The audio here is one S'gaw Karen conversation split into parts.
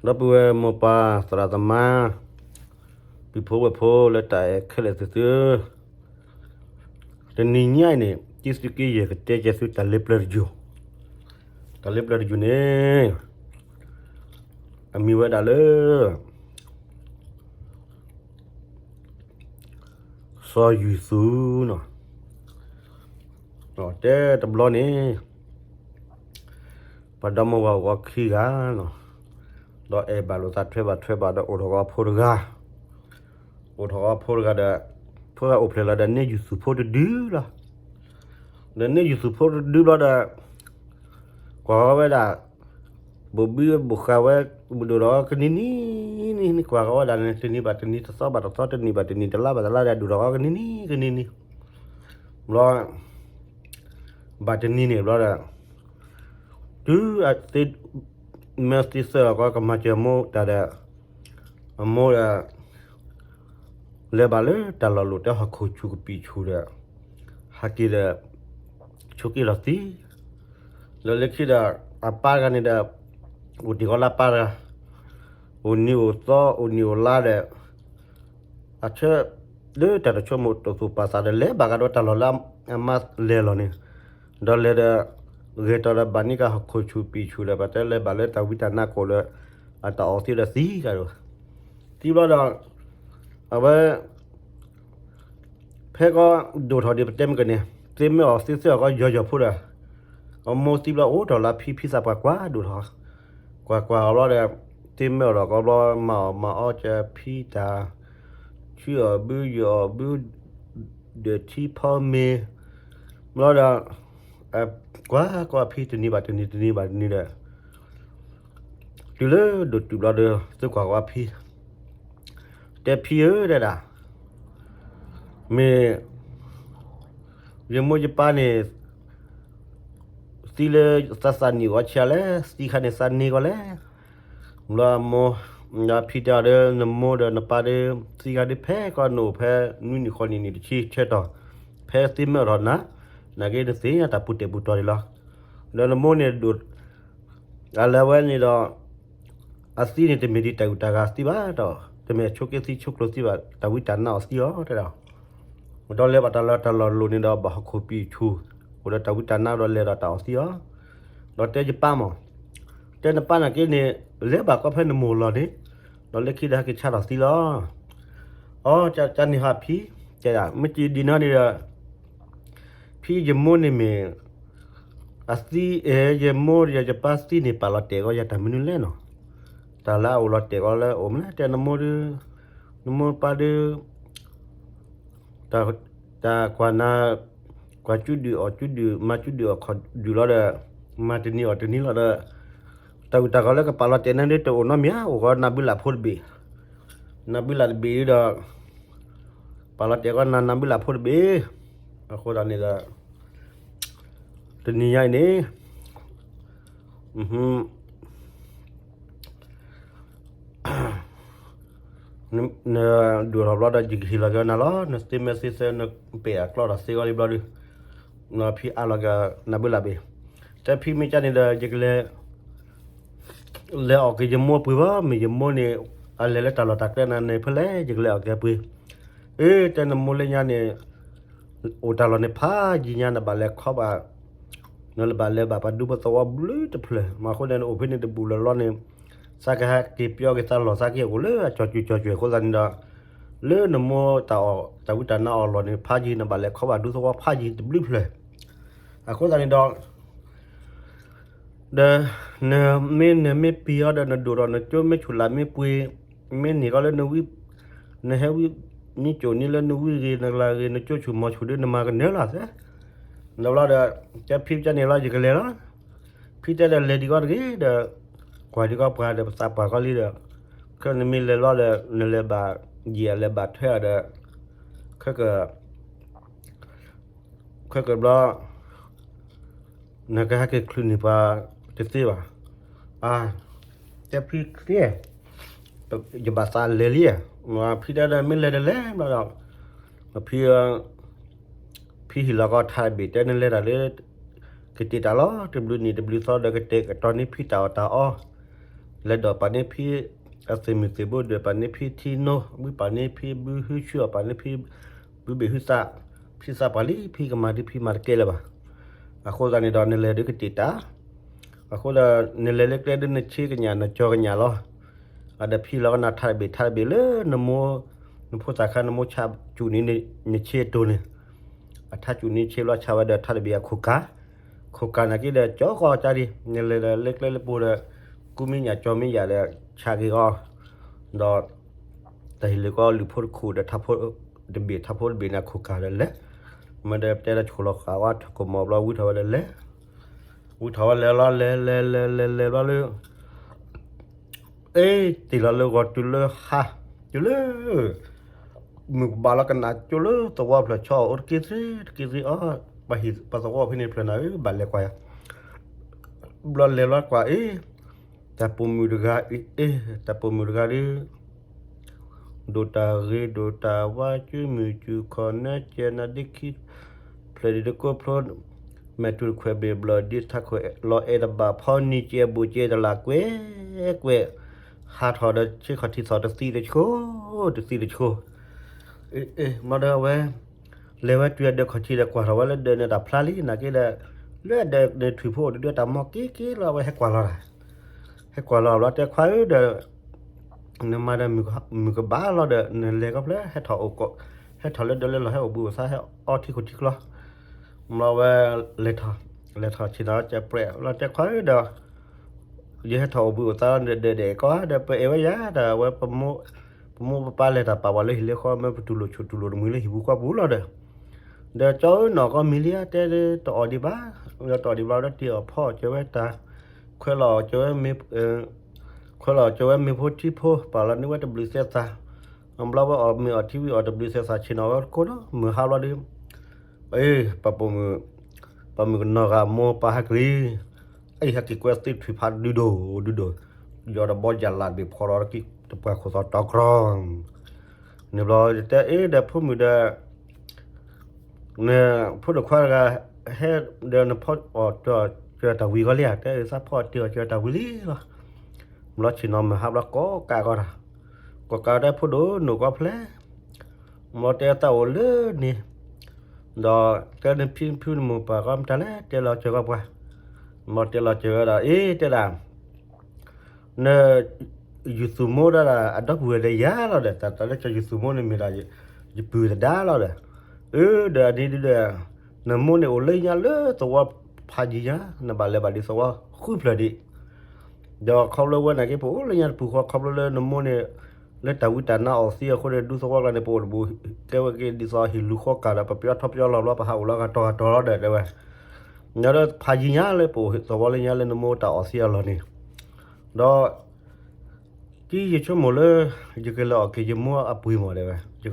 ဒီပုၢ်ဝဲၢ်မိၢ်ပၢ်သရၣ်သမါ ပုၢ်ဖိဝဲၢ်ဖိလၢတၢ်အဲၣ်ခဲလၢာ်သ့ၣ်သုဧၢ, တနံၤညါအံၤန့ၣ် တံသုးက့ယဲၢ်ကတဲကဲသုတၢ်လ့ပျၢၤတယုၢ်, တၢ်လ့ပျၢၤတယုၢ်န့ၣ် အမံၤဝဲဒၣ်လၢ စီၤယုၢ်သူနီၤ, တဲတဘျီန့ၣ် ပှၤဒီမါဝၤအိၣ်ဝဲခံဂၤနီၤ, ဒီးအဲၣ်ဘၣ်လိာ်သးထွဲဘၣ်ထွဲဘၣ်ဒီးအိၣ်ထီၣ်ကီးဖိတဂၤ, အိၣ်ထီၣ်ကီးဖိတဂၤဒီး ဖိဂၤအိၣ်ဖျဲၣ်လီၤဒီးန့ၢ်ယုၢ်သူၣ်ဖိတဒုလီၤ, ဒီးန့ၢ်ယုၢ်သူၣ်ဖိတဒုဘျီဒီး ကွၢ်ဝဲဒၣ် ဘိၣ်ဘုဘိၣ်ဃာ်ဝဲ ဘၣ်ဒိၣ်ထီၣ်ကနံၤနံၤနံၤ ကွၢ်ဃီဝဲဒၣ်န့ၣ် တနံၤဘၣ်တနံၤ တသီဘၣ်တသီ တနံၣ်ဘၣ်တနံၤ တလါဘၣ်တလါဒီး ဒိၣ်ထီၣ်ဃီကနံၤနံၤကနံၤနံၤ, ဘျီ ဘၣ်တနံၤန့ၣ်ဘျီဒီး တုၤအသ့ မ့ၢ်သ့သၢအီၤကီး ကမၤစၢၤအမိၢ်တၢ်ဒီး အမိၢ်ဒီး လဲၤဘၣ်လၢတၢ်လီၢ်လိၤ တဲဟီၣ်ခိၣ်ဆူၣ်ကပံာ်ဆူၣ်ဒီး ဟဲက့ၤဒီး ဆိးက့လီၤသံ, ဒီးလၢခံဒီး အပၢ်တဂၤန့ၣ်ဒီး အိၣ်တ့ၢ်ဃီလၢပၢ်တဂၤ, အိၣ်နံၤအိၣ်သီ အိၣ်နံၤအိၣ်လါဒီး အဆၢ လၢတၢ်တဆိကမိၣ်တၢ်သူၣ်ပာ်သးဒီး လဲၤဘၣ်ကဒီးတၢ်လီၢ်လၢအမါလဲၤလီၤန့ၣ်, ဒီးလဲၤဒီး ဂဲၤတီၤဒီးဘၣ်န့ၢ်ကဟီၣ်ခိၣ်ဆူၣ်ပံာ်ဆူၣ်ဒီး ပတဲလဲၤဘၣ်လၢတၢ်ဝံတၢ်နါကိာ်လၢ အတၢ်အီၣ်သံဒီးသံကဒီး, သံဘျီဒီး အဝဲ ဖဲကီးဒိၣ်ထီၣ်ဒံးပတဲမ့ၢ်ကန့ၣ် သ့မ့ၢ်အီၣ်သ့သ့အီၣ်ကီးယီၤယီၤဖိဒီး အမိၢ်သံဘျီအိၣ်ထီၣ်လၢဖံ ဖံသးပှၢ်ကွၢ်ဒိၣ်ထီၣ်, ကွၢ်ကွၢ်အီၤဘျီဒီး သ့မ့ၢ်အီၣ်ဒီးကီးဘျီ မၤအီၣ်မၤအီၣ်ကဖံတၢ် ဆူအီၣ်ဘု ယအီၣ်ဘု ဒၢးထံဖီမ့ၤ ဘျီဒီး ကွၢ်ကွၢ်ဖံတနံၤဘၣ်တနံၤ တနံၤဘၣ်တနံၤဒီး တုၤလၢဒိၣ်တုၤဘျီဒီး သုကွၢ်ကွၢ်ဖံ တဲဖံဧၢ တဲဒၣ် မ့ၢ် ယမိၢ်ယပၢ်န့ၣ် သံလၢသးသးနံၣ်ဂီၤဆံးလဲၣ် သံခါန့ၣ်သးန့ၢ်ဂီၤလဲၣ်, ဘျီမိၢ် ဖံတဲအီၤဒီး နမိၢ်ဒီးနပၢ်ဒီး သံခါဒ်ဖဲကီးနအိၣ်ဖဲနွံနံၣ်ဃိးနံၣ်နံၣ်တဆံဆၢတီၢ် ဖဲသ့မ့ၢ်အီၣ်ထီၣ်နၤ နာ်က့နသ့ၣ်ညါတၢ်ပူၤတဲာ်ပူၤတီၤဒံးလီၤ, ဒီးနမိၢ်န့ၣ်ဒိၣ် အလဲၤဝဲန့ၣ်ဒီး အသံန့ၣ်တမ့ၢ်ဒ်တၢ်ဂုၤတၢ်ဂၤသံဘၣ်ဒီး တမ့ၢ်အဆိးက့သံဆိးကျိၤသံဘၣ် တၢ်ဝံတၢ်နါအီၣ်သံအီၤတဲဒီး ဒီးလဲၤဘၣ်တၢ်လီၢ်တၢ်လီၢ်လိၤန့ၣ်ဒီး ဘၣ်ဟီၣ်ခိၣ်ပံာ်ဆူၣ် အိၣ်ဒီးတၢ်ဝံတၢ်နါဒီးလဲၤဒီးတၢ်အီၣ်သံအီၤ, ဒီးတဲယပၢ်မး တဲနပၢ်နာ်က့န့ၣ် လဲၤဘၣ်ကီးဖဲနမိၢ်လီၢ်န့ၣ် ဒီးလၢခံဒီးဟဲက့ၤဆါထီၣ်သံလီၤ, အီ ကန့ၢ်ဟးဖံ တဲဒၣ် မ့ၢ်က့ၤဒ်နီၢ်န့ၣ်ဒီး ဖံယမိၢ်န့ၣ်မ့ၢ် အသံအဲၣ် ယမိၢ်ဒီးယပၢ်သံန့ၣ် ပာ်လီၤတဲာ်ကီးယၤတၢ်မနုၤလဲၣ်နီၤ, တၢ်လၢအအိၣ်လီၤတဲာ်ကီးလၢအိၣ်မနုၤလဲၣ် တဲနမိၢ်ဒီး နမိၢ်ပၢ်ဒီး တၢ်ကွၢ်နၤ ကွၢ်ကၠူဒုၣ်အီၣ်ကၠူဒုၣ် မၤကၠူဒုၣ်အီၣ်ခီၣ်ဒုၣ်လီၤဒီး မၤတနံၤအီၣ်တနံၤလီၤဒီး တၢ်ဂုၤတၢ်ဂၤလၢကပာ်လီၤတဲာ်နၤဒ်တအိၣ်နီတမံၤဧါ အိၣ်ဃီနၢ်ဘုလၣ်ဖိတဘ့ၣ်, နၢ်ဘုလၣ်တဘ့ၣ်ဒီး ပာ်လီၤတဲာ်ကီးနၤနၢ်ဘုလၣ်ဖိတဘ့ၣ်, အဃိသတးန့ၣ်ဒီး တနံၤညါအံၤန့ၣ် နဒိၣ်ထီၣ်ဘျီဒီး ယကဟ့ၣ်လီၤက့ၤနၤလီၤ နသ့မ့ၢ်သ့သၢ နပဲာ်အကျီဒီးသ့ဂီၤလံဘျီဒီး ဖံအါလီၤက့ၤနၢ်ဘုလၣ်ဘ့ၣ်, တဲဖံမ့ၢ်ကန့ၣ်ဒီး ယကလဲၤ လဲၤအီၣ်က့ၤယမိၢ်ပှ့ၤဘၣ် မ့ၢ်ယမိၢ်န့ၣ် အလဲၤလၢတၢ်လီၢ်တၢ်ကျဲနၤန့ၣ် ဖဲလဲၣ် ယကလဲၤအီၣ်က့ၤပှ့ၤ, အ့ တဲနမိၢ်လၢညါန့ၣ် အိၣ်တၢ်လီၢ်န့ၣ်ဖးယံၤညါ နဘၣ်လဲၤခီဘၣ် နဘၣ်လဲၤဘၣ်ပှၤဒူဖိသဝီဘျုးတဖျၢၣ် မ့ၢ်အဃိန့ၣ် နအိၣ်ဖဲန့ၣ်တဘူၣ်လၢၤလီၤန့ၣ် သးကဟဲက့ၤပျီက့ၤသးလီၢ် သးကဟဲအိၣ်လၢအကၠီၤစူၤကၠီၤစူၤအဃိသတးန့ၣ်ဒီး လၢနမိၢ်တၢ်အီၣ် တၢ်ဝံတၢ်နါအီၣ်လီၢ်န့ၣ် ဖးယံၤ နဘၣ်လဲၤခီဘၣ်ဒူသဝီဖးယံၤတဘျုးဖျၢၣ်, အဃိသတးန့ၣ်ဒီး ဒီး နမ့ၢ်နမ့ၢ်ပံၤအီၤဒီး နဒိၣ်ဒီးနကၠိမ့ၢ်ဆူၣ်လၢ်မ့ၢ်ပှ့ၤ မ့ၢ်န့ၢ်ကီးလၢနဝံ နဟဲဝံ မ့ၢ်ကိးန့ၢ်လၢနဝံဂ့ၤ နကလၤဂ့ၤ နကၠိဆူၣ်မီၤဆူၣ်ဒီး နမၤကနၢၤလီၤသ့, ဒီးဘျီဒီး တဲဖံကန့ၣ်လီၤ ယကလဲၤလီၤ, ဖံတဲဒီးလဲၤဒံးကီးတဂ့ၤဒီး ကွၢ်ဒံးကီးပှၤဒီးပသးပှၢ်ကီးလံဒီး ခဲနမ့ၢ်လဲၤဘျီဒီး နလဲၤဘၣ်ယံာ်အလဲၤဘၣ်ထွဲအီၤဒီး ခဲက ခဲကဘျီ နကဟဲက့ၤချုးန့ၢ်ပှၤတသ့ဘၣ်. အါ တဲဖံချ့ ယဘၣ်သးလဲၤလံ, ဖံတဲဒီးမ့ၢ်လဲၤဒီးလဲၤဘျီဒီး ဖံ ဖံဟ့ၣ်လီၤကီးထါတဘ့ၣ် တဲနလဲၤတၢ်လၢ ကတဲာ်တၢ်လီၤ တဘျုးနံၣ်တဘျုးသီဒီး ကတဲာ်ကတီၤန့ၢ်ဖံတၢ်အီၣ်တၢ်အီလီၤ. လဲၤဒိးပာ်န့ၢ်ဖံ အသုးမုၢ်သံၣ်ဘိ ဒိးပာ်န့ၢ်ဖံထံနိ, ဘုပာ်န့ၢ်ဖံဘုဟုဆူၣ်, အပာ်န့ၢ်ဖံ ဘုဘ့ၣ်ဟုသၣ်, ဖံသၣ်ပှၤလံ ဖံကမၤဒ်ဖံမၤတကဲလၢၤဘၣ်. အဃိသတးန့ၣ်ဒီး နလဲၤဒုးကတ့ၢ်တၢ်, အဃိဒီး နလဲၤလၢကျဲဒုး နဆ့ကညး နကၠီကညးလီၤ. အဒီးဖံလီၤကနၣ်ထးတဘ့ၣ် ထးတဘ့ၣ်လၢနမိၢ်, နဖိသၣ်ခါ နမိၢ်ဆါစူၣ်န့ၢ် နဆ့အတိၢ်န့ၣ်, အထါစူၣ်န့ၢ်ဆ့ဘျီ ဆါဝဲဒီးထးတဘ့ၣ်အခိၣ်ကၤ, ခိၣ်ကၤနာ်က့ဒီး ကၠီဃီကၢ်ဒံး နလဲၤဒီးလၢကျဲလၢပူၤဒီး ကူမ့ၢ်ညၣ်ကၠီမ့ၢ်ယၤဒီး ဆါက့ၤအီၤ, ဒီး တၢ်ဟ့ၣ်လၢကီၢ်လုၢ်ဖိတခိၣ်ဒီး ထးဖိတဘ့ၣ် ထးဖိတဘ့ၣ်န့ၣ် အခိၣ်ကၤဒီးလဲၤ, မ့ၢ်ဒီးတဲဒီး ဆိၣ်လီၤဃာ်ဝဲထီၣ်ကမီၤဘျီ ဝံထီၣ်ဝဲဒီးလဲၤ, ဝံထီၣ်ဝဲလဲၤလီၤ လဲၤလဲၤလဲၤလဲၤလဲၤဘျီလၢ အ့ တ့ၢ်လီၤလၢဂီၤတုၤလၢဟါ, တုၤလၢ မုၢ်ကဘၣ်လီၤကနၣ်ကၠိလၢသဝီဖျၢၣ်ဆီ အိၣ်တက့ၢ်သ့တက့ၢ်သ့အီၤ, ပှၤဟံၣ်ပှၤသဝီဖဲန့ၣ်ဖျၢၣ်နၤဧၢ ဘၣ်လဲၤကွၢ်ယၤ, ဘျီလဲၤလီၤကွၢ်အ့ တၢ်ပိာ်မုၣ်တဂၤအ့ တၢ်ပိာ်မုၣ်တဂၤဒီး ဒိၣ်တၢ်ဂ့ၤဒိၣ်တၢ်ဝါ ကၠူမုၢ်စူၢ်ခီၣ်နၢကဲနၤဒ့ခံ ဖျၢၣ်ဒံးတကိးဖျိ မဲာ်တူၢ်ခွဲးဘ့ၣ်ဘျီၣ်ဒ့ထးခိၣ်လီၤအဲၣ်တဘၣ်ဖီနံၤကဲဘူးကဲတလးကွဲးကွဲး, ဟးထီၣ်ဒီးဆ့ခီၣ်ထံးသီၣ်တသံတဆိ တသံတဆိ မ့ၢ်ဒီးအဝဲ လဲၤဝဲတုၤအဒၢးခီၣ်ထံးဒီးကွၢ်ထီၣ်ဝဲလၢဒၢးန့ၣ်တၢ်ဖျါလံ နာ်က့ဒီး လၢအဒၢးန့ၣ်ထွံၣ်ဖိအိၣ်တဒၢတၢ်မီၢ်က့က့လီၤ အဝဲဟဲကွၢ်လီၤတၢ် ဟဲကွၢ်လီၤဘျီတဲခွါဧၢဒီး နမၤဒီးမုၢ်ကဘၣ်လီၤဒီး နလဲၤကီၢ်ဖျၢၣ် ဟဲထီၣ်အိၣ်ကီး ဟဲထီၣ်လၢဒၢးလၢလီၢ် ဟဲအိၣ်ဘှံးအိၣ်သါ ဟဲအီထံခိၣ်ထံကျီ ဘျီဝဲ လဲၤထီၣ် လဲၤထီၣ်ဆ့ၣ်နီၤကပြဲးလီၤတဲခွါဧၢဒီး ယဟဲထီၣ်အိၣ်ဘှံးအိၣ်သါဒီး ဒဲးဒဲးကီၢ်ဒီး ပအဲၣ်ဝဲယၤဒီး အဝဲ ပမိၢ်ပပၢ်လဲၤတၢ်ပာ်ပှၤလၢဟံၣ်လၢဃီ မ့ၢ်ပတူၢ်လိာ်ဆိၣ်တူၢ်လိာ်တမှံၤလၢဟံၣ်ပူၤကွၢ်ပူၤလီၤဒီး ဒီးကၠီဧၢနီၢ်ကီၢ်မံၤလံဧါ တဲတအီၣ်ဒံးဘၣ် ဒီးတအီၣ်ဒံးဘၣ်ဒီးတ့ၢ်အီၣ်ဖီအီၣ်ကၢၤဝဲတၢ် ခွဲးလီၤအီၣ်ကၢၤဝဲ ခွဲးလီၤအီၣ်ကၢၤဝဲမ့ၤဖိထံဖိ ပာ်လီၤန့ၢ်ဝဲတဘျုးသဲသၣ် ဘျီဝဲအီၣ်မ့ၤအီၣ်ထံဝံၤအီၣ်တဘျုးသဲသၣ်ဆ့ၣ်နီၤဝဲတကိးဒီး မုၢ်ဟါဘျီဒီး အ့ ပှၤပိာ်မုၣ် ပှၤမုၣ်ကနီၤဂၤမိၢ်ပၢ်ဟဲက့ၤလံ အံၤဟဲက့ၤကွဲသ့ၣ်ထွံၣ်ဖးဒုဒိၣ်ဒုဒိၣ် ယီၤတဘီယၢ်လးတဘ့ၣ်ဖီလီၤတက့ၢ် တပှၢ်ခိၣ်သီတီကြီ န့ၣ်ဘျီတဲအ့ဒီးဖိမုၣ်ဒီး နဖိဒိၣ်ခွါတဂၤ ဟဲဒီးနဖီအီၣ်တ့ၢ်အီၣ်ကၢၤတၢ်ဝံၤဂီၢ်လံဧါ တဲသးဖီအီၣ်တ့ၢ်အီၣ်ကၢၤတၢ်ဝံၤလံလီၤ ဘျီဆ့ၣ်နီၤမုၢ်ဟါဘျီကိးကးကီးတၢ် ကိးကးတဲဖိဒိၣ်နိၣ်ကီၢ်ဖျဲၣ် ဘျီတဲသးအိၣ်လၢန့ၣ် ဒီးတဲနဖံဖုနမိၢ်ပၢ်ကီၢ်မတၤလဲၣ် တဲလီၤစၢၤကီၢ်ပှၤ ဘျီတဲလီၤစၢၤဝဲဒီး အ့ တဲဒၣ် န ယူၤသူၣ်မိၢ်ဒၣ်ဒီး အဒီပုၢ်ဝဲၢ်ဒီးယၤလီၤဒီး တၢ်တၢ်လၢကယူၤသူၣ်မိၢ်န့ၣ်မ့ၢ်ဒီး ယပုၢ်သဒါလီၤဒီး အၢ ဒီးအဒ်ဒုဒီး နမိၢ်န့ၣ်အိၣ်လၢညါလၢသဝီဖးယံၤညါ နဘၣ်လဲၤဘၣ်ဒ်သဝီဃုဖျၢၣ်ဒံး ဒီးခီဖျိဝဲနာ်က့ ပအိၣ်လၢညါတပူၤဃီ ခီဖျိလၢနမိၢ်န့ၣ် လၢတၢ်ဝံတၢ်နါအီၣ်သံအဃိန့ၣ် ဒူသဝီကျါန့ၣ် ပအိၣ်တဘူး ကဲဝဲက့ၤဒ်သိးဟံၣ်လူၤဃီကၢ်ဒီး ပပယီၤထီၣ်ပယီၤလီၤဘျီ ပဟးအိၣ်လီၤဂၤတီၤဂၤတီၤလီၤဒီး တဲဝဲ ဒီးဖးယံၤညါလၢပအိၣ်သဝီလၢညါလၢနမိၢ်တၢ်အီၣ်သံအလီၢ်န့ၣ် ဒီး ကယဆိကမိၣ်လၢ ယကလဲၤအီၣ်က့ၤယမိၢ်အပှ့ၤမး တဲဝဲ ယကလဲၤဃ့က့ၤယမိၢ်အပှ့ၤမး အါ တဲဖိဒိၣ်ဒီး နကၠိမ့ၢ်ဆူၣ်လၢ်မ့ၢ်ပှ့ၤ နမ့ၢ်ဟဲဝံနံၣ်ကိၤန့ၢ်ကီလၢနအိၣ်ဒီး န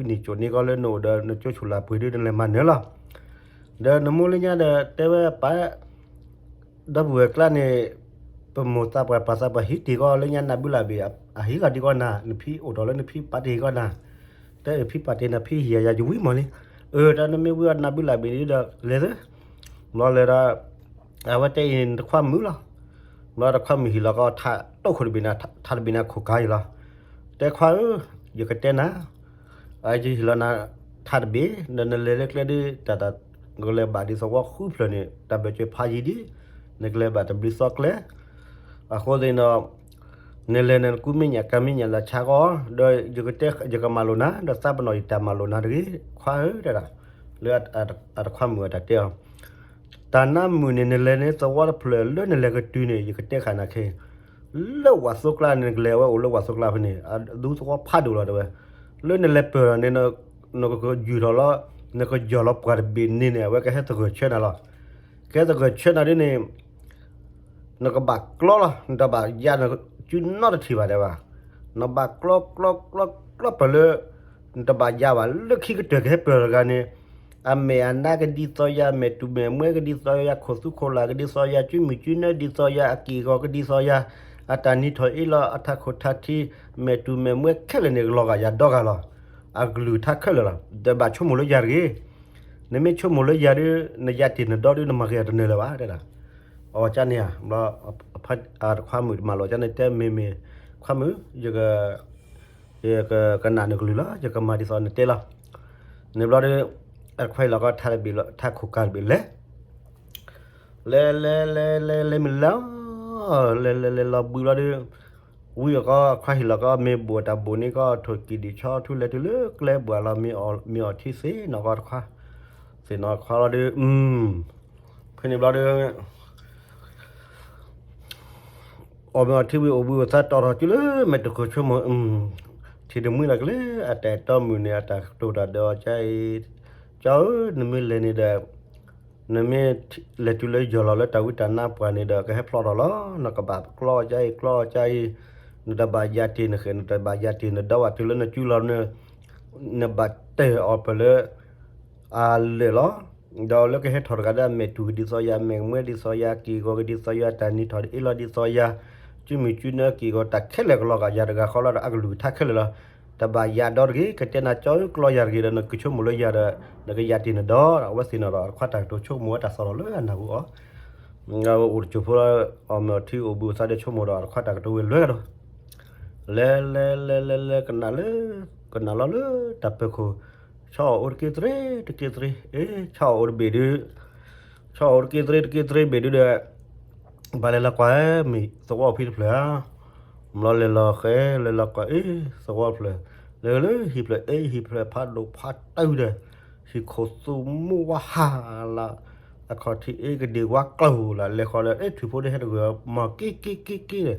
ကၠိဆူၣ်လၢ်ပှ့ၤဒုး နလဲၤမၤနၢၤလီၤ ဒီးနမိၢ်လၢညါဒီး တဲဝဲပၢ် ဒီပုၢ်ဝဲၢ်ကျါန့ၣ် ပမိၢ်သးပှၢ်ပၢ်သးပှၢ်ဟံးတ့ၢ်ကီလၢညါ နၢ်ဘုလၢ်ဘ့ၣ် အဟံးဂီၤဒံးကီနၤ နဖံအိၣ်ထီၣ်လၢနဖံပာ်တ့ၢ်ကီနၤ တဲအဖံပာ်တ့ၢ်နၤဖံဟံးယၤယၤယဝံမးလံ အၢ တၢ်နမ့ၢ်ဝံအီၤနၢ်ဘုလၢ်ဘ့ၣ်ဒီး လဲၤသၢ ဘျီလဲၤဒီး အဝဲတဲအံၤနတခွါမုာ်လီၤ ဘျီတခွါမုာ်ဟံၣ်လီၤကီ ထးတိၢ်ခိၣ်တဘ့ၣ်န့ၣ် ထးတဘ့ၣ်န့ၣ်ခိၣ်ကၤအံၤလီၤ တဲခွါဧၢ ယကတဲနၤ ယဟ့ၣ်လီၤနၤ ထးတဘ့ၣ် ဒီးနလဲၤလၢကျဲဒုး တၢ်တၢ်ကလဲၤဘၣ်ဒ်သဝီဃုဖျၢၣ်န့ၣ် တၢ်ဘၢၣ်စၢၤဖးယံၤဒံး နကလဲၤဘၣ်တဘျုးသီကျဲ အဃိသတးဒီး နလဲၤန့ၣ် နကူမ့ၢ်ညၣ်ကၤမ့ၢ်ညၣ်လၢဆါကီး ဒီးယကတဲ ယကမၤလိာ်နၤ ဒီးသးပနီၣ်ယတၢ်မၤလိာ်နၤတဂ့ၤ ခွါဧၢ တဲဒၣ် လၢအတခွါမုာ်အတၢ်တဲအီၤ တၢ်နါမုာ်န့ၣ် နလဲၤန့ၣ်သဝီတဖျၢၣ်လၢနလဲၤကတုၤန့ၣ် ယကတဲဃာ်နၤခဲအံၤ လၢဝၣ်သိကျါန့ၣ် နကလဲၤဝဲအိၣ်လၢဝၣ်သိကျါဖဲန့ၣ် အဒူသဝီဖးဒိၣ်လီၤတဲဝဲ လၢနလဲၤပၢၢ်ဒီးန့ၣ် နကယုၢ်ထီၣ်လီၤ နကယီၢ်လီၤပှၢ်တဘ့ၣ်န့ၣ်န့ၣ် အဝဲကဟဲသဂၢၢ်ဆၢနၤလီၤ ကဟဲသဂၢၢ်ဆၢနၤဒ်န့ၣ် နကဘၣ်ကျီလီၤ နတဘၣ်ယါနစုနီတထံၣ်ဘၣ်တဲဝဲ နဘၣ်ကျီကျီကျီကျီပၢၢ်လၢ နတဘၣ်ယါဘၣ် လၢခံကတၢၢ်ကဟဲပၢၢ်တဂၤန့ၣ် အမဲာ်အနါကဒ်သိးယၤ မဲာ်တူၢ်မဲာ်မွဲကဒ်သိးယၤ ခိၣ်သူခိၣ်လၢ်ကဒ်သိးယၤ ကၠူမုၢ်ကၠူနၢဒ်သိးယၤ အက့ၢ်အဂီၤကဒ်သိးယၤ အတၢ်နံၤထီၣ်အ့လီၤ အထးခိၣ်ထးထံ မဲာ်တူၢ်မဲာ်မွဲခဲလၢာ်န့ၣ် လီၤဂာ်ယၤဒီဂၤလီၤ အကလုၢ်ကထါခဲလၢာ်လီၤ တဘၣ်ဆိကမိၣ်လၢယၤတဂ့ၤ နမ့ၢ်ဆိကမိၣ်လၢယၤဒုး နယၤတ့ၢ်နဒီဒုး နမၤက့ၤတနၢၤလၢၤဘၣ် တဲဒၣ်. အီၤကန့ၣ်ဧါ, ဘျီ တခွါမုၣ်တမၤလီၤကန့ၣ် တဲမ့ၢ်မ့ၢ် ခွါမုၣ် ယက ယကကနၣ်နကလုၢ်လီၤ ယကမၤဒ်သိးနတဲလီၤ. န့ၣ်ဘျီဒီး အတခွါအံၤလီၤကီထါတဘ့ၣ်လီၤ ထါခိၣ်ကးတဘ့ၣ်လဲၤ လဲၤလဲၤလဲၤလဲၤလဲၤ မ့ၢ်လီၤ လဲၤလဲၤလဲၤလီၤဘှံးဘျီဒီး ဝံအီၤကီ ခွါဟ့ၣ်လီၤကီ မ့ၢ်ဘိၣ်တၢ်ဘိၣ်န့ၣ်ကီ ထိၣ်ကံၣ်ဒံၣ်ဆီထူလဲၤတုၤလၢကျဲဘှၣ်လီၤ မ့ၢ်အီၣ်ထံသ့ၣ်နီၣ်ကီတခွါ သ့ၣ်နီၣ်ခွါလီၤဒီး ဖဲန့ၣ်ဘျီဒီး အီၣ်မ့ၤအီထံဝံၤအိၣ်ဘှံးအိၣ်သါတီၢ်ထီၣ်ကၠူလၢမဲာ်တခိၣ်ဆိကမိၣ် ထံၣ်တမှံလီၤကလဲၣ် အတၢ်အဲၣ်တီမုၣ်န့ၣ် အတၢ်ကတိၤတၢ်ဒီးအီၤကါအံၤ ကၠီဧၢ နမ့ၢ်လဲၤန့ၣ်ဒီး နမ့ၢ်လဲၤတုၤလၢယီၢ်လီၤလၢတၢ်ဝံတၢ်နါပှၢ်န့ၣ်ဒီး ကဟဲဖျီထီၣ်လီၤ နကဘၣ်ကျီကါအံၤကျီကါအံၤ နတဘၣ်ယၤတ့ၢ်နဃဲၣ် နတဘၣ်ယၤတ့ၢ်နဒီဘၣ်တုၤလၢနကၠူလီၤ နဘၣ်တဲအီၤပၢၢ်လၢ အလၢာ်လီၤ. ဒီးလၢကဟဲထီၣ်တဂၤဒီး အမဲာ်တူၢ်ကဒ်သိးယၤ အမဲာ်ကမွဲဒ်သိးယၤ က့ၢ်ဂီၤကဒ်သိးယၤ တၢ်နံၤထီၣ်အ့လီၤဒ်သိးယၤ ကၠူမုၢ်ကၠူနၢက့ၢ်ဂီၤ တၢ်ခဲလၢာ်ကလီၤဂာ်ယၤတဂၤဃီလီၤဒီး အကလုၢ်ကထါခဲလၢာ်လီၤ. တဘၣ်ယၤဒီတဂ့ၤ ကတဲနၤကၠီဧၢ ကျီယၤတဂ့ၤဒီး နကဆိကမိၣ်လၢယၤဒီး နကယၤတ့ၢ်နဒီ အဝဲသ့ၣ်နီၣ်ဒီး အတခွါတၢ်ကတိၤဆိကမိၣ်ဝဲတၢ်သီၣ်ထီၣ်လၢအနၢ်ဟူအီၤ အိၣ်တစိၢ်ဖိလၢ အီၣ်မ့ၤအီထံအိၣ်ဘှံးအိၣ်သါဒီးဆိကမိၣ်ဒီး အတခွါတၢ်ကတိၤဝဲလွဲကဒီး လဲၤလဲၤလဲၤလဲၤလဲၤ ကနၣ်လၢ ကနၣ်လီၤလၢ တၢ်ပၢၤခိၣ် ဆီအီၣ်အိၣ်တက့ၢ်သရ့ တက့ၢ်သရ့ အ့ ဆီအီၣ်အိၣ်တဘ့ၣ်ဒုး ဆီအီၣ်အိၣ်တက့ၢ်သရ့ တက့ၢ်သရ့ဘ့ၣ်ဒုးဒီး ဘၣ်လဲၤလီၤကွၢ်မ့ၢ်သဝီဖံတဖျၢၣ်ဧါ ဘျီလဲၤလီၤဃဲ လဲၤလီၤကွၢ် အ့ သဝီဖျၢၣ် လဲၤလၢဟံၣ်ဖျၢၣ် အ့ ဟံၣ်ဖျၢၣ်ဖးဒိၣ်ဖးတၢ်ဒီး ဟံၣ်ခိၣ်သူမူဝါဟါလၢ အခီၣ်ထံးအ့ ကဒ့ၣ်ဝါကျိၤလၢ လဲၤဃီၤဒီး အ့ ထွံၣ်ဖိဒီးဟဲတဂၢၢ် မၤက့က့က့က့ဒီး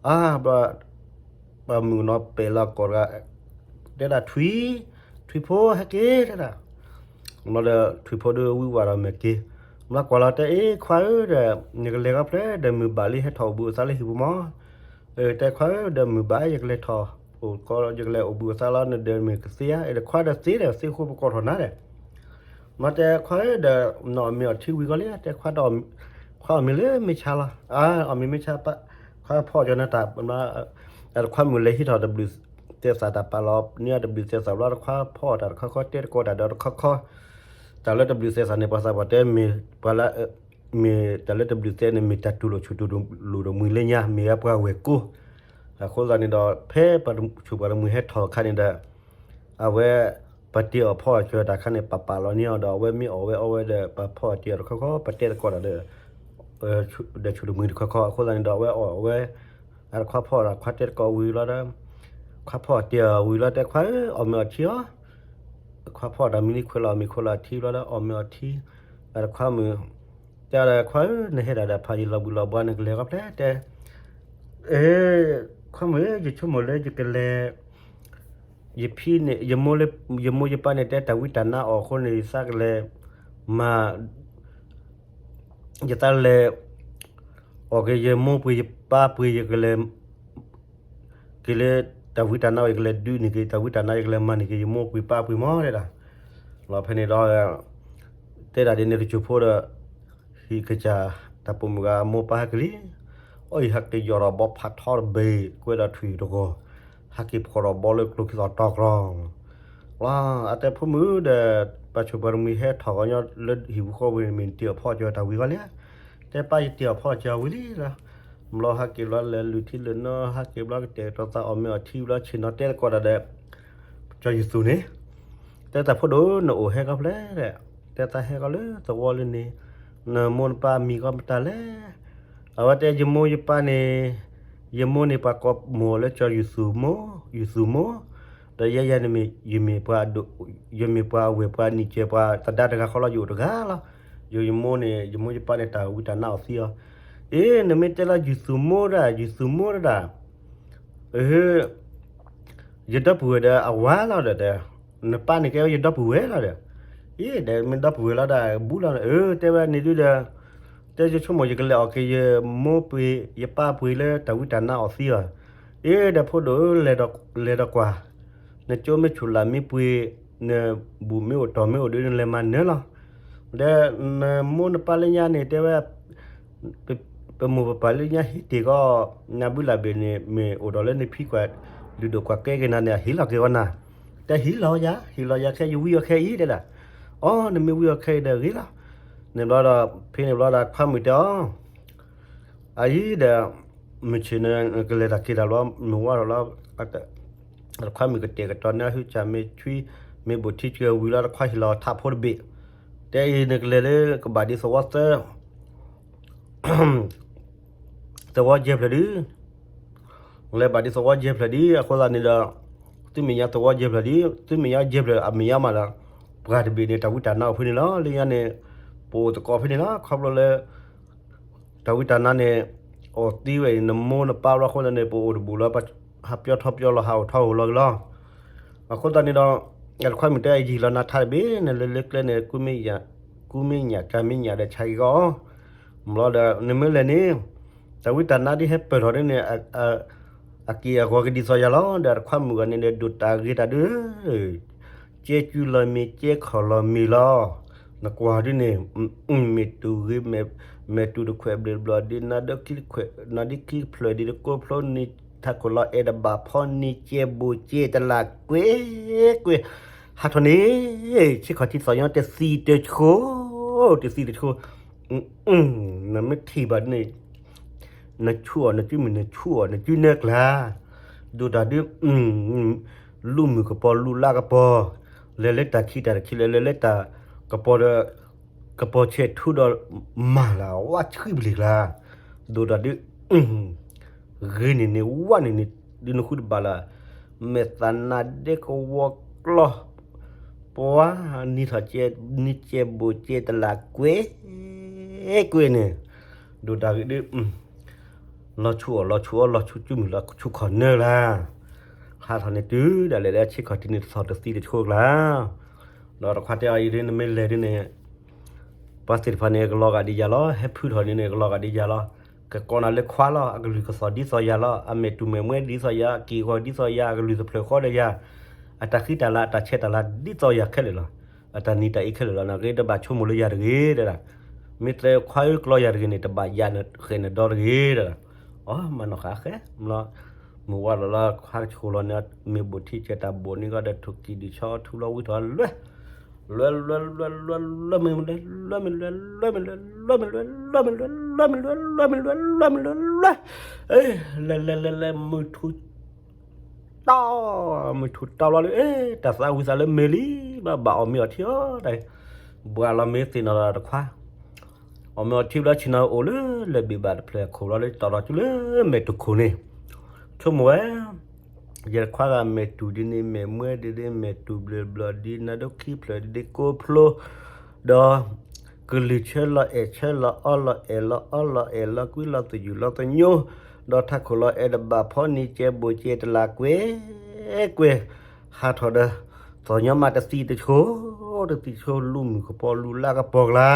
အါ ဘျီ ပှၤမုၣ်ကနီၤပဲာ်လီၤကိးတဂၤ တဲဒၣ်ထွံၣ် ထွံၣ်ဖိဟဲက့ၤတဲဒၣ် ဘျီဒီးထွံၣ်ဖိဒီးဝံဝဲဒီးမဲာ်က့ၤ ဘျီကွၢ်လီၤတဲအ့ ခွါဧၢဒီး နကလဲၤခီဖျိဒီးမုၢ်ဘၣ်လံ ဟဲထီၣ်အိၣ်ဘှံးအိၣ်သါလၢဟံၣ်ပူၤမး တဲခွါဧၢဒီးမုၢ်ဘၣ် ယကလဲၤထီၣ် အိၣ်ကီ ယကလဲၤအိၣ်ဘှံးအိၣ်သါလီၤ နဒီးမ့ၢ်ကသ့ဧါ အ့ ဒီးခွါဒီးသ့ဒီးသ့ဃိပကီၢ်ထီၣ်နၤဒီး မ့ၢ်တဲခွါဧၢဒီး နအီၣ်မ့ၤအီထံဝံၤကီလံ တဲခွါဒီး ခွါအီၣ်မ့ၤလၢမ့ၢ်ဆါလီၤ အီၣ်မ့ၤမ့ၢ်ဆါ ခွါဖီၣ်ကၠီနတၢ် အတခွါမုၣ်လဲၤဟံးထီၣ်တဘျုးသဲးသးတၢ်ပာ်လီၤ န့ၢ်အီၤတဘျုးသဲးသးဘျီ တခွါဖီၣ်တၢ်တခီခီ တဲတကိးတၢ်ဒီးတခီခီ တၢ်လၢတဘျုးသဲးသးန့ၣ် ပှၤသးပှၢ်တဲမ့ၢ်ပှၤလၢ မ့ၢ်တၢ်လၢတဘျုးသဲးန့ၣ် မ့ၢ်တၢ်တူၢ်လိာ်ဆူၣ်တူၢ်လိာ်ဒီးမှံၤလၢညါ မ့ၢ်ဝဲပှၤဝဲၢ်ကိ အဃိသတးန့ၣ်ဒီး ဖဲပှၤဆူၣ်ပှၤတမှံၤဟဲထီၣ်အခါန့ၣ်ဒီး အဝဲ ပတ့အီၣ်ဖီအီၣ်ကၠီတၢ်ခါန့ၣ် ပပာ်လီၤန့ၢ်အီၤဒီး အဝဲမ့ၢ်အီၣ်ဝဲအီဝဲဒီး ပဖီအီၣ်တ့အီၤတခီခီ ပတဲတကိးတၢ်ဒီး ဒီးဆူၣ်တမှံၤတခီခီ အဃိသတးန့ၣ်ဒီး အဝဲအီၣ်ဝဲ အတခွါဖီၣ်ဒီးခွါတဲတကိးဝံၤလီၤဒီး ခွါဖီၣ်တ့အီၤဝံၤလီၤ တဲခွါဧၢ အီၣ်မ့ၤအီထံအီၤ ခွါဖီၣ်တၢ်မံၤလံခွဲးလီၤ မံၤခွဲးလီၤအထံဘျီဒီး အီၣ်မ့ၤအီထံ အတခွါမုၣ် တဲဒီးခွါဧၢ နဟဲဒၣ်ဒီးဖးယံၤလီၤဘှံးလီၤဘှါ နကလဲၤခီဖျိတဲ အ့ ခွါမုၣ်ဧၢ ယဆိကမိၣ်လၢယကလဲၤ ယဖံန့ၣ် ယမိၢ်လၢ ယမိၢ်ယပၢ်န့ၣ် တဲတၢ်ဝံတၢ်နါအီၣ်အဃိန့ၣ် ယသးကလဲၤ မၤ ယသးလဲၤ အီၣ်က့ၤယမိၢ်ပှ့ၤယပၢ်ပှ့ၤ ယကလဲၤ က့ၤလၢ တၢ်ဝံတၢ်နါအီၣ် ယကလဲၤဒုးန့ၢ်က့ၤ တၢ်ဝံတၢ်နါ ယကလဲၤမၤန့ၢ်က့ၤ ယမိၢ်ပှ့ၤပၢ်ပှ့ၤမးတဲဒၣ် လီၤဖဲန့ၣ်ဒီး တဲဒၣ်ဒ်န့ၣ်တစိၢ်ဖိဒီး ဟံၣ်ကစၢ် တၢ်ပိာ်မုၣ်ဂၤအမိၢ်ပၢ်ဟဲက့ၤလံ အီၣ်အံၤဟဲက့ၤယီၢ်ဒီးဘီဖးထီတဘ့ၣ် ကွဲဒီးထွံၣ်တဂီၤ ဟဲက့ၤဖီၣ်ဒီးဘီလၢကျိခံသီၣ်တီကျီ လီၤ အတဲဖိမုၣ်ဒီး ပှၤဆူၣ်ပှၤတမှံၤဟဲထီၣ်ဂီၤညီလၢဟံၣ်ပူၤဃီဝံၤန့ၣ် မ့ၢ်နတ့အီၣ်ဖီအီၣ်ကၠီတၢ်ဝံၤဂီၤလံ တဲပၢ်ယတ့အီၣ်ဖီအီၣ်ကၠီဝံၤလံလီၤ ဘျီဟဲက့ၤဘျီလဲၤလုၢ်ထံလုၢ်နီၤ ဟဲက့ၤဘျီကတဲာ်ကတီၤသးအီၣ်မ့ၤအီထံဘျီ ဆ့ၣ်နီၤတဲတကိးတၢ်ဒီး ကၠီယူၤသူၣ်န့ၣ် တဲတၢ်ဖိဒိၣ် နအိၣ်ဟဲခီဖျိဒီး တဲသးဟဲခီလၢသဝီလၢန့ၣ် နမိၢ်နပၢ်မံၤကီမတၤလဲၣ် အဝဲတဲယမိၢ်ယပၢ်န့ၣ် ယမိၢ်န့ၣ်ပှၤကိးမိၢ်လၢကၠီယူၤသူၣ်မိၢ် ယူၤသူၣ်မိၢ် ဒီးယဲယဲန့ၣ်မ့ၢ် ယမ့ၢ်ပှၤဒိၣ် ယမ့ၢ်ပှၤအဝဲၢ်ပှၤနံၣ်ကဲပှၤသဒါတဂၤဃီလီၤ ယအိၣ်တဂၤလီၤ ယိၤယမိၢ်န့ၣ် ယမိၢ်ယပၢ်န့ၣ် တၢ်ဝံတၢ်နါအီၣ်သံအီၤ အ့ နမ့ၢ်တဲလီၤယူၤသူၣ်မိၢ်ဒၣ် ယူၤသူၣ်မိၢ်ဒၣ် အဟၢ ယဒီပုၢ်ဝဲၢ်ဒီးအဝၤလီၤဒီးတဲ နပၢ်န့ၣ်ကဲဝဲယဒီပုၢ်ဝဲၢ်လီၤဒီး အ့ ဒီးမ့ၢ်ဒီပုၢ်ဝဲၢ်လီၤဒီး ဘူးလီၤ အၢ တဲဝဲန့ၣ်ဒုဒီး တဲယဆိကမိၣ်ယကလဲၤအီၣ်က့ၤယမိၢ်ပှ့ၤ ယပၢ်ပှ့ၤလၢတၢ်ဝံတၢ်နါအီၣ်သံအီၤ အ့ ဒီးဖိဒိၣ်ဧၢ လဲၤဒီးကွၢ် နကၠိမ့ၢ်ဆူၣ်လၢ်မ့ၢ်ပှ့ၤ နဘူၣ်မ့ၢ်အိၣ်တီၢ်မ့ၢ်အိၣ်ဒီးနလဲၤမၤနၢၤလီၤ ဒီးနမိၢ်နပၢ်လၢညါန့ၣ် တဲဝဲ ပမိၢ်ပပၢ်လၢညါဟံးတ့ၢ်ကီး နဘုလၢ်ဘ့ၣ်န့ၣ် မ့ၢ်အိၣ်ဒီးလၢနဖံကွၢ် လုၢ်ဒိၣ်ကွၢ်ကဲက့ၤနၤန့ၣ် အဟံးလီၤက့ၤဝဲနၤ တဲဟံးလီၤယၤ ဟံးလီၤယၤခဲ ယဝံအီၤခဲအံၤတဲဒၣ် အီ နမ့ၢ်ဝံအီၤခဲအံၤဒီးဂ့ၤလီၤ. န့ၣ်ဘျီဒီး ဖဲန့ၣ်ဘျီဒီးခွါမုၣ်တဲအီၤ, အအံၤဒီး မုၢ်ဆ့ၣ်န့ၣ် နကလဲၤတၢ်က့ၤတၢ်လီၤ မုၢ်ဝါထီၣ်လီၤ, ခွါမုၣ်ကတဲာ်ကတီၤန့ၢ်အဟုၣ်စၢ်မ့ၢ်ဆွံ, မ့ၢ်ဘူးထံကဝံၤလီၤ တခွါဟ့ၣ်လီၤထးဖိတဘ့ၣ်, တဲအံၤနကလဲၤလၢကဘၣ်ဒ်သဝီသၢ သဝီယဲၢ်ဖျၢၣ်ဒု, လဲၤဘၣ်ဒ်သဝီယဲၢ်ဖျၢၣ်ဒု အဃိသတးန့ၣ်ဒီး သုမဲာ်ညါသဝီယဲၢ်ဖျၢၣ်ဒု, သုမဲာ်ညါယဲၢ်ဖျၢၣ်အမဲာ်ညါမးဒီး ပှၤတဘ့ၣ်န့ၣ် တၢ်ဝံတၢ်နါအိၣ်ဖဲန့ၣ်လီၤ. လၢညါန့ၣ် ပအိၣ်သကိးဖဲန့ၣ်လီၤ. ခီဖျိလၢ တၢ်ဝံတၢ်နါန့ၣ် အီၣ်သံဝဲအံၤ နမိၢ်နပၢ်ဘျီအဃိသတးန့ၣ် ပအိၣ်တဘူၣ်လီၤ, ဟးပျီထီၣ်ပျီလီၤ ဟးအိၣ်ထီၣ်အိၣ်လီၤက့ၤလီၤ. အဃိသတးန့ၣ်ဒီး တခွါမုၣ်တဲအယံာ်လီၤနၤထါတဘ့ၣ် နလၢလၢကျဲန့ၣ် ကူမ့ၢ်ညၣ်ကၤမ့ၢ်ညၣ်ဒီးဆါက့ၤကီး ဘျီဒီးနမ့ၢ်လဲၤန့ၣ် တၢ်ဝံတၢ်နါဒ်ဟဲပၢၢ်ထီၣ်ဒ်န့ၣ် အက့ၢ်အဂီၤကဒ်သိးယၤလီၤ. ဒီးတခွါမုၣ်ဂၤန့ၣ်ဒီး ဒိၣ်တၢ်ဂ့ၤတၢ်ဒုး ကဲကုလီၤမ့ၢ်ကဲခီၣ်လီၤမ့ၢ်လီၤ. နကွၢ်ဒ်န့ၣ် မ့ၢ်တူၢ်ဂ့ၤ မ့ၢ်တူၢ်တခွဲးဘျ့ဘျီဒ် နါဒိခံတခွဲး နါဒိခံတဖျၢၣ်ဒ်တကိးဖျိန့ၣ် ထးခိၣ်လီၤအဲၣ်တဘၣ်ဖီန့ၣ် ကဲဘူးကဲတလးကွဲကွဲ ဟးထီၣ်န့ၣ် ဆ့ခီၣ်ထံသီၣ်ညီတသံတဆိ တသံတဆိ နမ့ၢ်ထံၣ်ဘၣ်ဒ်န့ၣ် နဆူၣ်အီၤနစုမုၢ် နဆူၣ်အီၤနစုနဲၣ်ကျါ, ဒိၣ်တၢ်ဒုး လူမုၢ်ကပီၤ လူလါကပီၤ, လဲၤလၢတၢ်ခံတၢ်တခံ လဲၤလၢတၢ်ကပီၤဒီး ကပီၤဆဲးထူဒီး မၤလၢဝဲဆှံပလံၤကျါ, ဒိၣ်တၢ်ဒုး ဂ့ၤန့ၣ်န့ၣ် ဝါန့ၣ်န့ၣ် ဒုးနဃုတဘၣ်လၢ မဲာ်သးနါဒ့ကဝီၤကျီ ပှၤနံၤထီၣ်ကဲ နံၤကဲဘူးကဲတလးကွဲကွဲန့ၣ်, ဒိၣ်တၢ်ဂ့ၤဒုး လီၤဆူၣ်အီၣ်လီၤဆူၣ်အီၣ်လီၤဆူၣ်စုမုၢ်လီၤဆူၣ်ခီၣ်နၢ်လၢ်, ဟးထီၣ်န့ၣ်တုၤဒၣ်လဲာ်လၢဆ့ခီၣ်ထံန့ၣ်တသီၣ်တသံတဆိကျါ, ဒီးတခွါတဲအီၤအံၤဒ်နမ့ၢ်လဲၤဒ်န့ၣ် ပှၤသ့ၣ်တဖၣ်န့ၣ် ကလီၤဂာ်ဒ်ယၤလီၤ, ဟဲဖုထီၣ်ဒ်န့ၣ် ကလီၤဂာ်ဒ်ယၤလီၤ, ကကိးနၤလၢခွါလီၤ, အကလုၢ်ကသီၣ်ဒ်သိးယၤလီၤ, အမဲာ်တူၢ်မဲာ်မွဲဒ်သိးယၤ, အက့ၢ်အဂီၤဒ်သိးယၤ, အကလုၢ်သဖျၢၣ်ဃီဒီးယၤ, အတၢ်ဃံတၢ်လၤ အတၢ်ဆဲးတၢ်လၤဒ်သိးယၤခဲလၢာ်လီၤ, အတၢ်နံၤတၢ်အ့ခဲလၢာ်လီၤ, နဂ့ၤတဘၣ်ဆိကမိၣ်လၢယၤတဂ့ၤ, မ့ၢ်တဲခွါဧၢ ကလီယၤတဂ့ၤန့ၣ် တဘၣ်ယၤနဃဲၤနဒီတဂ့ၤ, အီ မၤနီၢ်ဃာ်ဃဲ မ့ၢ်လီၤ, မုၢ်ဝါလီၤလီၤ ခွါကဆိၣ်လီၤန့ၣ် မ့ၢ်ဘူးထံကဲတၢ်ဘိၣ်န့ၣ်ကီးဒီး ထိၣ်ကံၣ်ဒုၣ်ဆီထူလီၤဝံထီၣ်လွဲ လွဲလွဲလွဲလွဲလွဲမ့ၢ်လွဲလွဲမ့ၢ်လွဲလွဲမ့ၢ်လွဲလွဲမ့ၢ်လွဲလွဲမ့ၢ်လွဲလွဲမ့ၢ်လွဲလွဲမ့ၢ်လွဲလွဲမ့ၢ်လွဲလွဲမ့ၢ်လွဲလွဲ, လဲၤလဲၤလဲၤလဲၤ မုၢ်ထူၣ် တီ မုၢ်ထူၣ်တီဘျီလၢ တၢ်သးဝံၣ်သးလၢမ့ၢ်လံ ဘၣ်ဘၣ်အီၣ်မ့ၤအီထံအီၤတၢ်, ဘှါလီၤမ့ၢ်သ့ၣ်နီၣ်လီၤတခွါ, အီၣ်မ့ၤအီထံဘျီဆ့ၣ်နီၤအိၣ်လၢ လၢၢ်ဘ့ၣ်ဘၣ်တဖျၢၣ်အခိၣ်ဘျီလၢ တီၤတီၤကၠူလၢမဲာ်တူၢ်ခိၣ်န့ၣ်, ဆိကမိၣ်ဝဲ ယဲတခွါဂၤမဲာ်တူၢ်ဒ်န့ၣ် မဲာ်မွဲဒ်န့ၣ် မဲာ်တူၢ်ဘျၢဘျီဒ် နါဒိခံဖျၢၣ်ဒ်ကိးဖျိ, ဒီး ကလုၢ်ဆၢလီၤအဲၣ်ဆၢလီၤအီလီၤအဲၣ်လီၤအီလီၤအဲၣ်လီၤကွံလီၤသယုၢ်လီၤသညိ, ဒီးထးခိၣ်လီၤအဲၣ်တဘၣ်ဖီန့ၣ် ကဲဘူးကဲတလးကွဲကွဲ, ဟးထီၣ်ဒီး သီၣ်ညီမးတသံတဆိ, တသံတဆိ လူမုၢ်ကပီၤလူလါကပီၤကျါ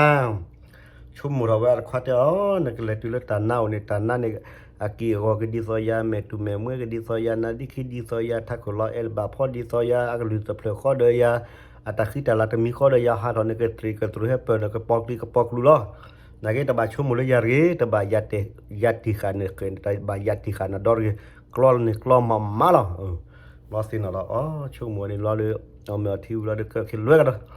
ဆိကမိၣ်ထီၣ်ဝဲအတခွါတဲအီၤ နကလဲၤတုၤလၢတၢ်နါအိၣ်န့ၣ် တၢ်နါန့ၣ် အက့ၢ်အဂီၤကဒ်သိးယၤ မဲာ်တူၢ်မဲာ်မွဲကဒ်သိးယၤ နါဒ့ခံဒ်သိးယၤ ထးခိၣ်လီၤအဲၣ်တဘၣ်ဖီဒ်သိးယၤ အကလုၢ်သဖျၢၣ်ဃီဒီးယၤ အတၢ်ဃံတၢ်လၤတမံၤဃီဒီးယၤ ဟးထီၣ်န့ၣ် ကတြံၣ်ကတြူၢ်ဟဲပၢၢ်န့ၣ် ကပီၤကျံကပီၤကျူလီၤ. နဂ့ၤတဘၣ်ဆိကမိၣ်လၢယၤတဂ့ၤ တဘၣ်ယၤတံၢ်ဃာ်န့ၣ် တဘၣ်ယၤတံၢ်ဃာ်နဒီတဂ့ၤ ကျီန့ၣ်ကျီမးမးလီၤ. ဘျီသ့ၣ်နီၣ်လီၤအီၤ ဆိကမိၣ်န့ၣ်လီၤလၢ အီၣ်မ့ၤအီထံဝံၤလီၤဒီး ကၢၢ်ခံလွဲကဒီး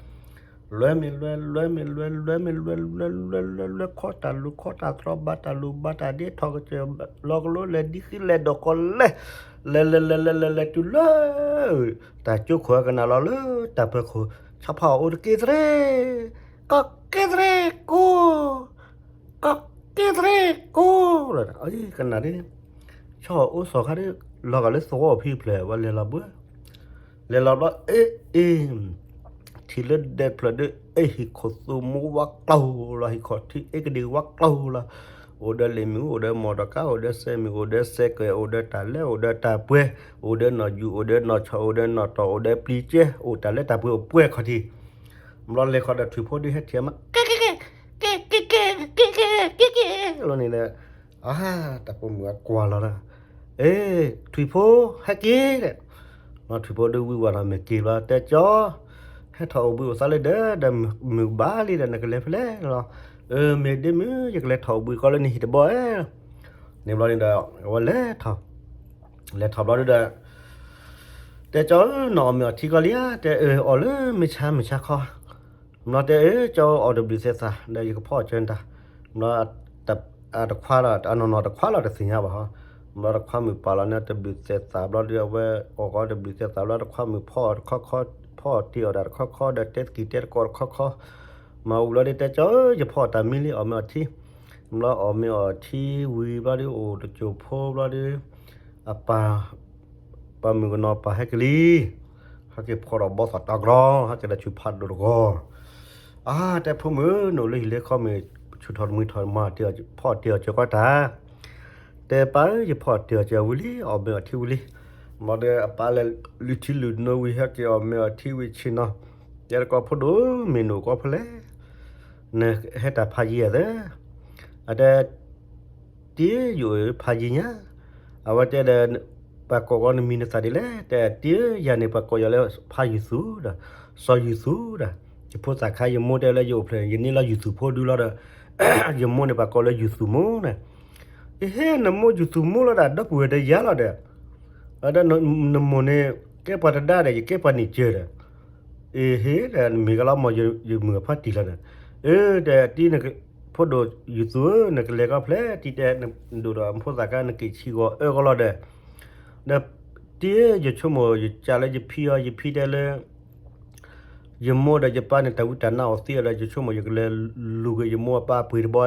လွဲမ့ၢ်လွဲ လွဲမ့ၢ်လွဲ လွဲမ့ၢ်လွဲ လွဲလွဲလွဲလွဲလွဲ ခီတၢ်လူၤခီတၢ်သရီ ဘၣ်တၢ်လူၤဘၣ်တၢ်ဒ့ ထီၣ်ကစၢၢ်လီၤကလိ လဲၤဒ်ဃံလဲၤဒီးကီးလဲၤ လဲၤလဲၤလဲၤလဲၤလဲၤလဲၤတုၤလၢ တၢ်ကၠိခိၣ်အကနၣ်လီၤလၢတၢ်ပၢၤခိၣ် ဆီဖါအီၣ်အိၣ်တက့ၢ်သရ့ ကီၢ်က့ၢ်သရ့ကိး ကီၢ်က့ၢ်သရ့ကိး လီၤ ကနၣ်ဒ် ဆီအိၣ်စီၤခါဒ် လီၤဂာ်လၢသဝီအဖံဖျၢၣ် ဝဲလဲၤလီၤဘှၢ လဲၤလီၤဘျီ အ့ၣ်အ့ၣ် ထံၣ်လၢဒဲးဖျၢၣ်ဒ် အ့ၣ်ဟံၣ်ခိၣ်သူမူဝါကျိၤလီၤ ဟံၣ်ခိၣ်ထံအ့ၣ်ကဒံဝါကျိၤလီၤ အိၣ်ဒီးလ့ၣ်မ့ၣ်အူ အိၣ်ဒီးမီၢ်တီၢ်ကါ အိၣ်ဒီးစဲးမ့ၣ် အိၣ်ဒီးစဲးကဲး အိၣ်ဒီးတၢ်လဲ အိၣ်ဒီးတၢ်ပှဲၤ အိၣ်ဒီးနီၣ်ယူၣ် အိၣ်ဒီးနီၣ်ဆီၣ် အိၣ်ဒီးနီၣ်တီၢ် အိၣ်ဒီးပျံၤကဲ အိၣ်တၢ်လၢတၢ်ပှဲၤအိၣ်ပှဲၤခီၣ်ထံး ဘျီလဲၤခီဒီးထွံၣ်ဖိဒ်ဟဲထံၣ်မး ကဲကဲကဲ ကဲကဲကဲ ကဲကဲကဲ ကဲကဲလီၤန့ၣ်ဒီး အါ တၢ်ပိာ်မုၣ်အကွၢ်လီၤဒီး အ့ ထွံၣ်ဖိ ဟဲက့ၤဒီး ထွံၣ်ဖိဒ်ဝံဝဲဒီးမဲာ်က့ၤဘျီ တဲကၠီ ဟဲထီၣ်အိၣ်ဘှံးအိၣ်သါလၢဒီး ဒီးမုၢ်ဘၣ်လံဒီး နကလဲၤဖဲလဲၣ်လီၤ အၢ မ့ၢ်ဒ်မုၢ် ယကလဲၤထီၣ်အိၣ်ဘှံးကီးလၢနဟံၣ်တဘီဧါ န့ၣ်ဘျီန့ၣ်ဒီး အဝဲလဲၤထီၣ် လဲၤထီၣ်ဘျီဒ်ဒီး တဲကၠီ နအီၣ်မ့ၤအီထံကီးလံဧါ တဲအၢ အီၣ်လၢမုၢ်ဆါမုၢ်ဆါခီ ဘျီတဲအၢ ကၠီအီၣ်တဘျုးသဲးသး ဒီးယကဖီအီၣ်ကၠီတၢ်, ဘျီ တခွါလီၤ အနီၢ်နီၢ်တခွါလီၤတသ့ၣ်ညါဘၣ်ဟီ, ဘျီတခွါမုၣ်ပာ်လီၤန့ၣ်တဘျုးသဲးသး ဘျီဒီးအဝဲအီၣ်ကီးတဘျုးသဲးသး ဘျီတခွါမုၣ်ဖီအီၣ်တခီခီ, ဖီအီၣ်တ့ၢ်အီၣ်တၢ်တခီခီ ဒီးတဲသကံၢ်တဲသကိးတခီခီ, မၤအူဘျီဒီးတဲကၠီဧၢ ယဖီအီၣ်တၢ်မံလံ အီၣ်မ့ၤအီၣ်ထံ, ဘျီအီၣ်မ့ၤအီၣ်ထံဝံၤဘျီဒီးအိၣ်တစိၢ်ဖိဘျီဒီး အပၢ် ပၢ်မုၣ်ကနီၤပၢ်ဟဲက့ၤလံ, ဟဲက့ၤဖီဒီးဘီသီၣ်တၢ်ကရီ ဟဲက့ၤဒီးဆူၣ်ဖးဒိၣ်တဂီၤ, အါ တဲဖိမုၣ် နအိၣ်လၢဟံၣ်လၢဃီမ့ၢ် ဆူၣ်ထီၣ်တမှံၤထီၣ်မၤ ဖီအီၣ်တ့ၢ်အီၣ်ကၠီကီတၢ်, တဲပၢ်ဧၢ ယဖီအီၣ်တ့ၢ်အီၣ်ကၠီဝံၤလံ အီၣ်မ့ၤအီၣ်ထံဝံၤလံ, ဘျီဒီးအပၢ်လဲၤလုၢ်ထံလုၢ်နိဝံၤ ဟဲက့ၤအီၣ်မ့ၤအီၣ်ထံဝံၤဆ့ၣ်နီၤ, တဲတကိးဖိဒိၣ် မ့ၢ်နအိၣ်ကီးဖဲလဲၣ်, နဟဲတၢ်ဖးယံၤဧါသၢ, အတဲ တ့ၢ်ယအိၣ်ဖးယံၤညါ, အဝဲတဲဒီး ပှၤကိးကီးနမံၤနသၣ်ဒ်လဲၣ်, တဲတ့ၢ်ယၤန့ၣ် ပှၤကိးယၤလၢဖးယုၢ်သူဒီး စီၤယုၢ်သူဒီး ယဖိသၣ်ခါ ယမိၢ်တဲလၢယအိၣ်ဖျဲၣ် ယန့ၢ်လီၤယုၢ်သူဖိဒုလီၤဒီး ယမိၢ်န့ၣ် ပှၤကိးလၢယုၢ်သူမိၢ်န့ၣ်, အဟဲ နမိၢ်ယုၢ်သူမိၢ်လီၤဒၣ် ဒီပုၢ်ဝဲၢ်တယါလီၤဒီး နမိၢ်န့ၣ် ကဲပှၤတဒါဒီး ယကဲပှၤန့ၢ်စၢၤဒီး အဟ့ၣ်ဒီး နမ့ၢ်ကလီၤမၢ် ယမုၢ်အဖါတံၢ်လီၤန့ၣ်, အၢ တဲတံၢ် ဖိဒိၣ်ယုၢ်သူဧၢ နကလဲၤကီးဖဲလဲၣ် တံၢ်တဲ နဒိၣ်ဒီးဖိသၣ်ခါ နက့ၤဆံးဂီၤအၢကီးလီၤဒီး, ဒီးတံၢ် ယဆိကမိၣ်ယကးလၢယဖံအီၤ ယဖံတဲလၢ ယမိၢ်ဒီးယပၢ်န့ၣ် တၢ်ဝံတၢ်နါအိၣ်သ့အီၤဒီး ယဆိကမိၣ်ယကလဲၤလူၤက့ၤယမိၢ်အပၢ်အပှ့ၤတဘီဧါ,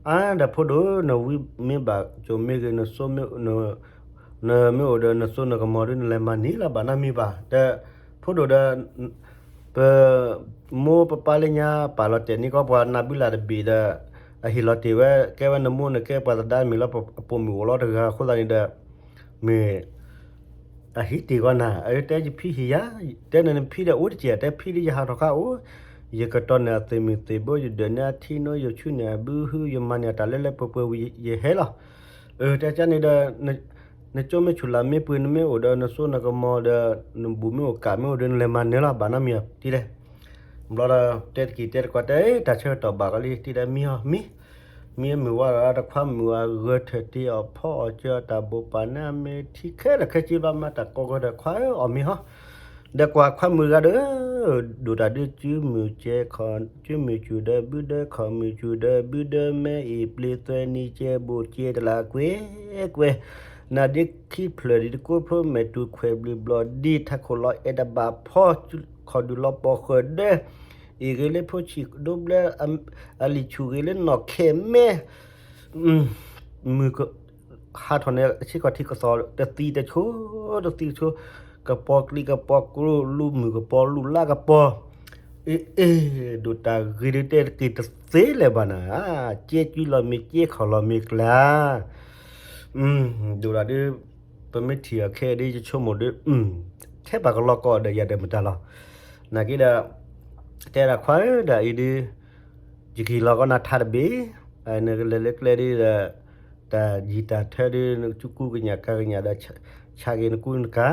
အါ ဒီးဖိဒိၣ် နဝံမ့ၢ်ဘၣ် ကၠိမ့ၢ်ဂ့ၤ နစိမ့ၢ် နမ့ၢ်အိၣ်ဒီးနစိနကမီၤဒ် နလဲၤမၤန့ၢ်လီၤ ဘၣ်နီတမံၤဘၣ်, ဒီးဖိဒိၣ်ဒီး ပမိၢ်ပပၢ်လၢညါ ပာ်လီၤတဲာ်န့ၢ်ကီးပှၤနၢ်ဘုလၢ်တဘ့ၣ်ဒီး အဟ့ၣ်လီၤတ့ၢ်ဝဲ ကဲဝဲနမိၢ်နကဲပှၤသဒါမ့ၢ်လီၤ အပိာ်မုၣ်အိၣ်လီၤတဂၤအဃိသတးန့ၣ်ဒီး မ့ၢ် အဟံးတ့ၢ်ဂီၤနၤ အတဲယဖံဟ့ၣ်ယၤ, တဲနနဖံဒီးအိၣ်တက့ၢ် တဲဖံဒီးယဟးထီၣ်ခါအိၣ်, ယကတီၤန့ၢ်အသ့ၣ်မုၢ်သ့ၣ်ဘိ ယဒၢးန့ၢ်အထံနိ ယဆူန့ၢ်အဘုဟု ယမၤန့ၢ်အတၢ်လၢလၢပှဲၤပှဲၤဝံၤ ယဟဲလီၤ, အတဲကန့ၣ်ဒီး နကၠိမ့ၢ်ဆူၣ်လၢ်မ့ၢ်ပှ့ၤ နမ့ၢ်အိၣ်ဒီးနစိနကမီၤဒီး နဘူၣ်မ့ၢ်အိၣ်ကးမ့ၢ်အိၣ်ဒီး နလဲၤမၤနၢၤလီၤ ဘၣ်နီတမံၤတံၢ်လဲၣ်, ဘျီဒီး တဲတက့ၢ်တဲတကီးတဲ တၢ်ဆၢကတီၢ်ဘၣ်ကီးလံ တံၢ်ဒီးမံဟီမံ မံမုၢ်ဝါဒီးတခွါမုၣ်အဂၢၢ်ထၢၣ်တ့ၢ်အီၣ်ဖီအီၣ်ကၢၤအတၢ်ဘိးပာ်န့ၢ်အမ့ၢ်ထံခဲလၢာ်ခဲဆ့ဘျီမၤတၢ်ကိးဂီၤဒီးခွါဧၢ အီၣ်မ့ၤဟီ, ဒီးကွၢ်ခွါမုၣ်ဂၤဒီး ဒိၣ်တၢ်ဒုးစုမုၢ်ကဲခီၣ် စုမုၢ်စူၣ်ဒီးဘုဒီးခီၣ်မုၢ်စူၣ်ဒီးဘုဒီးမဲအံၤပျ့ၤသွဲနံၤကဲဘိၣ်ကဲတလးကွဲကွဲ နၤဒ့ခံဖျၢၣ်ဒံးတကိးဖျိ မဲာ်တူၢ်ခွဲးဘျုးဘျီၣ်ဒံး ထးခိၣ်လီၤအဲၣ်တဘၣ်ဖီ ခီၣ်ဒုးလီၤပီၢ်ဃၢၤဒၢ အ့ၣ်ဂ့ၤလၢဖိဆံးဒိဘျၢ အလံာ်ဆူၣ်ဂ့ၤလၢနီၢ်ခဲမဲ မုၢ်က ဟးထီၣ်န့ၣ် ဆ့ကီၢ်ထံကသီၣ် တသံတဆိ တသံတဆိ ကပီၤကျံကပီၤကျိ လူမုၢ်ကပီၤ လူလါကပီၤ အ့ၣ် အ့ၣ် ဒိၣ်တၢ်ဂ့ၤဒုးတဲတက့ၢ်တသ့လၢၤဘၣ်နၤ ကဲကုလီၤမ့ၢ်ကဲခီၣ်လီၤမ့ၢ်ကျါ ဒိၣ်တၢ်ဒုး ပမ့ၢ်ထံၣ်အီၤခဲအံၤဒ် ယဆိကမိၣ်ဒ် ထဲပှၤကလီကီၢ်ဒီးယၤဒီးမတၤလီၤ နာ်က့ဒီး တဲဒၣ်ခွါဧၢ ဒ်အံၤဒ် ယကဟ့ၣ်လီၤကီးနၤထါတဘ့ၣ် နကလဲၤလၢကျဲဒ်ဒီး တၢ်ယံၤတၢ်ထၢဒ် နကကူကညးကၤကညးဒီး ဆးက့ၤနကူနကၤ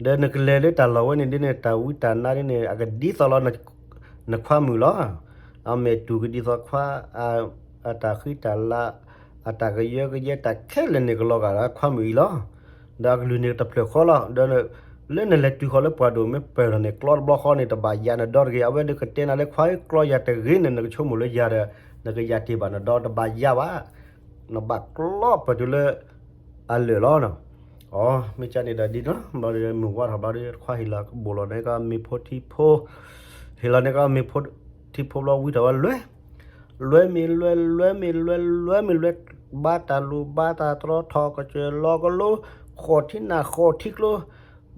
ဒီးနကလဲၤလၢတၢ်လီၢ်ဝဲန့ၣ်ဒ်န့ၣ် တၢ်ဝံတၢ်နါဒ်န့ၣ် အကဒ်သိးလီၤ နခွါမုၣ်လီၤ အမဲာ်တူၢ်ကဒ်သိးခွါ အတၢ်ဃံတၢ်လၤ အတၢ်ကယၢကယဲတၢ်ခဲလၢာ်န့ၣ် ကလီၤဂာ်ဒီးခွါမုၣ်အံၤလီၤ ဒီးအကလုၢ်န့ၣ်တဖျၢၣ်ဃီလီၤ ဒီး လၢနလဲၤတုၤဃီၤလၢပှၢ်ဒိၣ်မ့ၢ်ပၢၢ်ထီၣ်န့ၣ် ကျီတဘျီဃီန့ၣ် တဘၣ်ယၤနဒီတဂ့ၤ အဝဲဒုးကတဲနၤလၢခွါဧၢ ကျီယၤတဂ့ၤန့ၣ် နကဆိကမိၣ်လၢယၤဒီး နကယၤတ့ၢ်ဘၣ်နဒီတဘၣ်ယၤဘၣ် နဘၣ်ကျီပတုၤလၢ အလၢာ်လီၤ အမ့ၢ်ကန့ၣ်ဒီးဒ်နီၤ ဘျီဒီးမုၢ်ဝါထီၣ်ဘျီဒီး ခွါဟ့ၣ်လီၤကဘိၣ်လီၤန့ၣ်ကမ့ၢ်ဖိထံဖိ ဟ့ၣ်လီၤန့ၣ်ကမ့ၢ်ဖိထံဖိဘျီဝံထီၣ်ဝဲလွဲ လွဲမ့ၢ်လွဲ လွဲမ့ၢ်လွဲ လွဲမ့ၢ်လွဲ ဘါတၢ်လိၣ်ဘါတၢ်တြီ ထီၣ်ကစၢၢ်လီၤကလိ ဃီၣ်ထံနၢ်ဃီၣ်ထံကျိ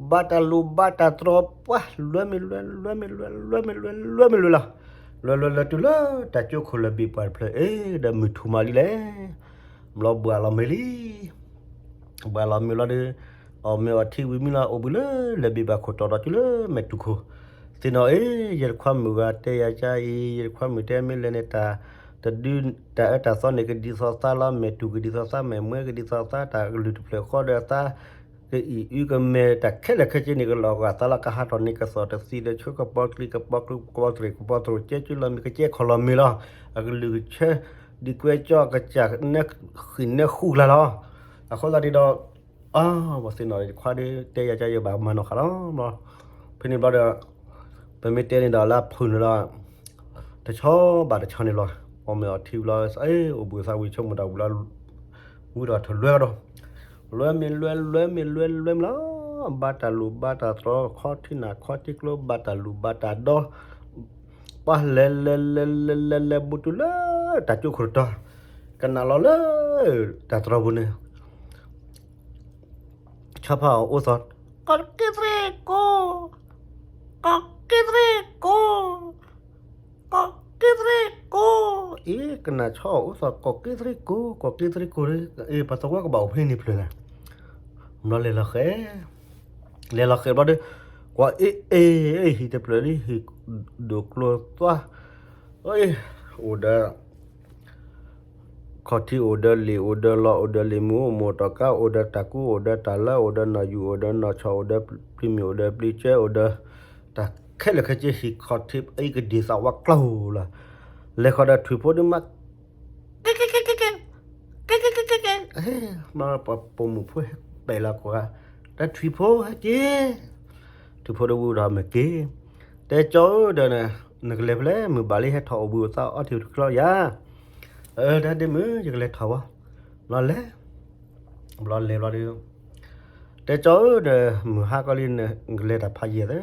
ဘါတၢ်လိၣ်ဘါတၢ်တြီ ပှၤလွဲမ့ၢ်လွဲ လွဲမ့ၢ်လွဲ လွဲမ့ၢ်လွဲ လွဲမ့ၢ်လွဲလီၤ လွဲလွဲလွဲတုၤလၢတၢ်ကၠိခိၣ်လၢၢ်ဘ့ၣ်ပှၢ်တဖျၢၣ် အ့ ဒီးမုၢ်ထူၣ်မးလံလဲၣ် ဘျီဘှၣ်လီၤမ့ၤလံ ဘှၣ်လီၤမ့ၤလီၤဒီး အီၣ်မ့ၤအီထံဝံၤမံလီၤ အိၣ်ဘှံးလၢလၢၢ်ဘ့ၣ်ဘၣ်ခိၣ်တီၤဒီးတုၤလၢမဲာ်တူၢ်ခိၣ် သ့ၣ်နီၣ်အ့ ယတခွါမုၣ်ဂၤတဲယၤကါအံၤ ယတခွါမုၣ်တဲမ့ၢ်လဲၣ်န့ၣ် တၢ်တဒု တၢ်အၢတၢ်သီန့ၣ် ကဒ်သိးသးလီၤ မဲာ်တူၢ်ကဒ်သိးသး မဲာ်မွဲကဒ်သိးသး တၢ်ကလုၢ်တဖျၢၣ်ဃီဒီးသး ကအံၣ်အုကမဲာ် တၢ်ခဲလၢာ်ခဲဆ့န့ၣ် ကလီၤဂာ်သးလီၤ ကဟးထီၣ်န့ၣ် ကသီၣ်တသံဒီး ဆိကပီၤကျံကပီၤကျိ ကပီၤတရံးကပီၤတရူး ကဲကုလီၤမ့ၤ ကကဲခီၣ်လီၤမ့ၤလီၤ အကလုၢ်ကဆၢဒုးကွဲကၠီကစၢ် နဃံၣ်နဃူကျါလီၤ အဃိသတးဒီး အဝဲသ့ၣ်နီၣ်ခွါဒီး တဲယၤကါယဘၣ်မၤနီၣ်ဃာ်လီၤ ဖဲန့ၣ်ဘျီဒီး ပမ့ၢ်တဲန့ၣ်ဒီးလၢအဖုၣ်န့ၣ်ဒီး တဆီဘၣ်တဆီန့ၣ်ဘျီ, အီၣ်မ့ၤအီထံဘျီ, အိၣ်ဘှံးသးဝံၤဆိကမိၣ်တၢ်ဝံၤလီၤ, ဝံၤဒီးထလွဲကဒီး, လွဲမ့ၢ်လွဲလွဲမ့ၢ်လွဲလွဲမ့ၢ်လီၤ, ဘါတၢ်လူၢ်ဘါတၢ်တြီ ခီထံနၢ်ခီထံကျိ ဘါတၢ်လူၢ်ဘါတၢ်ဒီ, ပှၤလဲၤလဲၤလဲၤလဲၤလဲၤလဲၤဘူးတုၤလၢ တၢ်ကၠိခိၣ်တတီၤ, ကနၣ်လီၤလၢ တၢ်တြီပူၤန့ၣ် ဆီဖါအီၤအိၣ်သီၣ်, ကီၢ်က့သရ့ကိး, ကီၢ်က့သရ့ကိး, ကီၢ်က့သရ့ကိး, အ့ ကနၣ်ဆီအီၤအိၣ်သီၣ် ကီၢ်က့သရ့ကိး ကီၢ်က့သရ့ကိး, အ့ ပှၤသဝီကဘၣ်အိၣ်ဖဲန့ၣ်ဖျၢၣ်လဲၣ်, ဘျီလဲၤလီၤဃဲၤ, လဲၤလီၤဃဲၤဘျီဒီး, ကွၢ်အ့အ့အ့ ဟံၣ်တဖျၢၣ်လံ ဟံၣ်ဒိၣ်ကျိသွါ, အိၣ်ဒီး ခီၣ်ထံးအိၣ်ဒီးလံာ် အိၣ်ဒီးလီၢ် အိၣ်ဒီးလံာ်မုၢ် အိၣ်မိၢ်တီၢ်ကါ အိၣ်ဒီးတၢ်ကူ အိၣ်ဒီးတၢ်လၢ အိၣ်ဒီးနီၢ်ယူၢ် အိၣ်ဒီးနီၢ်ဆီၣ် အိၣ်ဒီးပျံၤမုၢ် အိၣ်ဒီးပျံၤကၠဲ အိၣ်ဒီး တၢ်ခဲလၢာ်ခဲဆ့ ဟံၣ်ခီၣ်ထံးအံၤကဒံၣ်သးဝါကျိၤလီၤ, လဲၤဃီဒီးထွံၣ်ဖိဒုးမး ကဲကဲကဲကဲကဲ, ကဲကဲကဲကဲကဲ, ပှၤပိာ်မုၣ်ဖိဟဲပဲာ်လီၤကွၢ်, တၢ်ထွံၣ်ဖိဟဲက့ၤ, ထွံၣ်ဖိဒုးဝံၤဒီးမ့ၢ်က့ၤ, တဲကၠီဧၢဒီး နကလဲၤဖဲလဲၣ် မုၢ်ဘၣ်လံ ဟဲထီၣ်အိၣ်ဘှံးအိၣ်သါအီထံတချီယၤ, အၢ တၢ်ဒ့မုၣ် ယကလဲၤထီၣ်ဝဲ, ဘျီလဲၤ ဘျီလဲၤဘျီဒီး, တဲကၠီဧၢဒီး မုၢ်ဟါကီလံ နကလဲၤတၢ်ဖးယံာ်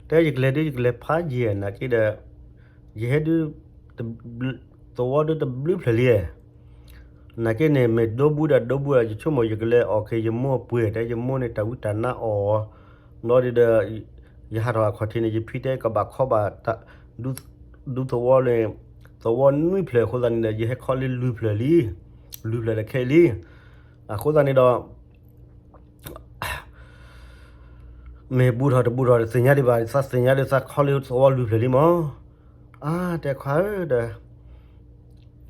သၢ တဲယကလဲၤဒုး ယကလဲၤဖးယံာ်နာ်က့ဒီး, ယဟဲဒုး, သဝီဒုးတဘျုးဖျၢၣ်လံ, နာ်က့န့ၣ် မ့ၢ်ဒိဘူဒီးဒိဘူဒီး ယဆိကမိၣ်ယကလဲၤအီၣ်က့ၤယမိၢ်အပှ့ၤ တဲယမိၢ်န့ၣ် တၢ်ဝံတၢ်နါအီၣ်, ဘျီဒုးဒီး, ယဟးထီၣ်အခီၣ်ထံးန့ၣ် ယဖံတဲကဘၣ်ခီဘၣ်, ဒူသဝီန့ၣ်, သဝီနွံဖျၢၣ်အဃိသတးန့ၣ်ဒီး ယဟဲခီလံလွံၢ်ဖျၢၣ်လံ, လွံၢ်ဖျၢၣ်တခဲလံ, အဃိသတးန့ၣ်ဒီး မ့ၢ်ဘူးထီၣ်တဘူးထီၣ်တသ့ၣ်ညါဒံးဘၣ် သးသ့ၣ်ညါဒီးသးခီလံသဝီလွံၢ်ဖျၢၣ်လံမး, အါ တဲခွါဧၢဒီး,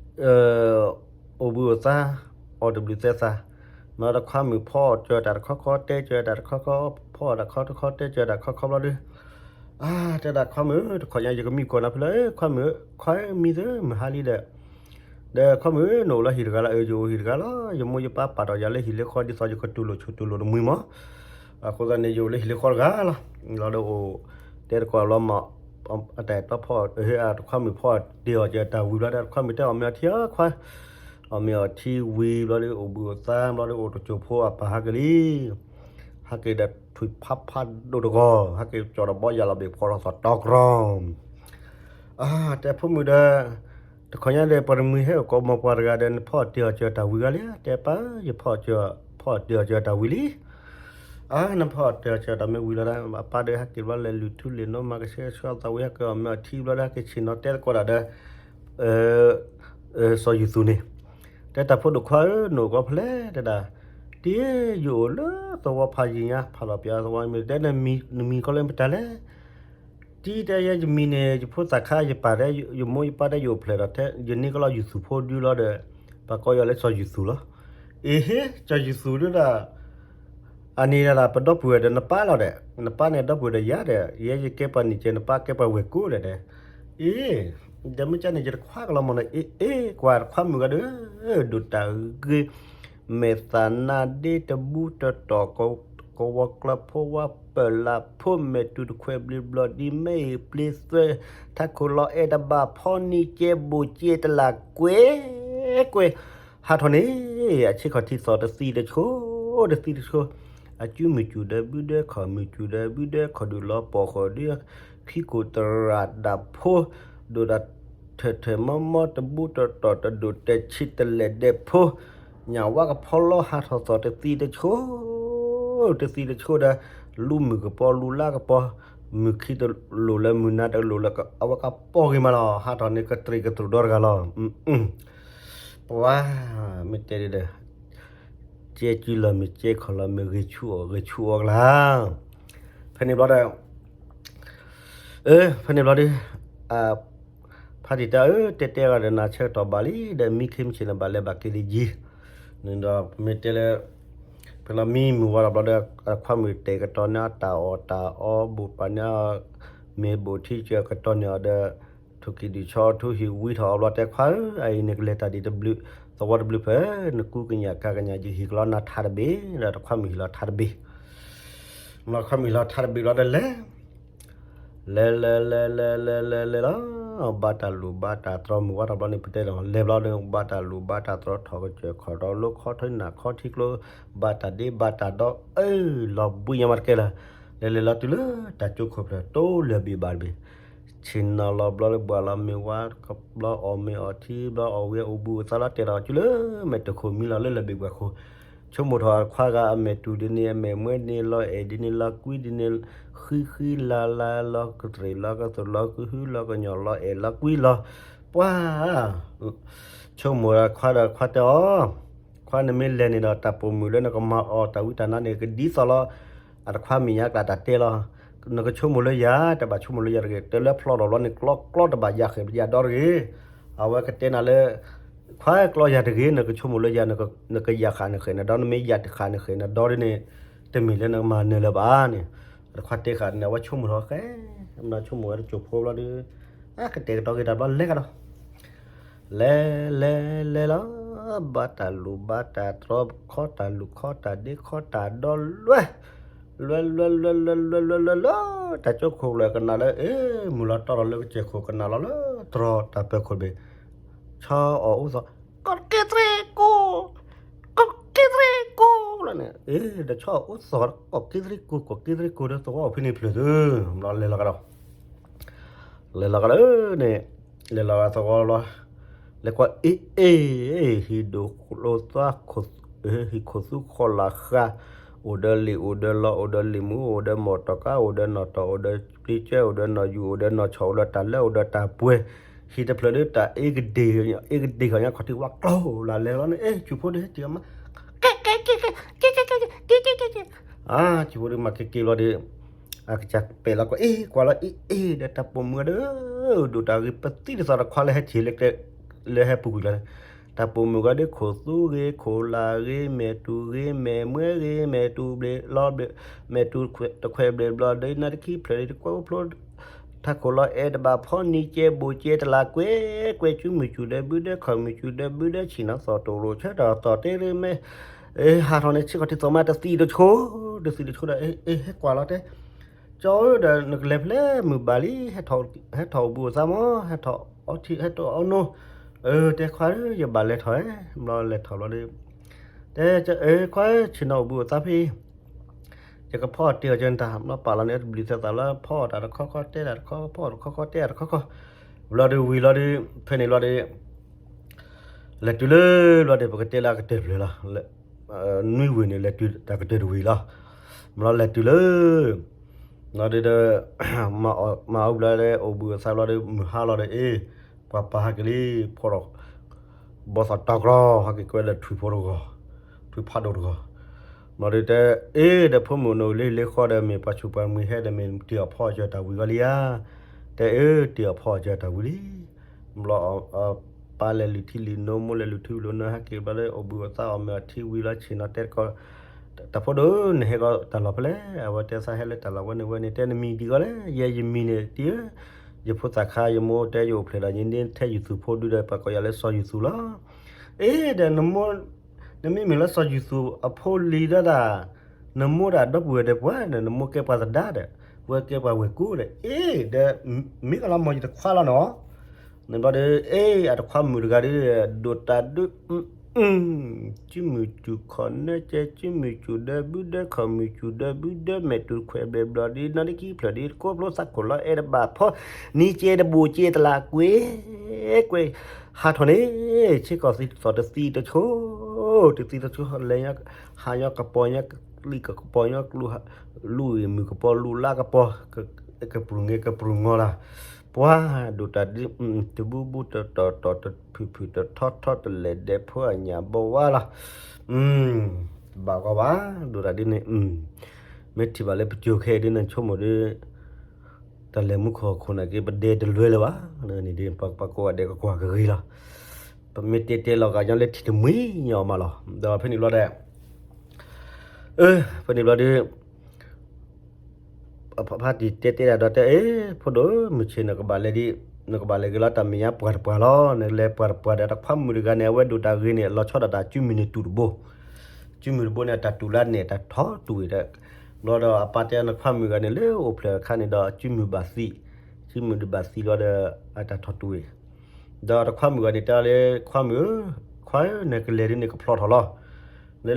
အိၣ်ဘှံးအိၣ်သါ, အီၣ်တဘျုးသဲသး, မ့ၢ်တခွါမုၣ်ဖီအီၣ်စၢၤတၢ်တခီခီ တဲစၢၤတၢ်တခီခီ, ဖီအီၣ်တၢ်တခီခီ တဲစၢၤတၢ်တခီခီဘျီဒီး, အါ တဲဒၣ်ခွါမုၣ် တခီညါ ယကမံကီၢ်နၤဖဲလဲၣ် ခွါမုၣ်, ခွါမံသၢ မုၢ်ဟါလံဒီး ဒီးခွါမုၣ် နအိၣ်လၢဟံၣ်တဂၤလီၤ, အၢ ယအိၣ်ဟံၣ်တဂၤလီၤ, ယမိၢ်ယပၢ်ပာ်ထီၣ်ယၤလၢဟံၣ်လၢဃီ ဒ်သိးယကတူၢ်လိာ်ဆိၣ်တူၢ်လိာ်တမှံၤမး, အဃိသတးန့ၣ် ယအိၣ်လၢဟံၣ်လၢဃီတဂၤလီၤ, လီၤဒီးအိၣ်, တဲတကိးလီၤမး, အတၢ်အဲၣ်တီဖီ, တခွါမုၣ်ဖီအီၣ်တ့ၢ်အီၣ်စၢၤတၢ်ဝံၤဘျီဒီး တခွါမုၣ်တဲအီၣ်မ့ၤအီထံအီခွါ, အီၣ်မ့ၤအီထံဝံၤဘျီဒီး အိၣ်ဘှံးအိၣ်သါဘျီဒီး အိၣ်တစိၢ်ဖိအပၢ်ဟးက့ၤလံ, ဟးက့ၤဒီးထွံၣ်ဖးဖးဒိၣ်တဂီၤ, ဟဲက့ၤကၠီၣ်ဒီးဘီယၢ်လီၤဘ့ၣ်ဖီထီၣ်သီၣ်တီကြီ, အါ တဲဖိမုၣ်ဒီး, တခီညါဒီး ပှၤတမှံၤဟဲအိၣ်ကိးမီၤပှၤတဂၤဒီး နဖီအီၣ်တ့ၢ်အီၣ်စၢၤတၢ်ဝံၤဂၤလံ, တဲပၢ် ယဖီအီၣ်စၢၤ, ဖီအီၣ်တ့ၢ်အီၣ်စၢၤတၢ်ဝံၤလံ, အါ နဖီအီၣ်တ့ၢ်အီၣ်စၢၤတၢ်မ့ၢ်ဝံၤလီၤဒီး အပၢ်ဒီးဟဲက့ၤဘျီလဲၤလုၢ်ထူလုၢ်နိ မၤကဆှဲကဆှီသးဝံၤ ဟဲက့ၤအီၣ်မ့ၤအီထံဘျီဒီး ဟဲက့ၤဆ့ၣ်နီၤတဲသကိးတၢ်ဒီး စီၤယူၤသူန့ၣ်, တဲတၢ်ဖိဒိၣ်ခွါဧၢ နအိၣ်ကီးဖဲလဲၣ် တဲဒၣ်, တ့ၢ် ယအိၣ်လၢသဝီဖးယံၤညါ ဖးလီၤပၠးသဝီမ့ၢ် တဲနမံၤကီးလၢမတၤလဲၣ်, တံၤ တဲယဲယမံၤန့ၣ် ယဖိသၣ်ခါယပၢ်တဲ ယမိၢ်ယပၢ်တဲယအိၣ်ဖျဲၣ်ဒီး ယန့ၢ်ကလီၤယူၤသူဖိဒုလီၤဒီး ပှၤကိးယၤလၢစီၤယူၤသူလီၤ, အ့ဟ့ စီၤယူၤသူဒုဒၣ် အန့ၣ်ဒၣ်ပဒီပုၢ်ဝဲၢ်ဒီးနပၢ်လီၤဒီး နပၢ်န့ၣ်ဒီပုၢ်ဝဲၢ်ဒီးယၤဒီး ယဲယကဲပှၤနံၣ်ကဲ နပၢ်ကဲပှၤဝဲၢ်ကိးဒီး, အ့ ဒီးမ့ၢ်ကန့ၣ် ယတခွါကလီၤမၢ်န့ၣ် အ့ အ့ ကွၢ်တခွါမုၣ်ဂၤဒီး ဒိၣ်တၢ်ဂ့ၤ မဲာ်သၣ်နါဒ့တဘူတတီၢ် ကဝီၤကျၢၤဖိဝါပၢၢ်လၢ်ဖိ မဲာ်တူၤတခွဲးဘျ့ဘျီၣ်ဒံး မ့ၢ်အံၤပျ့သွဲ ထးခိၣ်လီၤအဲၣ်တဘၣ် ဖီနံၤကဲဘိၣ်ကဲတလၢ်ကွဲကွဲ ဟးထီၣ်န့ၣ် အဆ့ခီၣ်ထံးသီၣ်တသံတဆိ တသံတဆိ အစုမုၢ်စူၢ်ဒီးဘုဒၢ ခီၣ်မုၢ်စူၢ်ဒီးဘုဒၢ ခီၣ်ဒုးလီၤပှီၢ်ဃီၣ်ဒုး ခံကိၢ်တရၢ်ဒၣ်ဖိ ဒိၣ်ဒၣ်ထၢၣ်ထၢၣ်မီမီ တဘူတတီၢ် တဒိၣ်တဲဆံးတလဲၣ်ဒဲးဖိ ညၣ်ဝါကဖီလီၤဟးထီၣ်သီၣ်တသံတဆိ တသံတဆိဒီး လူမုၢ်ကပီၤ လူလါကပီၤ မုၢ်ခံတလိၣ်လၢ မုၢ်နၤတလိၣ်လၢ အဝဲကပီၤဂ့ၤမးလီၤ ဟးထီၣ်န့ၣ် ကတြံးကတြူၢ်ဒီတဂၤလီၤ ပှၤ မ့ၢ်တဲဒ်ဒီး ကဲကုလီၤမ့ၢ်ကဲခီၣ်လီၤမ့ၢ် ဂဲၤဆူအီၤ ဂဲၤဆူအီၤကလါ ဖဲန့ၣ်ဘျီဒီး ဖဲန့ၣ်ဘျီဒီး ဖးတံၢ်တၢ်ဧၢ တဲတဲဂၤဒီးနၤဆၢကတီၢ်ဘၣ်လံ ဒီးမံခ့မုၢ်ဆ့ၣ်န့ၣ် ဘၣ်လဲၤဘၣ်က့ၤလံယံၤ န့ၣ်ဒီး ပမ့ၢ်တဲလၢ ဖဲလီၤမံမုၢ်ဝါဒီးဘျီဒီး ခွါမုၣ်တဲာ်ကတီၤန့ၢ်အီၤတၢ်အီၣ်တၢ်အီ ဘိၣ်ပာ်န့ၢ်အီၤ မ့ၢ်ဘိၣ်ထံကၢၤကတီၤန့ၢ်အီၤဒီး ထူၣ်ကံၢ်ဒုၣ်ဆီထူဟံၣ်ဝံထီၣ်အီၤဘျီ တဲခွါဧၢ အအံၤန့ၣ်ကလဲၤတၢ်ဒ်တဘျုး သဝီတဘျုးဖဲ နကူကညၣ်ကၤကညၣ် ယဟံၣ်ကလီနၤထါတဘ့ၣ် ဒီးတခွါမုၣ်ဟံၣ်လီၤထါတဘ့ၣ် လီၤခွါမုၣ်ဟံၣ်လီၤထါတဘ့ၣ်ဘျီဒီးလဲၤ လဲၤလဲၤလဲၤလဲၤလဲၤလဲၤလဲၤလီၤ, ဘၣ်တၢ်လူၤဘၣ်တၢ်တြီမုၢ်ဝါထီၣ်ဘျီန့ၣ် ပတဲလီၤ လဲၤဘျီန့ၣ် ဘၣ်တၢ်လူၤဘၣ်တၢ်တြီထီၣ်ကစၢၢ်ခီၣ်ဒီးလိခီထံနၢ်ခီထံကျိ, ဘၣ်တၢ်ဒ့ဘၣ်တၢ်ဒီး အၢ လီၤဘှံးညါမးတကဲလၢၤ, လဲၤလဲၤလီၤတုၤလၢတၢ်ကၠိခိၣ်ဖျၢၣ် တိၢ်လၢာ်ဘ့ၣ်ဘၣ်တဘ့ၣ်, ဆ့ၣ်နီၤလီၤဘျီလၢဘှၢ်လီၤမ့ၢ်ဝါ, ဘျီအီၣ်မ့ၤအီထံ ဘျီအီၣ်ဝံၤအအိၣ်ဘှံးအိၣ်သါလီၤတဲာ်ဒီး တုၤလၢမဲာ်တခိၣ်မံလီၤလၢလၢာ်ဘ့ၣ်ဘှၢ်ခိၣ် ဆိကမိၣ်ထီၣ်ခွါဂၤအမဲာ်တူၢ်ဒ်န့ၣ် အမဲာ်မွဲဒ်န့ၣ် လီၤအဲၣ်ဒ်န့ၣ် လီၤကွံဒ်န့ၣ်, ဃံဃံလၤလၤ လီၤကတြ့ၣ်လီၤကသၢၣ်လီၤကဟုလီၤကညီၢ်လီၤအဲၣ်လီၤကွံလီၤ, ပှၤ ဆိကမိၣ်ဒီးခွါဒီးခွါတဲအီၤ, ခွါနမ့ၢ်လဲၤန့ၣ်ဒီး တၢ်ပိာ်မုၣ်လၢနကမၤအီၤတၢ်ဝံတၢ်နါန့ၣ် ကဒ်သိးလီၤ, အတခွါမဲာ်ညါကျါတၢ်တဲလီၤ, နကဆိကမိၣ်လၢယၤ တဘၣ်ဆိကမိၣ်လၢယၤတဂ့ၤ, တဲလၢဖျီထီၣ်ဘျီန့ၣ် ကျီကျီတဘၣ်ယၤဃဲၤယၤဒီတဂ့ၤ, အဝဲကတဲနၤလၢ ခွါကျီယၤတဂ့ၤ နကဆိကမိၣ်လၢယၤ နကယၤဃာ်နဃဲၤနဒီ နမ့ၢ်ယၤတဃာ်နဃဲၤနဒီဒ်န့ၣ် တမ့ၢ်လၢနကမၤနၢၤလၢၤဘၣ်န့ၣ်, အတခွါတဲဃာ်န့ၣ် အဝဲဆိကမိၣ်ထီၣ်ဃဲ, မ့ၢ်ဆိကမိၣ်ဝဲတစိၢ်ဖိဘျီဒီး အကတဲာ်ကတီၤက့ၤတၢ်ဘျီလဲၤကဒီး လဲၤလဲၤလဲၤလီၤ, ဘၣ်တၢ်လူၤဘၣ်တၢ်တြီ ခီတၢ်လူၤခီတၢ်ဒ့ခီတၢ်ဒီလွဲ, လွဲလွဲလွဲလွဲလွဲလွဲလွဲလွဲ, တၢ်ကၠိခိၣ်ဖျၢၣ်ကနၣ်လၢ အ့ မုၢ်လီၤတီၢ်ထီၣ်လၢကစၢၢ်ခိၣ်ကနၣ်လီၤလၢတြီတၢ်ပၢၤခိၣ်တဘ့ၣ်, ဆီအီၣ်အိၣ်သီၣ်, ကီၢ်က့သရ့ကိၣ်, ကီၢ်က့သရ့ကိၣ်လီၤန့ၣ်, အ့ ဒီးဆီအီၣ်အိၣ်သီၣ် ကီၢ်က့သရ့ကိၣ် ကီၢ်က့သရ့ကိၣ်ဒီးသဝီအိၣ်ဖဲန့ၣ်ဖျၢၣ်သု, ဘျီလဲၤလီၤကဒီး လဲၤလီၤကဒီးန့ၣ်, လဲၤလီၤကဒီးသဝီလီၤ, လဲၤကွၢ်အ့ၣ်အ့ၣ်, ဟံၣ်ဒိၣ်ကျိသၣ်, ဟံၣ်ခိၣ်သူခိၣ်လၢ်ဃာ်, အိၣ်ဒီးလံာ်အိၣ်ဒီးလီၤ အိၣ်ဒီးလံာ်မူ အိၣ်ဒီးမီၢ်တီၢ်ကါ အိၣ်ဒီးနီၣ်တီၢ် အိၣ်ဒီးပျံၤကၢ အိၣ်ဒီးနီၣ်ယူၢ် အိၣ်ဒီးနီၣ်ဆီၣ် အိၣ်ဒီးတၢ်လၢ အိၣ်ဒီးတၢ်ပှဲၤ, ဟံၣ်တဖျၢၣ်ဒီးတၢ်အ့ကဒ့ၣ်, အ့ကဒ့ၣ်ဃီညါခီၣ်ထံးဝါကျီလၢလဲၤလီၤန့ၣ် အ့ ဆူၣ်ဖိဒီးဟဲက့ၤအီၤမး ကဲ ကဲ ကဲ ကဲ ကဲ ကဲ ကဲ ကဲ ကဲ ကဲ ကဲ ကဲ အါ ဆူၣ်ဖိဒီးမၤက့ၤက့ၤဘျီဒီး အကစၢ်ပဲာ်လီၤကွၢ် အ့ ကွၢ်လီၤ အ့ အ့ ဒီးတၢ်ပိာ်မုၣ်ဂၤဒီး ဒိၣ်တၢ်ဂ့ၤပသံတသီဒီးခွါလၢဟဲထံၣ်လၢ လၢဟဲပူၤကွံာ်လီၤန့ၣ်, တၢ်ပိာ်မုၣ်ဂၤဒီး ခိၣ်သူဂ့ၤ ခိၣ်လၢ်ဂ့ၤ မဲာ်တူၤဂ့ၤ မဲာ်မွဲဂ့ၤ မဲာ်တူၤဘျ့းလီၤဘျ့း မဲာ်တူၤတခွဲးဘျ့းဘျီဒီး နါတခံဖျၢၣ်ဒီး တကွဲးအိၣ်ဖျိ ထးခိၣ်လီၤအဲၣ်တဘၣ်ဖီ နံၤကဲဘိၣ်ကဲတလးကွဲ ကွဲ ကုမုၢ်စူၣ်ဒီးဘုဒီး ခီၣ်မုၢ်စူၣ်ဒီးဘုဒီး ဆ့ၣ်နီၤသီၣ်တိၢ်ရိၣ်ဆၢတၢ်သီၣ်တဲရ့မဲ ဟးထီၣ်န့ၣ် ဆ့ကီၢ်ထံသီၣ်မး တသံတဆိ တသံတဆိဒီး အ့ ဟဲကွၢ်လီၤတဲ ကၠီဧၢ ဒီးနကလဲၤဖဲလဲၣ် မုၢ်ဘၣ်လံ ဟဲထီၣ်အိၣ်ဘှံးအိၣ်သါမး ဟဲထီၣ်အီထံ ဟဲထီၣ်အီနိ တဲခွါဧၢ ယဘၣ်လဲၤထီၣ်ဧါ ဘျီလဲၤထီၣ်ဘျီဒီး တဲ ခွါဧၢ ဆ့ၣ်နီၤအိၣ်ဘှံးအိၣ်သါဖဲအံၤ ယကဖီအီၣ်တ့ၢ်အီၤကၢနတၢ် ဘျီပာ်လီၤန့ၣ် တဘျုးသဲသးလၢ ဖီအီၣ်တၢ်တခီခီ တဲတၢ်တခီ ဖီအီၣ်တခီခီ တဲတၢ်တခီခီ ဘျီဒီးဝံၤလီၤဒီး ဖဲန့ၣ်လီၤဒီး လဲၤတုၤလၢ ဘျီဒီး ပကတဲလၢအကတၢၢ်တဖျၢၣ်လီၤ နွံဝ့ၢ်န့ၣ် လဲၤတုၤတၢ်ကတၢၢ်တဝ့ၢ်လီၤ ဘျီလဲၤတုၤလၢ ဘျီဒီး မၤအီၣ်ဘျီဒီး အိၣ်ဘှံးအိၣ်သါဘျီဒီး မုၢ်ဟါလီၤဒီး အ့ ပှၤပာ်ဟဲက့ၤလံ ဖီထီၣ် ဘီသီၣ်တီကျီ ဟဲက့ၤကွဲလၢထွံၣ်ဖိတဂီၤ ထွံၣ်ဖးဒိၣ်တဂီၤ ဘျီဒီးတဲ အ့ ဒီးဖိမုၣ်နအိၣ်လၢလ့ဃီဒီး မ့ၢ်ပှၤဆူၣ်ပှၤမှံဟဲဒီး မ့ၢ်တ့ၢ်အီၣ်ဖီအီၣ်ကၢတၢ်ဝံၤဂီၢ်လံဧါ တဲအၢ တ့ၢ်အီၣ်ဖီအီၣ်ကၢတၢ်ဝံၤလံ ဘျီ ပၢ်လဲၤလုၢ်ထံလုၢ်နိ မိၢ်လဲၤလုၢ်ထံလုၢ်နိ ဟဲက့ၤဘျီဒီး အိၣ်ဘှံးအိၣ်သါအီၣ်မ့ၤအီထံဝံၤလီၤ ဆ့ၣ်နီၤတဲတကီၢ် တၢ်ဖိဒိၣ် နဟဲကီးတၢ်လီၢ်ဖဲလဲၣ် အဝဲတဲသးဟဲလၢတၢ်လီၢ်ဝဲန့ၣ်ဝဲန့ၣ် တဲနမံၤဒ်ဂီၢ်လဲၣ် ယဲယမံၤန့ၣ်တံၢ်ဧၢ ယဖိသၣ်ခါ ယမိၢ်တဲယအိၣ်ဖျဲၣ်ဒီး ယန့ၢ်ထဲယူၤသူၣ်ဖိဒုဒီး ပှၤကိးယၤလၢစီၤယူၤသူၣ်လီၤ အ့ ဒီးနမိၢ် နမ့မ့ၢ်လၢစီၤယူၤသူၣ်အဖိလံၤဒီးဒၣ် နမိၢ်ဒၣ်ဒီပုၢ်ဝဲၢ်ဒီးပှၤဒီး နမိၢ်ကဲပှၤသဒါဒီး ဝဲကဲပှၤဝဲၢ်ကိဒီး အ့ ဒီး မ့ၢ်ကလီၤမၢ်ယတခွါလီၤနီၤ န့ၣ်ဘျီဒီး အ့ အတခွါမုၣ်တဂၤဒီး ဒိၣ်တၢ်ဒုး စုမုၢ်စူၣ်ခီၣ်နၢကဲ စုမုၢ်စူၣ်ဒီးဘုဒီး ခီၣ်မုၢ်စူၣ်ဒီးဘုဒီး မဲာ်တူၤခွဲးဘျဲးဘျီဒီး နီၢ်တခံဖျၢၣ်ဒီး တကိးဖျိသးခိၣ်လီၤအဲၣ်တဘၣ်ဖီ နံၤကဲတဘိၣ်ကဲတလးကွဲ ကွဲ ဟးထီၣ်န့ၣ် ဆ့ကီၢ်သီၣ်တသံတဆိ တသံတဆိ လဲၤညါ ဟးညီကပီၤညီ လံၣ်ကပီၤညီ လူၢ်အံၤမုၢ်ကပီၤ လူၢ်လါကပီၤ ကပြုၢ်ငဲကပြုၢ်ငီလၢ် ပှၤဒိၣ်တၢ်ဒုး တဘူဘူတတီၤတီၤ တဖုၣ်ဖုၣ်တထီထီ တလဲၤဒဲးဖိအညၣ်ဘီဝါလီၤ ဘၣ်ဂီၢ်ဘၣ် ဒိၣ်တၢ်ဒုးန့ၣ် မ့ၢ်ထံၣ်ဘၣ်လၢပစိၤခဲအံၤဒုး နဆိကမိၣ်ဒီး တၢ်လဲၤမူခိၣ်ဟီၣ်ခိၣ်နာ်က့ ပဒဲတလွဲလၢၤဘၣ် န့ၣ်ဒီး ပှၤကိးဂၤဒဲးကကွၢ်ကဂ့ၤလီၤ ပမ့ၢ်တဲတဲလီၤဂာ်ညီလၢထံၣ်တမှံၤညီမးလီၤ ဒီးဖဲန့ၣ်ဘျီဒီး အၢ ဖဲန့ၣ်ဘျီဒီး ဖါတံၢ်တဲတဲဒၣ်ဒီးတဲ အ့ ဖိဒိၣ် မုၢ်ဆ့ၣ်နကဘၣ်လဲၤဒ် နကဘၣ်လဲၤက့ၤလီၤ တၢ်မဲာ်ညါပှၤတပှၤလီၤ နလဲၤပှၤတပှၤဒီး တခွါမုၣ်တဂၤန့ၣ် အဝဲဒိၣ်တၢ်ဂ့ၤန့ၣ် လီၤဆီဒၣ်တၢ်စုမုၢ်န့ၣ်တူၢ်တဘိ စုမုၢ်တဘိန့ၣ် တၢ်တူၢ်လၢန့ၣ် တၢ်ထီတူၢ်ဝဲဒီး ဘျီဒီးအပၢ်တဲနခွါမုၣ်ဂၤန့ၣ် လၢအိၣ်ဖျဲၣ်အခါန့ၣ်ဒီး စုမုၢ်ဘၣ်သံ အစုမုၣ်ဒုးဘၣ်သံလီၤဒီး အတၢ်ထီၣ်တူာ်အံၤ, ဒီးတခွါမုၣ်ဂၤန့ၣ်တဲလၢခွါမုၣ်ဧၢ, ခွါဧၢ နကလဲၤဒ်န့ၣ်ကဖျီထီၣ်လီၤ. နလဲၤ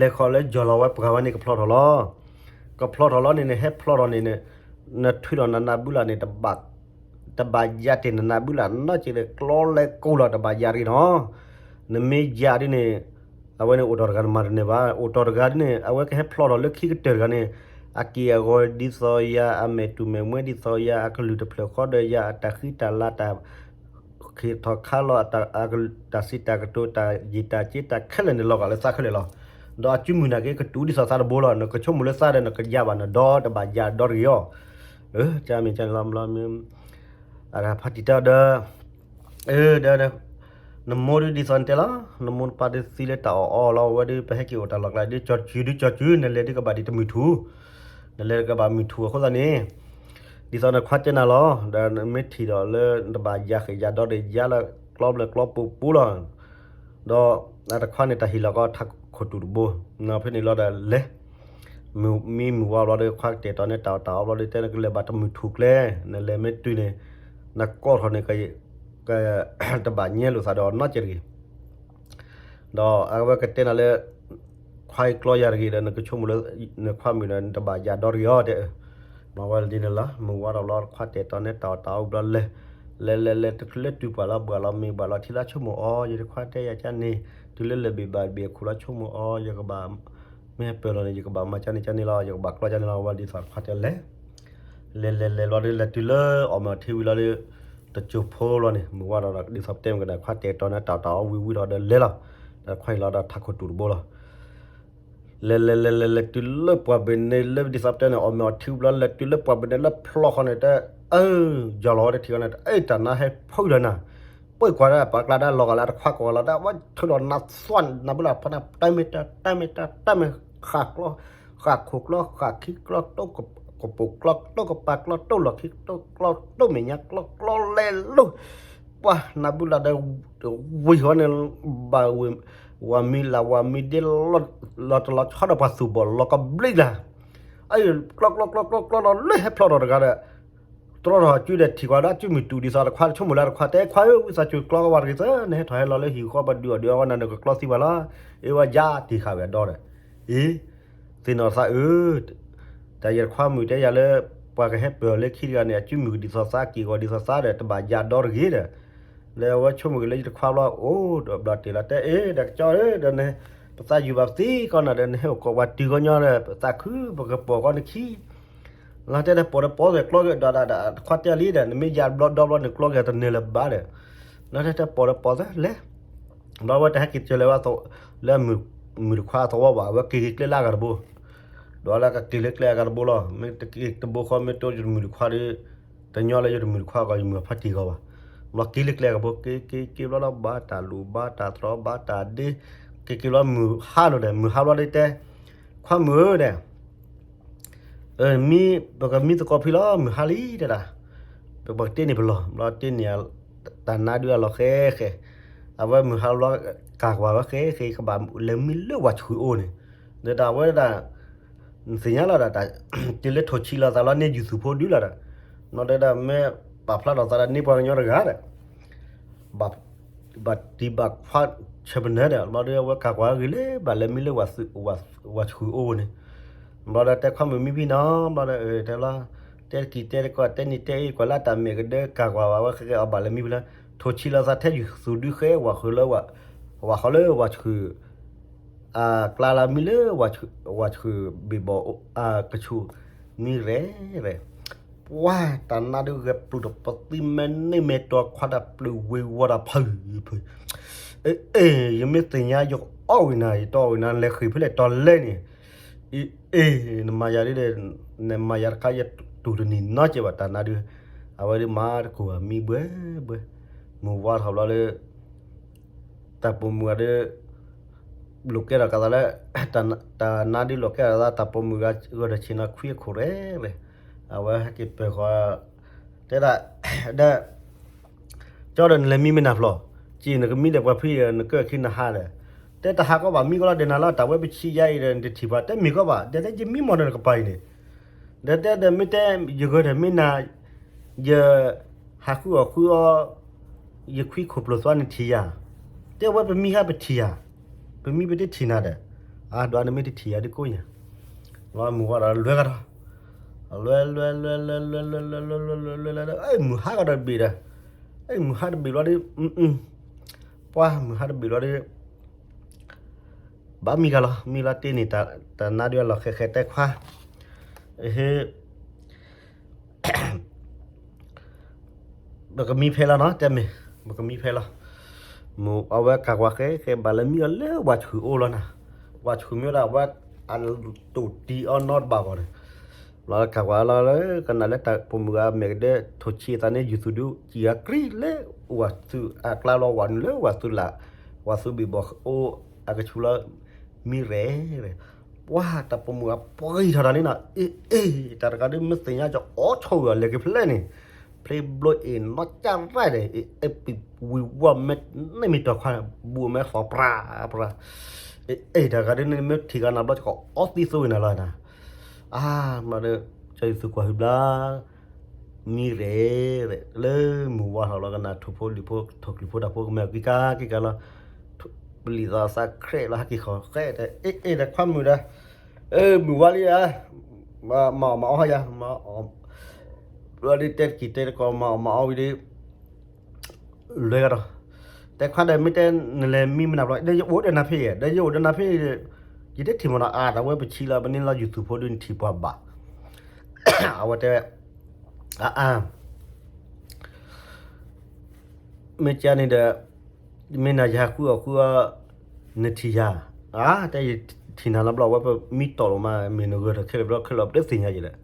လဲၤခီၣ်လၢယီၢ်လီၤဝဲပှၤဝဲန့ၣ်ကဖျီထီၣ်လီၤ. ကဖျီထီၣ်လီၤန့ၣ် နဟဲဖျီထီၣ်န့ၣ် နထုးထီၣ်နနၢ်ဘုလၢ်န့ၣ် တဘၣ်ယၤတ့ၢ်နနၢ်ဘုလၢ်နီတစဲးဒီး ကျီလဲၤကိၢ်လီၤ တဘၣ်ယၤတဂ့ၤနီၤ. နမ့ၢ်ယၤဒ်န့ၣ် အဝဲန့ၣ်အိၣ်တီၢ်တဂၤနမၤတန့ၢ်ဘၣ်, အိၣ်တီၢ်တဂၤဒ်န့ၣ် အဝဲကဟဲဖျီထီၣ်လၢခံကတၢၢ်တဂၤန့ၣ်, အက့ၢ်အဂီၤဒ်သိးယၤ, အမဲာ်တူၢ်မဲာ်မွဲဒ်သိးယၤ, အကလုၢ်တဖျၢၣ်ဃီဒီးယၤ, အတၢ်ဃံတၢ်လၤတၢ် ခ့ထီၣ်ခါလီၤ, တၢ်စံးတၢ်ကတိၤ တၢ်ယံာ်တၢ်က့ တၢ်ခဲလၢာ်န့ၣ် လီၤဂာ်လၢသးခဲလၢာ်လီၤ. ဒီးအစုမုၢ်နာ်က့ ကတူၢ်ဒ်သိးသးတဘိလီၤ. နကဆိကမိၣ်လၢသးဒီး နကယၤဘၣ်နဒီတဘၣ်ယၤဒီတဂ့ၤအီၤ. ကမ့ၢ်ကန့ၣ်လီၤ. အဖါတံၢ်တဲဒီး ဒီး နမိၢ်ဒုးဒ်သိးနတဲလီၤ, နမိၢ်နပၢ်ဒုးသံလၢတၢ်အီၣ်အီလီၤ. အဝဲဒုးပဟဲက့ၤအိၣ်တၢ်လီၢ်ကျါဒုး ကၠီၤစုၤဒုး ကၠီၤစုၤ နလဲၤဒုးကဘၣ်ဒံးတမုၢ်ထူၣ်, နလဲၤကဘၣ်မုၢ်ထူၣ်အဃိသတးန့ၣ်, ဒ်သိးနခွါတဲနၤလီၤ. ဒီးနမ့ၢ်ထံၣ်ဒီးလၢနတဘၣ်ယၤဃဲၣ်ယၤဒီဒီး ယၤလၢကျီဘျၢၣ်ကျီပူၤပူၤလီၤ. ဒီးတခွါန့ၣ် တၢ်ဟ့ၣ်လီၤကီးထးခိၣ်တူာ်တဘိ, ဖဲန့ၣ်လီၤဒီးလဲၤ မ့ၢ်မုၢ်ဝါဘျီဒီး ခွါကတဲာ်တီၤန့ၢ်တၢ်အီၣ်တၢ်အီဘျီဒီး တဲနကလဲၤဘၣ်တမုၢ်ထူၣ်ကျဲ, နလဲၤမ့ၢ်တုၤန့ၣ် နကိးထီၣ်န့ၣ် တဘၣ်ညဲလိာ်သးဒီးနီတစဲးတဂ့ၤ. ဒီးအဝဲကတဲနၤလၢ ခွါအံၤကျီယၤတဂ့ၤဒီး နကဆိကမိၣ်လၢ နခွါမုၣ်ဒီး နတဘၣ်ယၤဒီတဂ့ၤအီၤ တဲအၢ. မၤဝဲဒ်န့ၣ်လီၤ. မုၢ်ဝါထီၣ်ဘျီ ခွါတဲာ်တီၤန့ၢ်တၢ်အီၣ်တၢ်အီဘျီလဲၤ, လဲၤလဲၤလဲၤ တချုးလၢတုၤပှၤလီၤ ဘှၣ်လီၤမ့ၢ်ဘှၣ်လီၤထံလီၤ ဆိကမိၣ်အီၤ ယတခွါတဲယၤကန့ၣ်, တုၤလၢလၢၢ်ဘ့ၣ်ဘၣ်ဘ့ၣ်အခိၣ်လီၤ ဆိကမိၣ်အီၤ ယကဘၣ် မ့ၢ်ဟဲပၢၢ်လီၤန့ၣ် ယကဘၣ်မၤကန့ၣ်ကန့ၣ်လီၤ, ယကဘၣ်ကျီကန့ၣ်လီၤ. ဝဲဒ်သိးခွါတဲလဲၤ လဲၤလဲၤလဲၤဘျီဒီး လဲၤတုၤလၢအီၣ်မ့ၤအီထံဝံၤလီၤဒီး တစိၢ်ဖိလီၤန့ၣ် မုၢ်ဝါထီၣ်ဒီး ဒ်သိးပတဲမ့ၢ်ကဒီး ခွါတဲာ်တီၤန့ၢ်တၢ်အီၣ်တၢ်အီဝံၤဝံၤဒီးဒီးလဲၤလီၤ. ဒီးခွါအံၤလီၤဒီးထးခိၣ်တူာ်တဘိလီၤ. လဲၤလဲၤလဲၤလဲၤလဲၤတုၤလၢပှၢ်ဘ့ၣ်န့ၣ် လၢဒ်သိးပတဲန့ၣ် အီၣ်မ့ၤအီထံဝံၤဘျီ လဲၤတုၤလၢပှၢ်ဘ့ၣ်န့ၣ် လၢဖျီဃီန့ၣ်တဲ အၢ ယီၢ်လီၤဝဲတထံၣ်ဃီန့ၣ် တၢ်အဲၣ်တၢ်နါဟဲဖုးဒီးနၤ, ပှၤကွၢ်ဒၣ်ပှၤကျါဒၣ်လီၤဂာ်လၢတခွါကိးဂၤလီၤ တၢ်ဝဲထုးဒီးနၤသွၣ်နၤဘုလၢ်ဖီနၤ တၢ်မ့ၢ်တၢ် တၢ်မ့ၢ်တၢ် တၢ်မ့ၢ် ဃၣ်ကျီ ဃၣ်ခိၣ်ကျီ ဃၣ်ခံကျီ တိၢ်ကပိာ်ကျီ တိၢ်ကပၤကျီ တိၢ်လီၢ်ခံကျီ တိၢ်မဲာ်ညါကျီ ကျီလဲၤလိၤ ပှၤနၤဘုလၢ်ဒီး ဝံၤဃီန့ၣ် ဘၣ်ဝံၤ ဝၤမံလၢ်ဝၤမံဒ့ လီၤတလီၤဆီဒီးပှၤသူၣ်ဘီၣ်လီၤကဘျံးလၢ် အ ကျီကျီကျီကျီကျီလီၤလၢဟဲဖျီထီၣ်တဂၤဒီး တြီထီၣ်စုဒီးထံၣ်ကွၢ်ဒီးအစုမုၢ်တူာ်ဒ်သိးတခွါ ဆိကမိၣ်လၢတခွါတဲခွါဧၢ ဝံသးစူၤကျီကဝၤတဂ့ၤသၢ နဟဲထီၣ်ဟဲလီၤလၢဟံၣ်ဃီပှၤဒုးအီၣ်ဒုးအီဝဲနၤ နကကျီသံပှၤလီၤ အ့ဝဲယါတ့ၢ်ဃာ်ဝဲအဒီဒီး အ့ သ့ၣ်နီၣ်သးအၢ တၢ်ယတခွါမုၣ်တဲယၤလၢ ပှၤကဟဲပၢၢ်အီၤလၢခံတဂၤန့ၣ် အစုမုၢ်ကဒ်သိးသး က့ၢ်ဂီၤဒ်သိးသးဒီး တဘၣ်ယါဒီတဂ့ၤဒီး လၢအဝဲဆိကမိၣ်က့ၤလၢယတခွါဘျီ အိၣ်ဒီးဘျီတ့ၢ်လီၤတဲ အ့ ဒီးကၠီဧၢ ဒီးန ပသးယုၢ်ဘၣ်ပသံကီးနၤဒီး နဟဲအိၣ်ကိးပှၤတုၤကီညီဒီး ပသးခု ပကပိာ်ကီနခံ လီၤတဲာ်ဒီးပိာ်ဒီးပိာ်သဲးကျီက့ၤဒီး တခွါတဲလံဒီး နမ့ၢ်ယါဘျီဒီဘျီန့ၣ် ကျီက့ၤတန့ၢ်လၢၤဘၣ်ဒီး လီၤတဲာ်ဒီးပိာ်ဒီးပိာ်သဲးလဲၤ ဘျီဝဲတဟဲက့ၤစၢၤလၢၤဝဲ လၢမုၢ်တခွါအသဝီဘၣ် အဝဲက့ၤက့ၤကျဲလၢအဂၤတဘိ ဒီးလၢကက့ၤလၢကျဲအဂၤတဘိလီၤ မ့ၢ်တက့ၤတဘိဃီ မ့ၢ်တအိၣ်ယတမုၢ်တခွါဒီး တညီလၢယတမုၢ်တခွါဂီၢ် ယမုၢ်အဖါတံၢ်ဂီၢ်ဘၣ် ဘျီက့ၤလၢကျဲအဂၤတဘိ က့ၤက့ၤက့ၤဘျီလီၤ ဘၣ်တၢ်လူၢ်ဘၣ်တၢ်တြီဘၣ်တၢ်ဒ့ က့ၤက့ၤဘျီမုၢ်ဟါလီၤဒီး မုၢ်ဟါဘျီဒီးတဲ ခွါမုၢ်ဧၢဒီး မံ ပကမံသကိးဖံလီၤ မုၢ်ဟါလံတဲဒၣ် ပကတ့န့ၢ်ပလီၢ် ဘျီတ့န့ၢ် တၢ်နါဒုးအလီၢ်ဃဲဃဲ အဝဲမုၢ်ဟါဘျီ ကၢ်ကွၢ်ဝဲဃဲဃဲ ကဘၣ်လဲၤမံလၢဝၤဆှုၣ်အိၣ်န့ၣ် ဒီးတၢ်ဝဲဒၣ် နသ့ၣ်ညါလီၤဒီး တၢ် တုၤလၢထိၣ်ဆံးလီၤသးလီၤန့ၢ်ယူၢ်သူၣ်ဖိဒုလီၤဒီး နီၢ်တဲဒၣ်မ့ၢ်ပာ်ဖျါထီၣ်သးဒီးန့ၢ်ပှၤကညီတဂၤဒီး ဘၣ် ဘၣ်တံၢ်ဘၣ်ခွါဆၢပနၢၤဒီး ဘျီဒီးအဝဲကၢ်ကွၢ်ဂ့ၤလၢ ဘၣ်လဲၤမံလၢဝၤဆှုၣ်အိၣ်န့ၣ် ဘျီဒီးတဲခွါမုၢ်မံဖံနီၤ ဘျီဒီးတဲလီၤ တဲတကံၢ်တဲတကီၢ် တဲနံၤတဲအ့ၣ် ကွၢ်လၢတၢ်မဲာ်ကဒၢ ကၢ်ကွၢ်ဝဲဃဲဃဲ အဘၣ်လဲၤမံဖံလၢ ထိၣ်ဆံးလီၤသးထဲယူၢ်သူၣ်ဒုဃဲ ဝၤဃီလၢ ဝၤဃီလၢဝၤဆှုၣ် အကျါလၢမံလၢ ဝၤဆှုၣ်ဘ့ၣ်ဘီၣ် ကဆူၣ် မံရဲၣ်ရဲၣ် ပှၤတၢ်နါဒုးဂဲၤပျုၢ်ဒီးပသံမဲာ်န့ၢ်မဲာ်တီၤခွါတၢ်ပျုၢ်ဝ့ၤဝီၤတၢ်ဖုၣ်ဖုၣ် အ့ ယမ့ၢ်သ့ၣ်ညါယကအီၣ်ဝံၤနၤ ယတအီၣ်ဝံၤနၤ လဲၤဃ့ၢ်ဖဲလဲၣ်တီၤလဲၣ်န့ၣ် အ့ နမၤယၤဒ်ဒီး နမၤယၤတခါ ယတူၢ်တနံၤနီတစဲးဘၣ်တၢ်နါဒုး အဝဲဒုးမၤတကိၢ်ဘၣ်မံဘှဲဘှဲ မုၢ်ဝါထီၣ်ဘျီလၢ တၢ်ပိာ်မုၣ်ဂၤဒီး လိာ်ကဲထီၣ်ကသးလၢ တၢ်နါဒုးလိာ်ကဲထီၣ်ကသး တၢ်ပိာ်မုၣ်ဂၤဂၢၢ်ဒီးဆ့ၣ်နီၤခွံအခိၣ်ရဲၣ်ရဲၣ် အဝဲဟဲက့ၤပၢၢ်ဃီ တဲဒၣ် ဒီး ကၠီဒီးနလဲၤမံမ့ၢ်နၤဖျီၣ် က့ၤနကမံဒီးပှၤဖံဒီး နကၢၢ်ခံနဟါဒီး တဲတဟါကီးဘၣ်မံကီးလီၤဒီးနၤလီၤ တၢ်ဝဲပဆံးယါအံၤဒီး နတထံၣ်ပှၤ တဲမ့ၢ်ကီးဘၣ် တဲတဲယမံမီၢ်ဒီးနကပၤအံၤန့ၣ် ဒီးတဲဒီးမ့ၢ်တဲ ယဂၢၢ်ဒီးမ့ၢ်နၤ ယဟးဃုအီၣ်ဃုအီ ယခွံခိၣ်ပျိၢ်သွါနထံၣ်ယၤ, တဲဝဲပမံဟါပထံၣ်ယၤ, ပမံပတထံၣ်နၤဒီး, အဒွးနမ့ၢ်တထံၣ်ယၤဒ်ကိးညါ, လီၤမုၢ်ဝါဒီးလွဲကဒီး, လွဲလွဲလွဲလွဲလွဲလွဲလွဲလွဲလွဲလွဲလွဲလွဲလွဲလွဲ အဲၣ်မုၢ်ဟါကဒီးတဘ့ၣ်ဒီး, အဲၣ်မုၢ်ဟါတဘ့ၣ်လီၤဒီး, ပှၤမုၢ်ဟါတဘ့ၣ်လီၤဒီး ဘၣ်မံဂၤလီၤ မံလီၤတ့ၢ်န့ၣ် တၢ်နါဒုးအလီၢ်ဃဲဃဲတဲခွါ, ဟ့ ပကမံဖဲလီၤနီၤ တဲမ့ၢ်, ပကမံဖဲလီၤ, မ့ၢ်အဝဲကၢ်ဝါဃဲဃဲဘၣ်လၢမံအီၤလၢဝၤဆူၣ်အိၣ်လီၤနၤ, ဝၤဆူၣ်မ့ၢ်ဒၣ်ဝဲ အတူၢ်တံၤအီၤနီတဘၣ်ဂီၢ်န့ၣ်, လီၤကၢ်ဝါလီၤလၢကနၣ်လၢတၢ်ပိာ်မုၣ်ဂၤမဲာ်ကဒဲ ထိၣ်ဆံးသးန့ၣ် ယူၤသူၣ်ဒုး စံၣ်ဂၤကြံလၢ ဝၤသူၣ်အကျါလီၤဝၤနုာ်လၢဝၤသူၣ်လၢ်, ဝၤသူၣ်ဘ့ၣ်ဘီၣ်အိၣ်အကဆူးလီၤ, မံရဲၣ် ပှၤတၢ်ပိာ်မုၣ်အပှဲၤထီၣ်တၢ်န့ၣ်နီၤ, အ့ အ့ တၢ်တဂၤဒ်မ့ၢ်သ့ၣ်ညါကီး အိၣ်ဆိၣ်ဝဲလၢကဖျဲၣ်န့ၣ်, ဖျ့ဘျီအ့ၣ်နီၢ်ကၢ်ရၢၢ်ဒီး အ့ အ့ ပံၤဝံၤဝါမဲာ်န့ၣ်မ့ၢ်တီၤခွါန့ၣ် ဘူးအမဲာ်သီၣ်ပြၢ ပြၢ, အ့ အ့ တၢ်တဂၤဒ်န့ၣ်မ့ၢ်ထံၣ်ဂၤနၤဘျီကီး အီသံသိဝံၤနၤလီၤနၤ, အါ မ့ၢ်ဒီး ကၠီယူၤသူၣ်ကွၢ်ဟုဘျါ မံရဲၣ် လၢမုၢ်ဝါထီၣ်လီၤကနၣ်ထိၣ်ဖိလံၣ်ဖိ ထိၣ်ကလုၢ်ဖိတၢ်ဖိကမဲာ်က့ၤကါက့ၤကါလီၤ, ပလံာ်သးသးခြဲးလီၤဟဲက့ၤဃီၤဃဲတဲ အ့ အ့ ဒီးခွါမုၢ်ဒီး, အၢ မုၢ်ဝါလံဧါ, မၤအီၣ်မၤအီၣ်ယၤ, မၤအီၣ်ဘျီဒီးတဲတက့ၢ်တဲတကီၢ် မၤအီၣ်မၤအီၣ်ဝံၤဒီး လွဲကဒီး, တဲခွါဒီးမ့ၢ်တဲနလဲၤမံမနုၤဘျီ ဒီးယအိၣ်ဒီးနၤဖဲအံၤ ဒီးယအိၣ်ဒီးနၤဖဲအံၤဒီး, ယတထံၣ်မနုၤအါ တၢ်ဝဲပဆံးလီၤ ပန့ၢ်လီၤယူၤသူၣ်ဖိဒုးနထံၣ်ပှၤဘၣ်, အဝဲတဲဝဲ, အါအါ မ့ၢ်ကန့ၣ်ဒီး, မ့ၢ်နၤယဟးဃုအီၣ်ဃုအီ နထံၣ်ယၤ, အါ တဲယထံၣ်နၤလီၤဘျီ အဝဲပမံတီၢ်လီၤမး မ့ၢ်နဂၢၢ်ထီၣ်ခဲလၢာ်ဘျီခဲလၢာ်ပတသ့ၣ်ညါယဲလဲၣ်,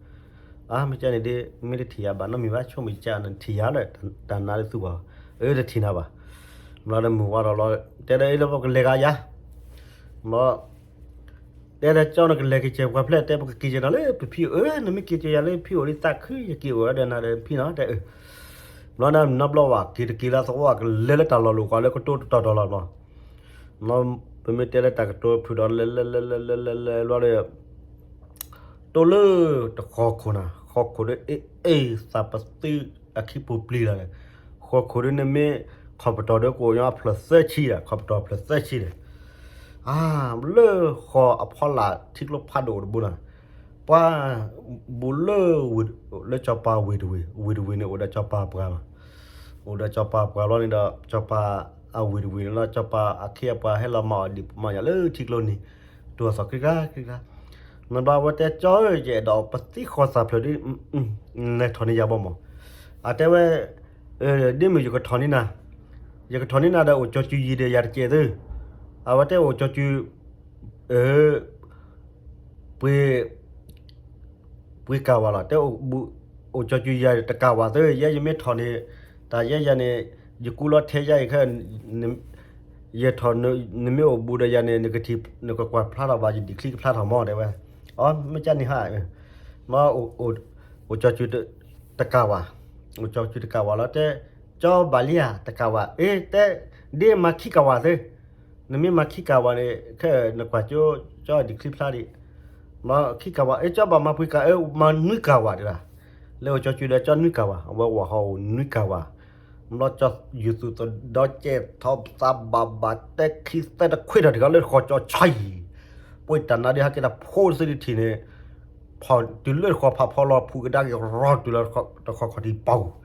အါ မ့ၢ်ကန့ၣ်ဒီး မ့ၢ်တထံၣ်ယၤဘၣ်နီတမံၤဘၣ် ဆိမိၣ်ယကနထံၣ်ယၤလၢ တၢ်နါဒ်သူၣ်ဘၣ်, အၢ တထံၣ်နၤဘၣ်, ဘျီဒီးမုၢ်ဝါထီၣ်လီၤ တဲဒီးအ့လၢပကလဲၤဂၤယၤ, ဘျီ တဲဒီးကၠီနကလဲၤက့ၤစဲးပှၤဖျဲၣ် တဲပကက့ၤက့ၤနၤလၢပဖံအိၣ် နမ့ၢ်က့ၤက့ၤယၤလၢဖံအိၣ်ဒ်သးခု ယက့ၤအိၣ်ဝဲဒီးနၤဒီးဖံနီၤ တဲအၢ, ဘျီနနီတဘျီဘၣ် က့ၤတက့ၤလၢသဝီ ကလဲၤလၢတၢ်လီၢ်လိၤကွာ်လၢကတိတတီၤတီၤလီၤဘျီ, ပမ့ၢ်တဲလၢတၢ်ကတိဖုၣ်ဒီးလဲၤလဲၤလဲၤလဲၤလဲၤလဲၤလဲၤဘျီဒီး တိၢ်လၢတဃီခိၣ်နၤ ဃီခိၣ်ဒီး အ့ အ့ သးပသံအခံပူၤပျံၤလီၤန့ၣ်, ဃီခိၣ်ဒီးနမ့ၢ် ခီၣ်ပတီၢ်ဒီးကအိၣ်ညီအဖျၢၣ်သၢဆံဒီး ခီၣ်ပတီၢ်အဖျၢၣ်သၢဆံဒီး, အါ လၢဃီၤအဖီလာ် ထံကျိဖးဒိၣ်အိၣ်တဘိနၤ, ပှၤ ဘူးလၢ လၢစီၤပၤဝ့ၢ်တဝ့ၢ် ဝ့ၢ်တဝ့ၢ်န့ၣ် အိၣ်ဒီးစီၤပၤပှၤလီၤ, အိၣ်ဒီးစီၤပၤပှၤလီၤန့ၣ်ဒီး စီၤပၤအဝ့ၢ်တဝ့ၢ်န့ၣ်လီၤ စီၤပၤအခ့အပှၤဟဲလီၤမၤအီၣ်ဒံးမၤညၣ်လၢထံကျိန့ၣ်, တိၢ်အသီၣ်ချံခါချံခါ, နဘျီဝဲတဲကၠီဧၢ ယအဲၣ်ဒိးပသံဃီၤသးဖျၢၣ်ဒီး လဲၤထီၣ်န့ၢ်ယၤဘၣ်မး, အတဲဝဲ ဒ်မုၢ်ယကထီၣ်န့ၢ်နၤ, ယကထီၣ်န့ၢ်နၤဒီးအိၣ်ကၠီၤစုၤယံၤဒီးယၤတကဲးသု, အဝဲတဲအိၣ်ကၠီၤစုၤ ပှ့ၤ ပှ့ၤကၢ်ဝါလီၤ, တဲ အိၣ်ကၠီၤစုၤယၤတကၢ်ဝါသၢ, ယဲယမ့ၢ်ထီၣ်န့ၣ် တၢ်ယဲယၤန့ၣ် ယကူလီၤထဲယဲအံၤခဲ ယထီၣ် နမ့ၢ်အိၣ်ဘူးဒီးယၤန့ၣ် နကထံၣ် နကကွၢ်ဖျါထီၣ်ဘၣ် ယဒံၣ်ချံကဖျါထီၣ်မး တဲဝဲ, အီ မ့ၢ်ကန့ၣ်ဟါ, မ့ၢ် အိၣ်ကၠီၤစုၤတကၢ်ဝါ, အိၣ်ကၠီၤစုၤတကၢ်ဝါလီၤ တဲ ကၠီဘၣ်လံဧါ တကၢ်ဝါ, အ့ တဲ ဒ်မၤခံကၢ်ဝါသၢ နမ့ၢ်မၤခံကၢ်ဝါန့ၣ် ခဲနကွၢ်ကၠိ ကၠီဒံၣ်ချံဖျါဒံး, မ့ၢ်ခံကၢ်ဝါ အ့ ကၠီဘၣ်မၤပှ့ၤကၢ် အၢ မၤနွံကၢ်ဝါဒၣ်, လၢအိၣ်ကၠီၤစုၤဒီးကၠီနွံကၢ်ဝါ, အဝဲဝၤဟီၣ်အိၣ်နွံကၢ်ဝါ, ဘျီကၠီယူၤသူၣ်သဒီကဲထီၣ်သးဘၣ်ဘၣ်တဲခံသၢတခွ့ထီၣ်တဂၤလၢဃီၤကၠီၤဆါယံၤ, ပှ့ၤတၢ်နါဒုးဟဲက့ၤတၢ်ဖိတသ့တထံၣ်န့ၣ်, ဖီၣ်တုၤလၢဃီၤဖးဖီလီၤဖူးကဒါက့ၤ ရီတုၤလၢတခီခီၣ်ထံးပီၢ်,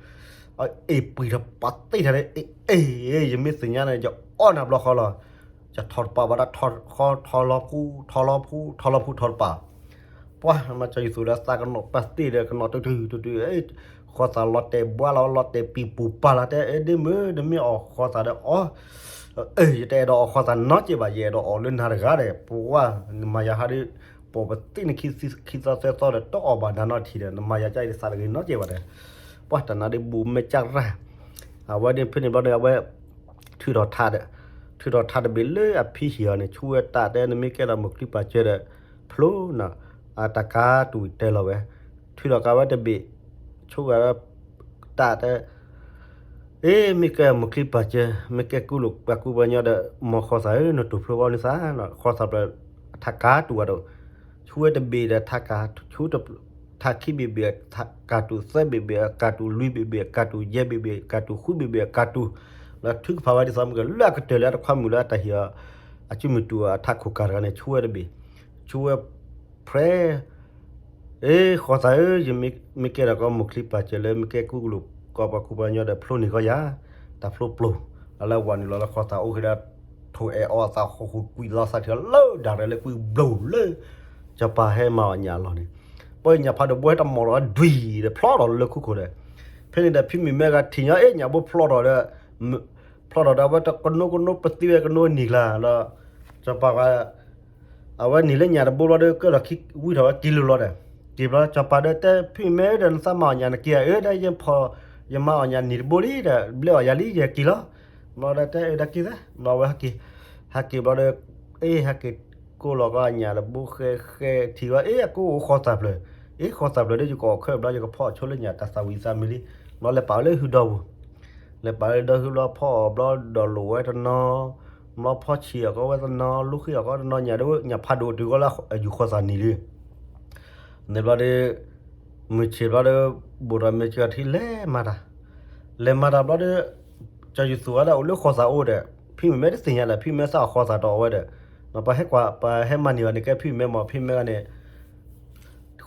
အ့ၣ်ပှံာ်ထီၣ်ပာ်သ့ၣ်ထီၣ်န့ၣ် အ့ၣ် ယမ့ၢ်သ့ၣ်ညါန့ၣ် ယအီၣ်နၤဘျီဃီလီၤ, ယထီၣ်တပၤဘၣ်တၢ်ထီၣ်ဃီထီၣ်လီၤဖူး ထီၣ်လီၤဖူး ထီၣ်လီၤဖူးထီၣ်တပၤ ပှၤမၤကၠီယူၤသူၣ်ဒီးသးကနီၣ်ပာ်သ့ၣ်ဒီးကနီၣ်တုၤတုၤတုၤတုၤ, ဃီၤသးလီၤတဲာ်ဘှါလီၤ လီၤတဲာ်ပံၤပူၤပာ်လီၤ တဲ အ့ၣ် ဒ်မုၢ် နမ့ၢ်အီၣ်ဃီၤသးဒီးအီၣ်, အ့ၣ် ယတအဲၣ်ဒိးအီၣ်ဃီၤသးနီတစဲးဘၣ် ယအဲၣ်ဒိးအီၣ်လၢနၤတဂၤဒီး ပှၤ နမၤယၤဟးဒီး ပိာ်ပသ့ၣ်နခံသီသၢသီဒီးတအီၣ်ဘၣ်နၤနီတထံၣ်ဒီး နမၤယၤကၠီအံၤသးတဂ့ၤနီတစဲးဘၣ်ဒီး, ပှၤတၢ်နါဒုးဘူးမဲာ်ကၢ်ရၢ်, အဝဲန့ၣ်ဖဲန့ၣ်ဘျီန့ၣ် အဝဲ ထုးထီၣ်ထးဒီး ထုးထီၣ်ထးတဘ့ၣ်လၢအဖံဟံၣ်အီၤန့ၣ် ဆူဝဲတၢ်တဲ နမ့ၢ်ကဲထီၣ်မိၢ်ချံပၢ်စၢၤဒီး ဖျိနီၤ, အတၢ်ကါတူၢ်တဲလီၤဝဲ, ထုးထီၣ်ကးဝဲတဘ့ၣ်, ဆူဝဲတၢ်တဲ အ့ မ့ၢ်ကဲမိၢ်ချံပၢ်စၢၤ မ့ၢ်ကဲကူလိာ်ပှၤကူပှၤညီဒီး မ်ဃီၤသးဧၢ နတူၢ်ဖျိအီၤန့ၣ်သး, ဃီၤသးဖျၢၣ် ထးကါတူၢ်ဝဲဒီး ဆူဝဲတဘ့ၣ်ဒီးထးကါဆူတ ထးခံဘ့ၣ်ဘ့ၣ်, ကၢ်တူာ်သၢဘ့ၣ်ဘ့ၣ်, ကၢ်တူာ်လွံၢ်ဘ့ၣ်ဘ့ၣ်, ကၢ်တူာ်ယဲၢ်ဘ့ၣ်ဘ့ၣ်, ကၢ်တူာ်ဃုဘ့ၣ်ဘ့ၣ်, ကၢ်တူာ်, လၢထုကဖၣ်ဝဲဒ်သိးမ့ၢ်ဂ့ၤ လၢအကတၢၢ်လၢအတခွါမုၣ်လၢအတၢ်ဟ့ၣ်အီၤ အစုမုၢ်တူာ်အထးခိၣ်ကၢ်တဂၤန့ၣ် ဆိဝဲတဘ့ၣ်, ဆိဝဲဖျဲ အ့ ဃီသးဧၢ, ယမ့ၢ်ကဲထီၣ်ကီးမိၢ်ချံပၢ်စၢၤလၢ မ့ၢ်ကဲကူကလိာ်ကီးပှၤကူပှၤကညီဒီး ဖျိန့ၢ်ကီးယၤ, တၢ်ဖျိပျိၢ်, အလၢဝၤနုာ်လီၤလၢဃီသးအိၣ်ဃ့ဒီး ထိၣ်အဲၣ်အီအသးဃီဃိကွံာ်လီၤသးထံလၢဒၣ်ရဲၣ်လၢကွံာ်ဘျိၣ်လၢ စီၤပၤဟဲမၤအီၣ်ညၣ်အလီၢ်န့ၣ်, ပှၤညၣ်ဖးဒိၣ်ဘိဟဲတမီၢ်ဒီးဒွံၣ်ဒီးဖျီထီၣ်လၢခိခိၣ်ဒီး, ဖဲန့ၣ်ဒီးဖံမုၢ်မဲဂၤထံၣ်ညီ အ့ ညၣ်ဘိဖျီထီၣ်ဒီး ဖျီထီၣ်ဒီးအဝဲတကနိကနိပသံဝဲကနိနံၤကျါဒီး စီၤပၤ အဝဲန့ၣ်လၢညၣ်တဘိဘျီဒီး ကၢထီၣ်ခံဝံထီၣ်ဝဲက့ၤလိၤလီၤဒီး, က့ၤဘျီစီၤပၤဒီးတဲ ဖံမုၢ်မဲဒီး နသးမၤအီၣ်ညၣ်နက့ၤဧါ, အၢ ဒီးယဖီၣ် ယမၤအီၣ်ညၣ်နံၤတဘိလံဒီး ဘျဲအီၣ်ယၤလံ ယက့ၤလီၤ, ဘျီဒီးတဲ အၢ ဒီးက့ၤသၢ, ဘျီဝဲဟဲက့ၤ, ဟဲက့ၤဘျီဒီး အ့ ဟဲက့ၤကိးလီၤကီးညၣ်တဘိဃဲဃဲထံၣ်ဝဲ အ့ အကိးအိၣ်ဃီသၣ်ဖျၢၣ်, အ့ ဃီသၣ်ဖျၢၣ်ဒီး ယကအီၣ်ခဲဘျီ ယကဖီၣ်ဆိလၢညၣ်တၢ်သၣ်ဝံၤသးမုာ်လံ, ဘျီလဲၤပာ်ဝဲလၢဟုဒီပူၤ လဲၤပာ်လၢဒီဟုဘျီဖီၣ်အီၤဘျီဒီးလိာ်ဝဲတနီၤ, ဘျီဖီၣ်ဆံးအီၣ်ကီးဝဲတနီၤ လူဃ့အီၣ်ကီးတနီၤ ညၣ်ဒီးညၣ်ဖးဒိၣ်တုၤကီးလၢအယူၢ်ဃီသးနံၤလံ, န့ၣ်ဘျီဒီး မုၢ်ဆ့ၣ်ဘျီဒီး ဘိၣ်ဒီးမ့ၢ်စှၤထံလဲၤမၤတၢ်, လဲၤမၤတၢ်ဘျီဒီး ကၠီၤယူၤသူၣ်ဝဲဒၣ်အိၣ်လၢဃီသးအိၣ်ဒီး ဖံမုၢ်မဲတသ့ၣ်ညါဒီး ဖံမုၢ်မဲသးအီၣ်ဃီသးတအီၣ်ဝဲဒီး ပှၤဟဲကွၢ် ပှၤဟဲမၤန့ၢ်ဘၣ်န့ၣ် ကဲဖံမုၢ်မဲမ့ၢ် ဖံမုၢ်မဲဂၤန့ၣ်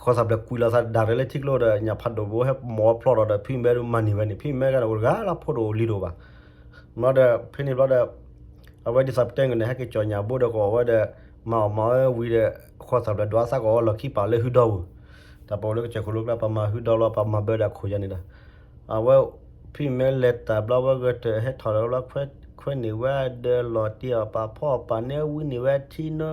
ဃီသၣ်ဖျၢၣ်ကွံာ်လီၤသးဒၣ်ရဲၣ်လၢထံကျိဒီး ညၣ်ဖးဒိၣ်ဘိဟဲမီၢ်ဖျီထီၣ်ဒီး ဖံမုၢ်မဲမၤန့ၢ်ဝဲန့ၣ် ဖံမုၢ်မဲဂၤန့ၣ် အိၣ်တဂၤလၢဖိတအိၣ်လံၤတအိၣ်ဘၣ်, ဘျီဒီး ဖဲန့ၣ်ဘျီဒီး အဝဲဒ်သိးပတဲဂ့ၤန့ၣ် ဟဲက့ၤကၠီၣ်ညၣ်ဘိဒီးကအိၣ်ဝဲဒီး မၤအီၣ်မၤအီၣ်ဝဲဝံၤဒီး ဃီသၣ်ဖျၢၣ်ဒွးသးကအိၣ်လီၢ်ခံပာ်လၢဟုဒီပူၤ, တၢ်ပဝဲလၢကစၢၢ်ခိၣ်လိကျါ ပှၤမၤဟုဒီလီၤ ပှၤမၤဘၢဒီးအခိၣ်ယါန့ၣ်ဒီး အဝဲ ဖံမုၢ်မဲလဲၤတၢ်ဘျီဝဲဂဲၤတၢၢ်ဟဲထီၣ်ဒီးဘျီ ခွဲးန့ၢ်ဝဲဒီးလီၤတံၢ်အီၣ်ပာ်ဖီအီၣ်ပာ်န့ၢ်ဝံန့ၢ်ဝဲထံနီၤ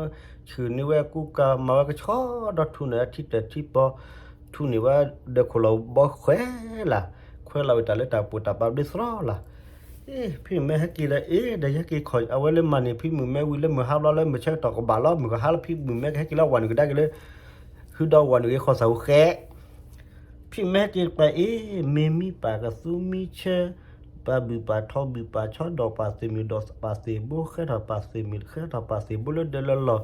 ဆူၣ်န့ၢ်ဝဲကူကၤ မၤဝဲကဆီဒီးထူၣ်န့ၢ်ထံတၢၢ်ထံပီၤ ထူၣ်န့ၢ်ဝဲဒီးခိၣ်လီၤဘီခွဲးလၢ်, ခွဲးလီၤဝံၤတၢ်လၢတၢ်ပူၤတၢ်ပာ်ဘျ့သရီလၢ်, အ့ ဖံမုၢ်မဲဟဲက့ၤဒီး အ့ ဒီးယဟဲက့ၤခီၣ် အဝဲလၢမၤန့ၢ်ဖံမုၢ်မဲဝံၤ လၢမုၢ်ဟါဘျီလၢမုၢ်ဆၢကတီၢ်ကဘၣ်လီၤ မုၢ်ကဟါလီၤ ဖံမုၢ်မဲကဟဲက့ၤလၢဝၤနုာ်ကဒါက့ၤလၢ ဟုဒီဝၤနုာ်ဂ့ၤဃီသၣ်ဟူဃဲ ဖံမုၢ်မဲဟဲက့ၤတပၤအ့ မ့ၢ်မံပာ်ကသူမံဆၢ ပာ်ဘုၣ်ပာ်ထီဘုၣ်ပာ်ဆီ ဒီးပာ်သ့ၣ်မုၢ်ဒီးပာ်သ့ၣ်ဘိ ဃဲထီၣ်ပာ်သ့ၣ်မုၢ် ဃဲထီၣ်ပာ်သ့ၣ်ဘိလၢဒၢးလၢလီၢ်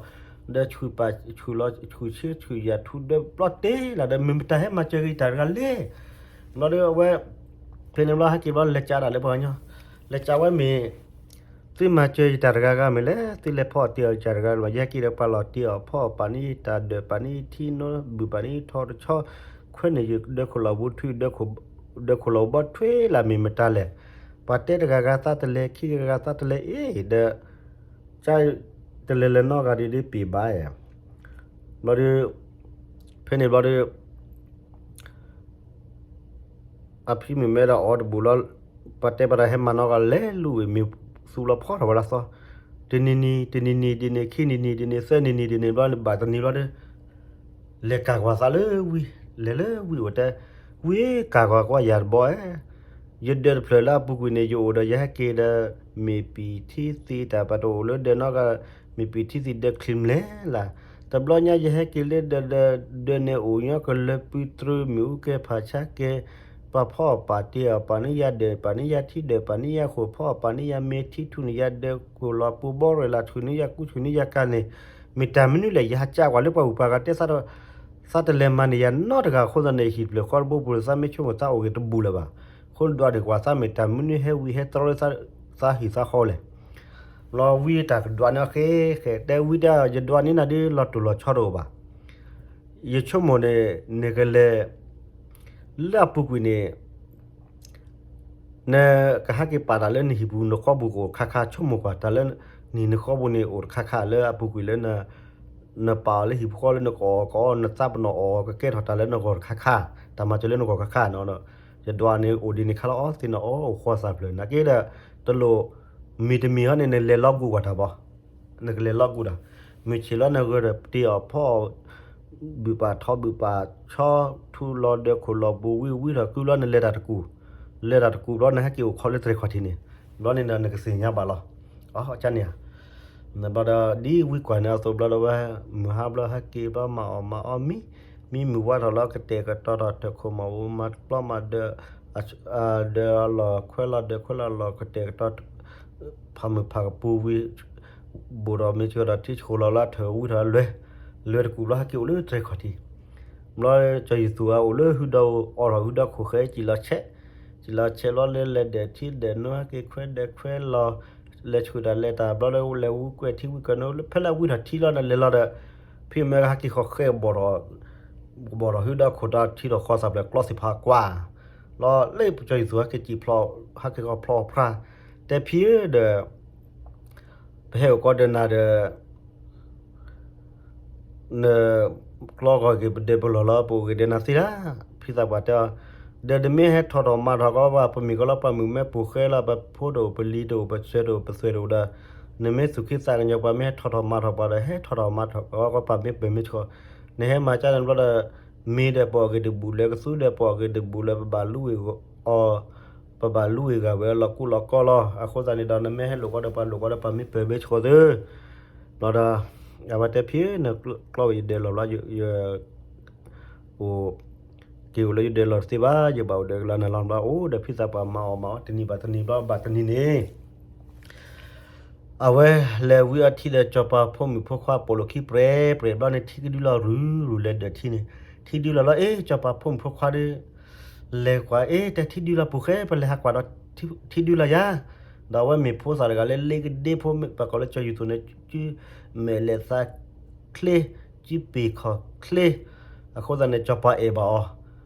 ဒီးဆူၣ်ပာ်ဆူၣ်လီၤ ဆူၣ်ဆ့ဆူၣ်ယၤထူဒီးပျီတဲလၢ်ဒီး မ့ၢ်မတၤဟဲမၤစၢၤဂ့ၤတၢ်တဂၤလဲၣ်. ဘျီဒီးအဝဲ ဖဲန့ၣ်ဘျီဟဲက့ၤဘျီလဲၤကးဒၣ်လၢပှၤကညီ လဲၤကးဝဲမ့ၢ် သုမၤစၢၤယတၢ်တဂၤဂၤမ့ၢ်လဲၣ် သုလဲၤဖီအီၣ်တ့ၢ်အီၣ်ယတၢ်တဂၤဘၣ် ယဟဲက့ၤဒီးပှၤလီၤတ့ၢ်အီၣ်ဖီအီၣ်ပာ်န့ၢ်ယတၢ်ဒၢး ပာ်န့ၢ်ယထံနီၤ ဘုၣ်ပာ်န့ၢ်ယထီတဆီ ခွဲးန့ၢ်ယဒၢးခိၣ်လီၤဘိထွံ ဒၢးခိၣ်လီၤဘီထွံလၢ်မ့ၢ်မတၤလဲၣ်. ပှၤတဲတဂၤဂၤသးတလဲၤ ခံဂၤဂၤသးတလဲၤအ့ၣ်ဒီး ကၢ်တလဲၤလဲၤနီတဂၤဒ်ဒ်ပ့ၤဘၣ် ဘျီဒီး ဖဲန့ၣ်ဘျီဒီး အဖံမုၢ်မဲဒီးအီၤတဘူၣ်လီၤ. ပှၤတဲပှၤတၢ်ဟဲမၤနီၢ်ကီၢ်လဲၤလူၤဝံၤ မ့ၢ်သူလီၤဖီထီၣ်ဝဲဒၣ်သီ တနံၤနံၤ တနံၤနံၤ ဒ်န့ၣ် ခံနံၤနံၤ ဒ်န့ၣ် သၢနံၤနံၤ ဒ်န့ၣ်ဘျီ ဘၣ်တနံၤဘျီဒီး လဲၤကၤကွၢ်သးလၢဝံ လဲၤလၢဝံအိၣ်တဲ ဝံကၤကွၢ်ကွၢ်ယၤတဘီဧၢ ယဒၢးတဖျၢၣ်လၢအပူၤကွံာ်န့ၣ် ယအိၣ်ဒီးယဟဲက့ၤဒီး မ့ၢ်ပံာ်ထံသံးတၢ်ပှၤတအိၣ်လၢဒၢးနီတဂၤ မ့ၢ်ပံာ်ထံသံးဒၢးချံမလဲၣ်လၢ်. တဘျီညါယဟဲက့ၤလၢဒၢးဒီး ဒၢးန့ၣ်အိၣ်ညီကလၢပူၤတြူး မ့ၣ်အူကဲဖးဆါကဲ ပှၤဖီအီၣ်ပာ်တ့ၢ်အီၣ်ပာ်န့ၢ်ယၤဒၢး ပာ်န့ၢ်ယၤထံဒၢး ပာ်န့ၢ်ယၤခိၣ်ဖီအီၣ်ပာ်န့ၢ်ယၤမ့ၢ်ထံထူၣ်န့ၢ်ယၤဒၢးခိၣ်လီၤပူၤဘီရဲၣ်လၢ် ဆူၣ်န့ၢ်ယၤကူ ဆူၣ်န့ၢ်ယၤကၤန့ၣ် မ့ၢ်တၢ်မနုၤလဲၣ် ယဟးကးကွၢ်လၢပှၤဂုၤပှၤဂၤတဲ သးတလဲၤမၤန့ၢ်ယၤနီတဂၤအဃိသတးန့ၣ် ဟံၣ်တဖျၢၣ်ဃီတဘိပူၤ သးမ့ၢ်ဆိကမိၣ်သးအိၣ်ဂ့ၤတဘူၣ်လၢၤဘၣ်. အဃိဒွးန့ၣ်ကွၢ်သးမ့ၢ်တၢ်မနုၤဟဲဝံဟဲတြီလၢသးဟံၣ်သးဃီလဲၣ်. လီၤဝံတၢ်ကဒွးန့ၣ်ဃဲဃဲ တဲဝံတဲ ယဒွးန့ၢ်နၤဒ်လီၤတိၢ်လီၤဆီတအိၣ်ဘၣ်. ယဆိကမိၣ်န့ၣ် နကလဲၤ လၢအပူၤကွံာ်န့ၣ် နကဟဲက့ၤပာ်တၢ်လၢနဟံၣ်ပူၤနဃီပူၤကအိၣ်တခါခါ ဆိကမိၣ်ကွၢ် တၢ်လၢနဟံၣ်နဃီပူၤန့ၣ် အိၣ်တခါခါလၢအပူၤကွံာ်လၢ နပာ်အီၤလၢဟံၣ်ပူၤဃီလၢနကအီၣ်ကအီ နသးပနီၣ်အီၣ်ကကဲထီၣ်တၢ်လၢနဂီၢ်တခါခါ တၢ်မၤစၢၤလၢနဂီၢ်တခါခါန့ၣ် ယဒွးန့ၣ်အိၣ်ဒ်န့ၣ်ခါလီၤ အီသ့ၣ်နီၣ်အီ အိၣ်ဃီသးဖျၢၣ် နာ်က့ဒီး တလိၣ် မ့ၢ်တမ့ၢ်ဟီန့ၣ် နလဲၤလီၤကူၣ်ကွၢ်တၢ်ဘၣ် နကလဲၤလီၤကူၣ်တၢ် မုၢ်ဆ့ၣ်လီၤနဂၢၢ်ဒီးတ့ၢ်အီၣ်ဖီအီၣ် ဘုၣ်ပာ်ထီဘုၣ်ပာ်ဆီ ထူလီၤဒၢးခိၣ်လီၤပူၤဝံဝံထီၣ်ကုလီၤ နလဲၤတၢ်တကူၣ် လဲၤတၢ်တကူၣ်ဘျီ နဟဲက့ၤအိၣ်ခိးလၢတြဲၤခီၣ်ထံးန့ၣ် ဘျီန့ၣ်ဒီးနကသ့ၣ်ညါဘၣ်လီၤ. အကန့ၣ် ဘျီဒီးဒ်ဝံကွၢ်န့ၣ်အသိးဘျီဒီးဝဲ မုၢ်ဟါဘျီဟဲက့ၤဘျီမၤအီၣ်မၤအီမံ မံမုၢ်ဝါထီၣ်လီၤ ကတဲာ်ကတီၤထီၣ်ထၢၣ်ခိၣ်မီၢ်ဝူ မၤပျီမၤဒၢး ဒၢးအလီၢ်ခွဲးလီၤဒၢးခွဲးလီၤလီၢ် ကတဲာ်ကတီၤ ဖးမုၢ်ဖးကပူၤဝံၤ ဘိၣ်ဒီးမ့ၢ်စှၤဒီးထံဆှိလီၤလၢထၢၣ်ဝံထီၣ်လွဲၤ လွဲၤတကူၣ်ဘျီဟဲက့ၤအိၣ်လၢတြဲၤခီၣ်ထံး ဘျီစီၤယုၢ်သူၣ်အအိၣ်လၢဟုဒီးအိၣ်ထီၣ်ဟုဒီးခိၣ်ဃဲ စံၣ်လီၤဆဲး, စံၣ်လီၤဆဲးဘျီလၢလဲၤဒဲးထံဒဲးနိ ဟဲက့ၤခွဲးဒဲးခွဲးလီၤ, လဲၤဆှုၣ်တၢ်လဲၤတၢ်ဘျီလၢ လဲၤဝံကွဲးထံဝံကနူ ဖဲလၢအဝံထီၣ်ထံလီၤဒီး လဲၤလီၤဒီး ဖံမၢဟဲက့ၤဃီၤဃဲး ကဘီၣ်ထီၣ်ဟုဒီးခိၣ်ဒီးထံထီၣ်ဃီသးဖျၢၣ်ကျီသ့ၣ်ဖးကွၢ်, လီၤလၢစီၤယုၢ်သူၣ်ဟဲက့ၤစံၣ်ဖျိး ဟဲက့ၤဃီၤဖျိးအဖျါ, တဲဖံဧၢဒီး ပဟဲအိၣ်ကီးဒီးနၤဒီး နကျီဂီၤက့ၤပဒဲးပလီၢ်လီၤ ပအိၣ်ဂ့ၤဒီးနၤသ့ဒၣ်, ဖံသးပှၢ်တဲအီၤ, ဒီးနမ့ၢ်ဟဲထီၣ်ထီၣ်မၤထီၣ်ကီးဘၣ် ပမ့ၢ်ကီးလီၤ ပှၤမုၣ်မဲပိာ်ဃဲလီၤ ပဖိတအိၣ်ပလံၤတအိၣ် ပဆဲးတအိၣ်ပသွဲၣ်တအိၣ်ဒီး နမ့ၢ်သူၣ်က့သးကညီၤ ပှၤမ့ၢ်ဟဲထီၣ်ထီၣ်မၤထီၣ်ပှၤဒီး ဟဲထီၣ်ထီၣ်မၤထီၣ်ကီး ပှၤမ့ၢ်ပၢၢ်မ့ၢ်ဆှီ, နဟဲမၤကၢန့ၣ်ဘျီဒီး မ့ၢ်ဒီးပအီၣ်ဂ့ၤတဘူၣ်လၢ ကသူဒီးပအီၣ်ဂ့ၤတဘူၣ်လၢ ပဘၣ်လူဝ့ၢ်အီၤ ပဘၣ်လူဝ့ၢ်ဂၤဝဲလီၤကူလီၤကီလီၤ. အဃိသတးန့ၣ်ဒီး နမ့ၢ်ဟဲလိာ်ကီးဒီးပှၤလိာ်ကီးဒီး ပှၤမ့ၢ်ပၢၢ်မ့ၢ်ဆှီသု, ဘျီဒီး အဝဲတဲဖံဧၢ နကျီဝဲယဒဲးလီၢ်ဘျီ အိၣ်က့ၤအိၣ်လၢယဒဲးလီၢ်တသ့ဘၣ် ယဘၣ်အိၣ်ဒီးကလီနၤလီၤဘျီ အိၣ်ဒီးဖံသးပှၢ်မၤအီၣ်မၤအီတနံၤဘၣ်တနံၤဘျီဘၣ်တနံၤန့ၣ် အဝဲလဲၤဝံအီၤထံဒီး စီၤပၤဖိမုၣ်ဖိခွါပိာ်လိာ်ခံပြဲၤပြဲၤဘျီန့ၣ် ထံကဒုလီၤရူၤရူၤ လဲၤဒၢးထံန့ၣ် ထံဒုလီၤလီၤ အ့ စီၤပၤဖိမုၣ်ဖိခွါဒီး လဲၤကွၢ် အ့ တဲထံဒုလီၤ ပိာ်ဃဲ ပလဲၤဟးကွၢ်ဒီး ထံဒုလီၤယၤ, ဒီးအဝဲမ့ၢ်ဖိသၣ်တဂၤလၢ လ့ကဒ့ဖိ ပကိးလၢစီၤယုၢ်သူၣ်န့ၣ် စုမဲာ်လဲၤသးချ့ စုပ့ၤခီၣ်ချ့, အဃိသတးန့ၣ် စီၤပၤအဲၣ်ဘၣ်အီၤ, ဒီးစီၤပၤ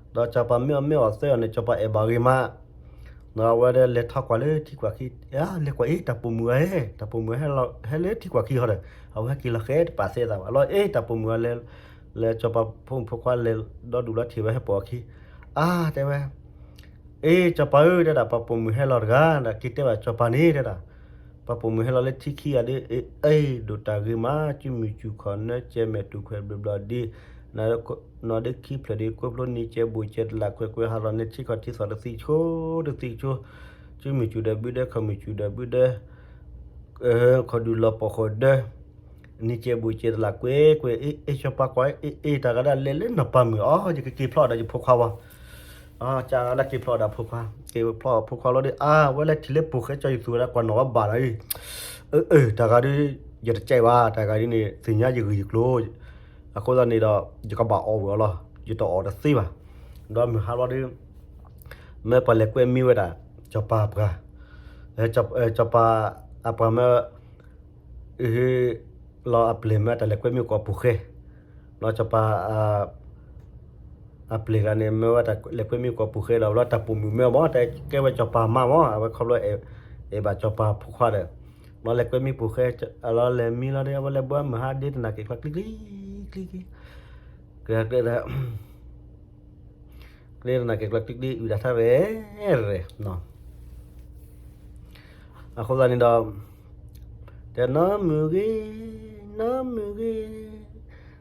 မ့ၢ်အီၣ်မ့ၢ်အီၣ်သၢအီၤန့ၣ် စီၤပၤအဲၣ်ဘၣ်ဂ့ၤမး, ဒီးအဝဲဒၣ်လဲၤထီၣ်ကွၢ်လၢထံကွၢ်ခံ, လဲၤကွၢ်အ့ တၢ်ပိာ်မုၣ်ဧါ တၢ်ပိာ်မုၣ်ဟဲလၢ ဟဲလၢထံကွၢ်ခံဟီဒီး အဝဲဟဲက့ၤလီၤဃဲတပာ်သဲသးဘၣ်လီၤ အ့ တၢ်ပိာ်မုၣ်ဧါ လဲၤ လဲၤစီၤပၤဖိမုၣ်ဖိခွါလဲၤဒီဒူၣ်လီၤထံးဝဲဟဲပိာ်အခံ, အါ တဲဝဲ အ့ စီၤပၤဧၢ တဲဒၣ် ပှၤပိာ်မုၣ်ဟဲလီၤတဂၤ ဒီးက့ၤတဲဘၣ်စီၤပၤန့ၣ် တဲဒၣ်, ပှၤပိာ်မုၣ်ဟဲလီၤလၢထံခံဂၤဒီး အ့ ဒိၣ်တၢ်ဂ့ၤမး စုမုၢ်စူၢ်ခီၣ်နၢကဲမဲာ်တူၢ်ခွဲးဘျီဘျီဒ့ နီၢ်ဒီးခံဖျၢၣ်ဒီး ကွဲဖျိနံၤကဲဘိၣ်ကဲတလးကွဲးကွဲးဟးလီၤန့ၣ် ထံခီၣ်ထံသီတသံးဆိ တသံးဆိ, စုမုၢ်စူၢ်ဒီးဘုဒၢ ခီၣ်မုၢ်စူၢ်ဒီးဘုဒၢ ခီၣ်ဒူၣ်လီၤပီၣ်ဃီၣ်ဒၢ နံၤကဲဘိၣ်ကဲတလးကွဲးကွဲး အ့ အ့ စီၤပၤကွၢ် အ့ အ့ တၢ်ဂၤဒၣ်လဲၤလၢနပၤမုၣ်အီၤ ယကက့ၤဖျီၣ်ဒီးယဖိခွါဝဲ, ကက့ၤဖျီၣ်ဒီးဖိခွါ, က့ၤဖျီၣ်ဖိခွါလီၤဒီး အါ ဝဲလဲၤထံၣ်လၢပိာ်ဃဲစီၤယုၢ်သူၣ်ဝဲဒၣ်ကွၢ်နီၣ်ဝဲဘၣ်ဒီး အ့ တၢ်ဂၤဒီး ယတကဲဘၣ် တၢ်ဂၤဒ်န့ၣ် သ့ၣ်ညါယဂ့ၢ်ယကျိၤ, အဃိသတးန့ၣ်ဒီး ယကဘၣ်အီၣ်ဝဲအီၤလီၤ ယတအီၣ်တသ့ဘၣ်, ဒီးမုၢ်ဟါလီၤဒီး မ့ၢ်ပှၤလဲၤကွဲမံဝဲဒၣ် စီၤပၤအပှၤ, စီၤပၤအပှၤမ့ၢ် အဟ့ၣ်လီၤအပျဲၢ်မ့ၢ်တၢ်လဲၤကွဲမံကိးပူၤဃဲ, ဘျီစီၤပၤ အပျဲၢ်ဂၤန့ၣ် မ့ၢ်ဝဲတၢ်လဲၤကွဲမံကိးပူၤဃဲဒီး ဘျီတၢ်ပိာ်မုၣ်မ့ၢ်ဘၣ် တဲကဲဝဲစီၤပၤမါမ့ၢ် အဝဲခီဖျိ အဲၣ်ဘၣ်စီၤပၤဖိခွါဒီး ဘျီလဲၤကွဲမံပူၤဃဲ လီၤလဲၤမံလီၤဒီး အဝဲလဲၤဘှါမုၢ်ဟါဒ့တနၤက့ၤကျီကျံကျံကျံကျံ ကျဲဒီး ကျဲတနၤက့ၤကျီကျံကျံ အုၣ်ဒၣ်ထါရဲၣ်ရဲၣ်, အဃိသတးန့ၣ်ဒီး တဲ နီၢ်မုၢ်ဂ့ၤ, နီၢ်မုၢ်ဂ့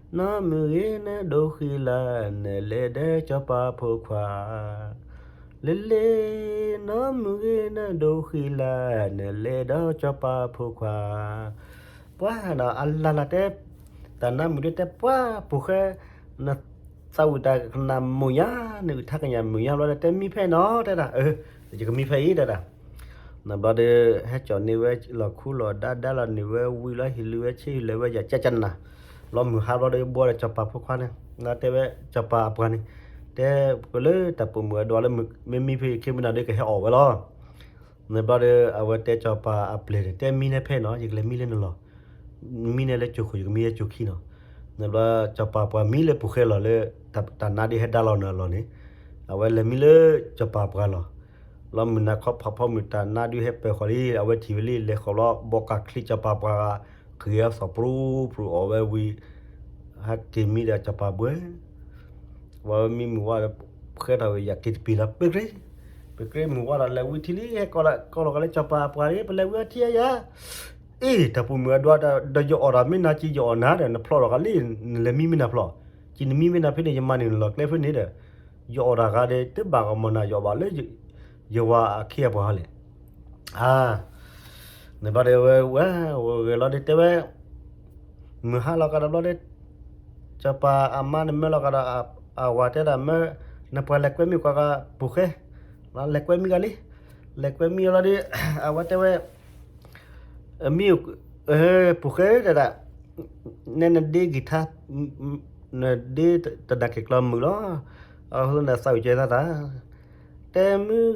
ၤ, နီၢ်မုၢ်ဂ့ၤ နဒိဃံလၤ နလဲၤဒီးစီၤပၤဖိခွါ, လ့လ့, နီၢ်မုၢ်ဂ့ၤ နဒိဃံလၤ နလဲၤဒီးစီၤပၤဖိခွါ, ပှၤဒီးအလၢ်လၢ်တဲ တၢ်နါမုၣ်ဒ်တဲပှၤပူၤဃဲ နသးဝံၣ်တၢ်ကနၣ်မုာ်ညါ နအုၣ်ထါကညၣ်မုာ်ညါဘျီဒီး တဲမံဖဲနီၤ တဲဒၣ်, ယကမံဖဲအံၤ တဲဒၣ်, နဘျီဒီး ဟဲကၠီၣ်န့ၢ်ဝဲလီၢ်ခူလီၢ်ဒါ ဒါလီၤန့ၢ်ဝဲဝံၤလီၤ ဟ့ၣ်လၢဝဲဆ့ဟ့ၣ်လၢဝဲယၤကၠၢ်ကၠၢ်နၤ, ဘျီမုၢ်ဟါဘျီဒီး ဘှီဒီးစီၤပၤဖိခွါန့ၣ် တဲဝဲစီၤပၤအပှၤန့ၣ်, တဲကလၢတၢ်ပိာ်မုၣ်အဒွးလၢ မ့မံဖဲယခ့မုၢ်နၤဒီးကဟဲအီၣ်ဝဲလီၤ န့ၣ်ဘျီဒီး အဝဲတဲစီၤပၤအပျဲၢ်န့ၣ် တဲမံန့ၢ်ဖဲနီၤ ယကလဲၤမံလၢနလီၢ်, မံန့ၢ်လၢကၠိခိၣ် ယကမံလၢကၠိခံနီၤ, န့ၣ်ဘျီစီၤပၤပှၤမံလၢပူၤဃဲလီၤလၢ တၢ်နါဒ်ဟဲဒါလီၤနၤအလီၢ်န့ၣ်, အဝဲလဲၤမံလၢစီၤပၤပှၤလီၤ, လီၤမုၢ်နၤခီဖးဖီမုၢ်တၢ်နါဒ်ဟဲပၢၤဃီၤလံ အဝဲထံၣ်ဝဲလံ လဲၤဃီၤဘျီ ဘီကၢ်ချံစီၤပၤပှၤဂၤ ဃ့အသီၣ်ပြူပြူအီၣ်ဝဲဝံၤ ဟဲက့ၤမံဒီးစီၤပၤဘှဲ ဝဲမံမုၢ်ဝါဒီး ဃဲထီၣ်ဝဲယၤက့ၤတပ့ၤလီၤ ပ့ၤကြ့, ပ့ၤကြ့မုၢ်ဝါဒီးလဲၤဝံထံလံ ဟဲကိးလီၤကလၢစီၤပၤအပှၤလံ ပလဲၤဝံအထံယၤ, အ့ တၢ်ပိာ်မုၣ်အဒွးဒီး ယအီၣ်တၢ်မ့ၢ်နၤ ကံယအီၣ်နၤဒီး နဖျီၣ်ထီၣ်ကလံ နလဲၤမံမ့ၢ်နၤဖျီၣ်, ကံနမံမ့ၢ်နၤဖဲန့ၣ် ယမၤန့ၢ်နလီၢ်ကျဲဖဲန့ၣ်ဒီး ယအီၣ်တၢ်ဂၤဒီး တဘၣ်ကမီၤနၤ ယအီၣ်ဘၣ်လၢ ယဝၤအခ့အပှၤဟီလဲၣ်, အါ န့ၣ်ဘျီဒီးဝဲ ဝဲဂဲၤလီၤဒီးတဲဝဲ မုၢ်ဟါလီၤကဒီးဘျီဒီး စီၤပၤအမါန့ၣ်မၢလီၤကဒီး အဝၤတဲဒၣ်မၢ နပှၤလဲၤကွဲမံကွၢ်ကပူၤဃဲ, လဲၤကွဲမံဂၤလံ, လဲၤကွဲမံလီၤဒီး အဝဲတဲဝဲ မံ ပူၤဃဲတဲဒၣ် နဲနဒ့ဂံၢ်ထါ နဒ့တနာ်က့ၤကျီမုာ်လီၤ. အဃိန့ၣ်သးအုးကဲသးသး, တဲမုၢ်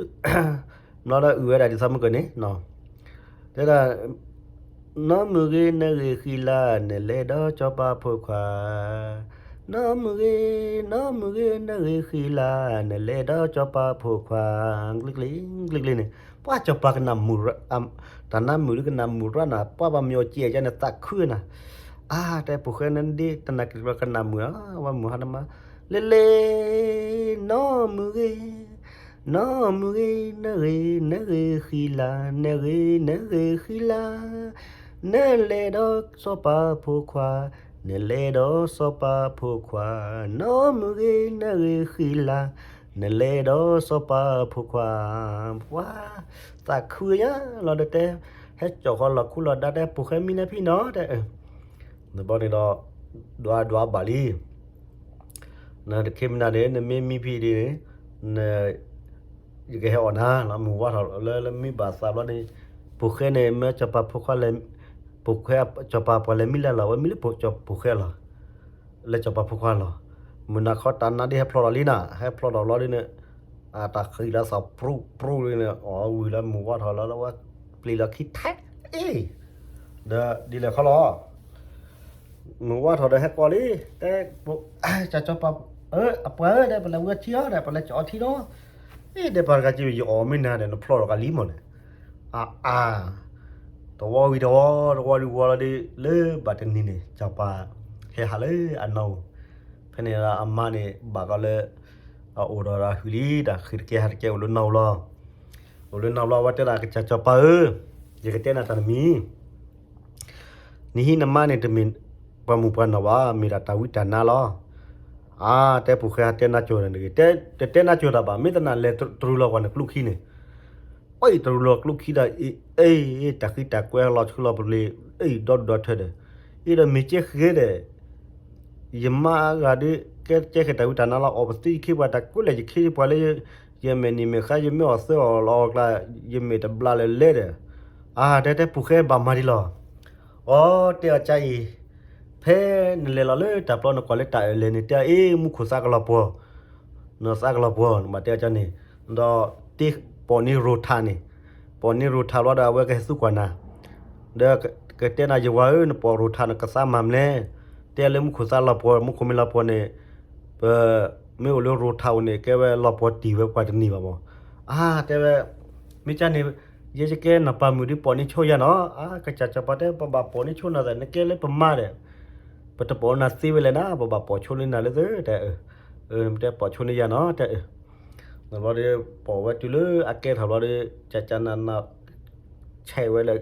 ဘျီဒီးအုးဝဲဒၣ်ဒ်သိးမုၢ်ကၢန့ၣ်, တဲဒၣ် နီၢ်မုၢ်ဂ့ၤ နဂ့ၤဃံလၤ နလဲၤဒီးစီၤပၤဖိခွါ, နီၢ်မုၢ်ဂ့ၤ နီၢ်မုၢ်ဂ့ၤ နဂ့ၤဃံလၤ နလဲၤဒီးစီၤပၤဖိခွါ, ကျ့ကျ့ ကျ့ကျ့န့ၣ် ပှၤစီၤပၤကနၣ်မုာ်, တၢ်နါမုာ်ဒ်ကနၣ်မုာ်ရၣ်နၤ ပှၤဘၣ်မ့ၢ်အီၤစံးကန့ၣ် သးခုနၤ, အါ တဲဖိၣ်ဃဲနဒ့တနာ်က့ၤကျီ ကနၣ်မုာ်ဧါ, ဝဲမုာ်ဟါတမါ, လဲၤလဲၤ နီၢ်မုၢ်ဂ့ၤ နီၢ်မုၢ်ဂ့ၤ နဂ့ၤ နဂ့ၤဃံလၤ နဂ့ၤ နဂ့ၤဃံလၤ, နလဲၤဒီးစီၤပၤဖိခွါ, နလဲၤဒီးစီၤပၤဖိခွါ, နီၢ်မုၢ်ဂ့ၤ နဂ့ၤဃံလၤ နလဲၤဒီးစီၤပၤဖိခွါ, ပှၤ သးခုညါလီၤဒီးတဲ, ဟဲကၠီၣ်ဃီလီၤခူလီၤဒါ တဲဖိၣ်ဃဲမံနၢ်ဖံနီၤ တဲ နဘီန့ၣ်ဒီး ဒွးဒွးဘၣ်လံ, နတခ့မနၤန့ၣ် နမ့ၢ်မံဖံဒ်န့ၣ် ယကဟဲအီၣ်နၤလီၤ. မုၢ်ဝါထီၣ်လၢ လၢမံဘၣ်သးဘျီန့ၣ် ဖိၣ်ဃဲန့ၣ် မ့ၢ်စီၤပၤဖိခွါလဲၤ, ဖိၣ်ဃဲ စီၤပၤပှၤလဲၤမံလၢလီၤ ဝဲမံလၢဖိၣ်ဃဲလီၤ, လၢစီၤပၤဖိခွါလီၤ. မုၢ်နၤခီတၢ်နါဒ်ဟဲဖျိးထီၣ်လံနၤ ဟဲဖျိးထီၣ်ဘျီဒ်န့ၣ် အတၢ်ဃံလၤသီၣ်ပြူပြူဒ်န့ၣ် အီၣ်ဝံၤလၢမုၢ်ဝါထီၣ်လၢ လၢဝဲပျံၤလီၤခံထဲအ့ၣ်, ဒီးဒ်လဲၣ်ခီလီၤ မုၢ်ဝါထီၣ်ဒီးဟဲကွၢ်လံ, တဲ စီၤပၤ အပှၤဧၢ ဒီးပလဲၤဝံၤထံအီၤဒီး ပလဲၤကၠီၣ်အီၤထံလီၤ. အ့ၣ် ဒီးပှၤတဂၤက့ ယအီၣ်မ့ၢ်နၤဒီး နဖျိးထီၣ်ကလံမးန့ၣ်, အါအါ, တဝီဝံၤတဝီ တဝီဝံၤတဝီလီၤဒီး လၢဘၣ်တနံၤန့ၣ် စီၤပၤဟဲဟးလၢအနီၢ်ဧိၤ, ဖဲန့ၣ်အမါန့ၣ် ဘၣ်ကီးလၢ အအိၣ်ဒီးတၢ်ဟုၣ်လံ တၢ်ဃ့တကဲဟးတကဲအိၣ်လၢနီၢ်ဧိၤလီၤ. အိၣ်လၢနီၢ်ဘျီ အဝဲတဲဒၣ်ကစၢ်စီၤပၤဧၢ, ယကတဲနၤတၢ်တမံၤ နဟံးနမါန့ၣ် တမ့ၢ်ပှၤမုၣ်ပှၤနီၢ်ဘၣ်, မ့ၢ်ဒၣ်တၢ်ဝံတၢ်နါလီၤ. အါ တဲဖိၣ်ဃဲ တဲနါစိၤန့ၣ်တဂ့ၤ, တတဲနါစိၤတၢ်ဘၣ်, မ့ၢ်သနာ်လဲၤတရူးလီၤပှၤန့ၣ်ကျူခံန့ၣ်, အံၤတရူးလီၤကျူခံဒီး အ့ၣ် တၢ်ဃံတၢ်ကွဲလီၤဆူလီၤပလ့ၤ အံၤဒီဒူၣ်ဒီထၢဒီး အ့ၣ်ဒီးမ့ၢ်ကဲဃဲဒီး ယမါဂၤဒီး ကဲကဲဃဲတၢ်ဝံတၢ်နါလီၤ, အီၣ်ပသံယခ့ပှၤတၢ်ကွဲးလဲၣ် ယခ့ပှၤလၢ ယမဲာ်နံၤမဲာ်ဃါ ယမ့ၢ်အီၣ်သၢအီၣ်လီၤအီၣ်ကျါ ယမဲာ်တဘျါလၢၤလဲၣ်ဒီး, အါ တဲတဲဖိၣ်ဃဲဘၣ်မၤဒံးလီၤ. အီ တဲအီၤကါအံၤ, ဖဲနလဲၤလီၤလၢတၢ်ပျီနကွၢ်လၢတၢ်အၢၣ်လဲၣ်န့ၣ် တဲအီၤအ့ၣ် မူခိၣ်သးကလီၤပှီၤ, နသးကလီၤပှီၤ နဘၣ်တဲအီၤကါန့ၣ်, ဒီးတ့ပိာ်န့ၢ်ရိၣ်ထးန့ၣ်, ပိာ်န့ၢ်ရိၣ်ထးလီၤဒီး အဝဲကဟဲသူကွၢ်နၤ ဒီးကတဲနၤ ယဝၤဧၢ နပိာ်ရိၣ်ထးန့ၣ် ကသးမၤမလဲၣ်, တဲလၢမူခိၣ်သးလီၤပှီၤ မူခိၣ်မ့ၢ်လီၤပှီၤန့ၣ် ပမ့ၢ်အိၣ်လၢရိၣ်ထးအိၣ်န့ၣ် ကဲဝဲလီၤပှီၤတံၢ်ဝဲပှၤတန့ၢ်ဘၣ်မး. အါ တဲဝဲ မ့ၢ်ကါန့ၣ် ယဲယကဲနပၢ်မုၣ်ဒီးပိာ်န့ၢ်ဆိယၤနီၤ, အါ ကစၢ်စီၤပၤတဲ ပဘၣ်ပိာ်န့ၢ်ဆိနၤသး နကဲလၢပမါဒီး ပတပိာ်နၤသ့ဝဲလဲၣ်နၤ ပဘၣ်ပိာ်ဆိလၢနၤလၢသၢ တဲ တဲပိာ်ဆိန့ၢ်ယၤနီၤ တဲ နဘျီဒီး ပိာ်ဝဲတုၤလၢအကဲထီၣ်ဘျီဒီး ကကနန ဆဲးဝဲလၢ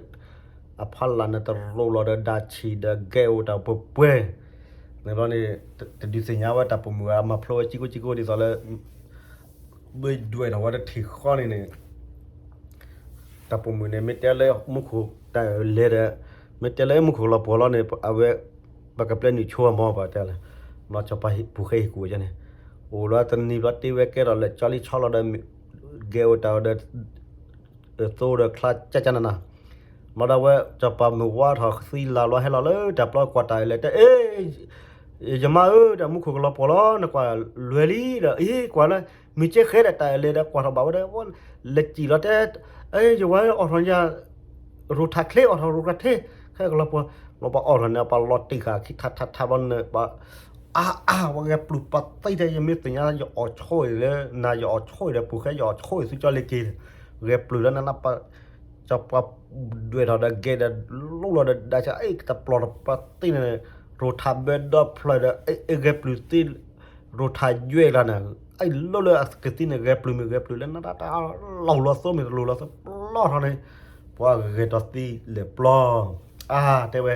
အဖီလာ်န့ၣ်တရူးလီၤဒီးဒါဆံးဒီးဂဲၤအိၣ်တၢ်ပှဲၤပှဲၤ, နဘျီန့ၣ် တဒုးသ့ၣ်ညါဝဲတၢ်ပိာ်မုၣ်အမၤဖျိဝဲကံကိကံကိဒ်သိးလၢ ဘၣ်ဒွဲၣ်ထီၣ်ဝဲတထံၣ်ဃီန့ၣ်န့ၣ် တၢ်ပိာ်မုၣ်န့ၣ် မ့ၢ်တဲလၢမူခိၣ်တၢ်လဲၤဒီး မ့ၢ်တဲလၢမူခိၣ်လီၤပှီၤလီၤန့ၣ် အဝဲ ပကပျဲနုာ်ဆိအမီၤ ပှၤတဲလဲၣ်, ဘျီစီၤပၤဖိၣ်ဃဲဟ့ၣ်ကူၣ်ဝဲန့ၣ် အိၣ်လီၤတနံၤဘျီတ့ဝဲကဲထီၣ်လၢာ်ကၠီလံဆီလီၤဒီး ဂဲၤအိၣ်တၢ်ဒီး သိဒီးချါကကနန မ့ၢ်ဒီးဝဲ စီၤပၤမုၢ်ဝါထီၣ်သံလၤဘျီဟဲလီၤလၢတၢ်ပျီကွၢ်တၢ်အၢၣ်လဲၣ် တဲ အ့ ယမါဧၢ ဒီးမူခိၣ်ကလီၤပှီၤလီၤ နကွၢ်လွဲၤလံဒီး အ့ ကွၢ်လၢ မ့ၢ်ကဲဃဲဒီးတၢ်အၢၣ်လဲၣ်ဒီး ကွၢ်ထီၣ်ဘၣ်ဝဲဒီး လဲၤစံၣ်လီၤတဲ အ့ ယဝၤအီၣ်ထီၣ်ညါ ရိၣ်ထးချ့ အီၣ်ထီၣ်ရိၣ်ထးချ့ ခဲကလီၤပှီၤ လီၤပှီၤအီၣ်ထီၣ်န့ၣ် ပှၤလီၤတံၢ်ဃာ်ခံထးထးထးဘျီန့ၣ် ပှၤ အါအါ ဝဲဂဲၤပျုၢ်ပှၤသံထဲ ယမ့ၢ်သ့ၣ်ညါ ယအီၣ်ဆိၣ်အံၤလၢနၤ ယအီၣ်ဆိၣ်အံၤဒီး ပူၤဃဲယအီၣ်ဆိၣ်အံၤ သုကၠီလ့က့ၤ ဂဲၤပျုၢ်လၢနနၢ်ပၢၢ် စီၤပၤဒွဲၣ်ထီၣ်ဒီးဂဲၤဒီး လိၣ်လီၤဒီးဒါဆါ အ့ၣ် ကတပျီၢ်တပှၤသံန့ၣ် ရိၣ်ထးဘၢဒီဖျၢၣ်ဒီး အ့ၣ် ဂဲၤပျုၢ်သံ ရိၣ်ထးယွဲၢ်လီၤန့ၣ် အ့ၣ် လိၣ်လၢအကသံန့ၣ် ဂဲၤပျုၢ်မ့ၢ်ဂဲၤပျုၢ်လၢနတၢ်တၢ်လီၢ်လီၤသိမ့ၢ်တလိၣ်လီၤသိပျီၢ်ထီၣ်န့ၣ် ပှၤဂဲၤထီၣ်သံလဲၤပျီၢ် အါ တဲဝဲ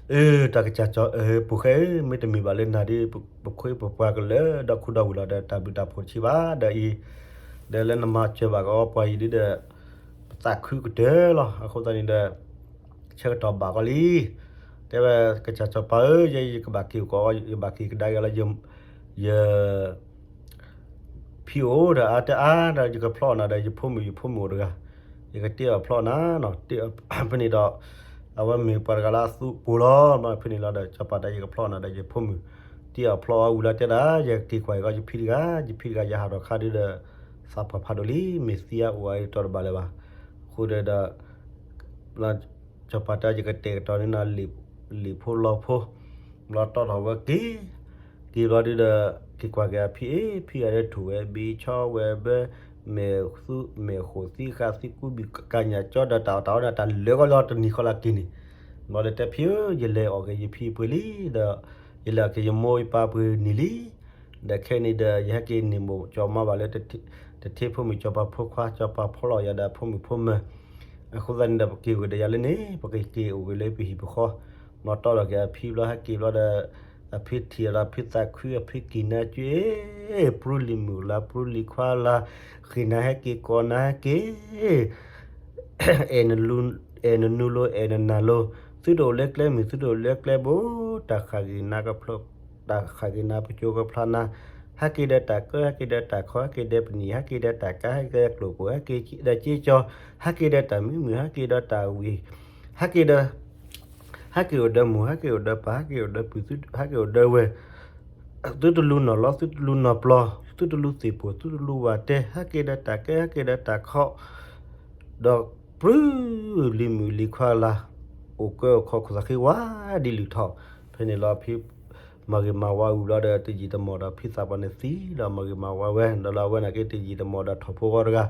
အၢ တၢ်ကစၢ်ကၠီ အၢ ပူၤဃဲဧၢ မ့တမ့ၢ်ဘၣ်လၢနၤဒီး ပခွ့ပပှၤကလၢဒီခိၣ်ဒီဝံၤလီၤဒီး တၢ်ဘျုးတၢ်ဖှိၣ်တဆံးဘၣ်ဒီးအံၤ ဒီးလၢနမၤစၢၤဘၣ်ကီးပှၤအံၤဒ်ဒီး ပသးခုကတၢၢ်လီၤ. အဃိသတးန့ၣ်ဒီး ဆၢကတီၢ်ဘၣ်ကီးလံ တဲဝဲ ကစၢ်စီၤပၤဧၢ ယဲယကဘၣ်က့ၤအိၣ်ကီး ယဘၣ်က့ၤကဒါက့ၤလၢ ယ ဖံအိၣ်ဒီး အါတဲအါဒီး ယကဖျီၣ်နၤဒီး ယဖိမုၣ် ယဖိမုၣ်အိၣ်တဂၤ ယကတ့အီၣ်ဖျီၣ်နၤနီၤ တ့အီၣ်ဖဲန့ၣ်ဒီး အဝဲမ့ၢ်ပှၤတဂၤလၢအသူပူၤလီၤ ဖဲန့ၣ်လီၤဒီး စီၤပၤတဲ ယကဖျီၣ်နၤဒီး ယဖိမုၣ် တံၢ်အီၣ်ဖျီအီၣ်ဝံၤလီၤတဲဒၣ် ယက့ၤကွၢ်က့ၤအီၤယဖံတဂၤ ယဖံတဂၤ ယဟးထီၣ်ခါဒုဒီး သးပှၢ်ဖးဒိၣ်လံ မ့ၢ်သံအအိၣ်အါတီၤတဘၣ်လၢၤဘၣ်. အဃိဒီး စီၤပၤတဲ ယကတဲာ်ကတီၤန့ၢ်နၤ လံာ်ဖိလီၤဖိ ဘျီတီၢ်ထီၣ်ဝဲက့ၤ က့ၤဘျီဒုဒီး က့ၤကွၢ်က့ၤအဖံအ့ၣ် ဖံအံၤဒုးထိၣ်ဝဲဘ့ၣ် ဆီဝဲဘၢ မဲာ်ဃိၣ်သံဃာ်သံကူဘံၣ်ကညးကၠီဒီး တၢ်အီၣ်တၢ်အီန့ၣ် တၢ်လၢာ်ဂီၢ်လီၤတနံၤဃီလၢက့ၤန့ၣ် ဘျီဒီးတဲဖံဧၢ ယလဲၤအီၣ်က့ၤယဖံအပှ့ၤလံဒီး ယလဲၤအီၣ်က့ၤယမိၢ်ယပၢ်ပှ့ၤနံၤလံ ဒီးခဲအံၤန့ၣ်ဒီး ယဟဲက့ၤန့ၣ်မိၣ်ကၠီမါဘၣ်လၢ တထ့ဖိမုၣ် ကၠီပၤဖိခွါ ကၠီပၤဖီလီၤယၤဒီးဖိမုၣ်ဖိမၢၤ အဃိသတးန့ၣ်ဒီး ပက့ၤအိၣ်က့ၤဒီးယၤလၢန့ၣ် ပကက့ၤအိၣ်က့ၤလၢပဟံၣ်ပဃီ ဘျီတီၢ်ထီၣ်က့ၤအဖံဘျီ ဟဲက့ၤဘျီဒီး အဖံထံၣ်ဒီးဖံသးခု အဖံက့ၤနါကၠွ့ ပြူလံၤမုၣ်လါ ပြူလံၤခွါလါ ဃ့ၢ်နၤဟဲက့ၤ ကိးနၤဟဲက့ၤ အဲၣ်နလူ အဲၣ်နနူလိၤ အဲၣ်နနၢ်လိၤ သုတအိၣ်လၢကျဲမုၢ် သုတအိၣ်လၢကျဲဘိ တၢ်ဃၣ်ဂ့ၤနါကဖျိ တၢ်ဃၣ်ဂ့ၤနါပစိကဖျါနါ ဟဲက့ၤဒီးတၢ်ကၢ ဟဲက့ၤဒီးတၢ်ခီ ဟဲက့ၤဒီးပနံာ် ဟဲက့ၤဒီးတၢ်ကါ ဟဲက့ၤဒီးကျိၣ်ကိၣ် ဟဲက့ၤဒီးစ့ကၠီ ဟဲက့ၤဒီးတၢ်မံမုာ် ဟဲက့ၤဒီးတၢ်ဝံၤ ဟဲက့ၤဒီး ဟဲက့ၤအိၣ်ဒီးမိၢ် ဟဲက့ၤအိၣ်ဒီးပၢ် ဟဲက့ၤအိၣ်ဒီးပုၢ် ဟဲက့ၤအိၣ်ဒီးဝဲၢ် သုတလူနီၢ်လီ သုတလူနီၢ်ပျီ သုတလူသ့ၣ်ပိၢ် သုတလူဝၣ်တဲ ဟဲက့ၤဒီးတၢ်ကဲ ဟဲက့ၤဒီးတၢ်ခီ ဒီးပြူလံၤမုၣ်လံၤခွါလါ အိၣ်ကၢအိၣ်ခီ ခိၣ်သးဃ့ဝါဒ်လုၢ်ထီၣ် ဖဲန့ၣ်လီၤ ဖံမၤဂ့ၤမၤဝါဝံၤဘျီဒီး တယံာ်တမီၢ်ဒီး ဖံသးပှၢ်န့ၣ်သံဒီး မၤဂ့ၤမၤဝါဝဲ ဒီးလၢအဝဲန့ၣ်က့ တယံာ်တမီၢ်ဒီး ထီၣ်ဖိဂီၢ်တဂၤ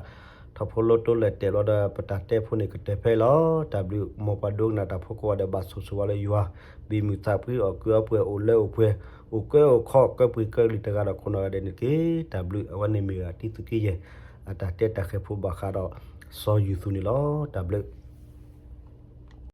ထီၣ်ဖိလိတိလဲၤတဲာ်ဘျီဒီး ပတၢ်တဲဖိန့ၣ်ကတၢၢ်ဖဲအံၤလီၤ. တၢ်ဘျုး မ်ပှၤဒိကနၣ်တၢ်ဖိကိးဂၤဒဲး ဘၣ်ဆိၣ်ဂ့ၤဝဲလၢယွၤ ဘံၣ်မုာ်သးဖှံ အီၣ်ကုၢ်အီပှဲၤ အိၣ်လၢအိၣ်ပှဲၤ အိၣ်ကၢအိၣ်ခီ ကၢပှ့ၤကၢလံာ်တဂၤဒီး ခိၣ်နၢ်ဂၤဒဲးန့ၣ်တက့ၢ်. တၢ်ဘျုး အဝဲန့ၣ်မ့ၢ်ဂ့ၤ တံသုးက့ယဲၢ် အတၢ်တဲတၢ်ဃဲၤဖိဘၣ်ဃးဒီး စီၤယူၤသူန့ၣ်လီၤ. တၢ်ဘျုး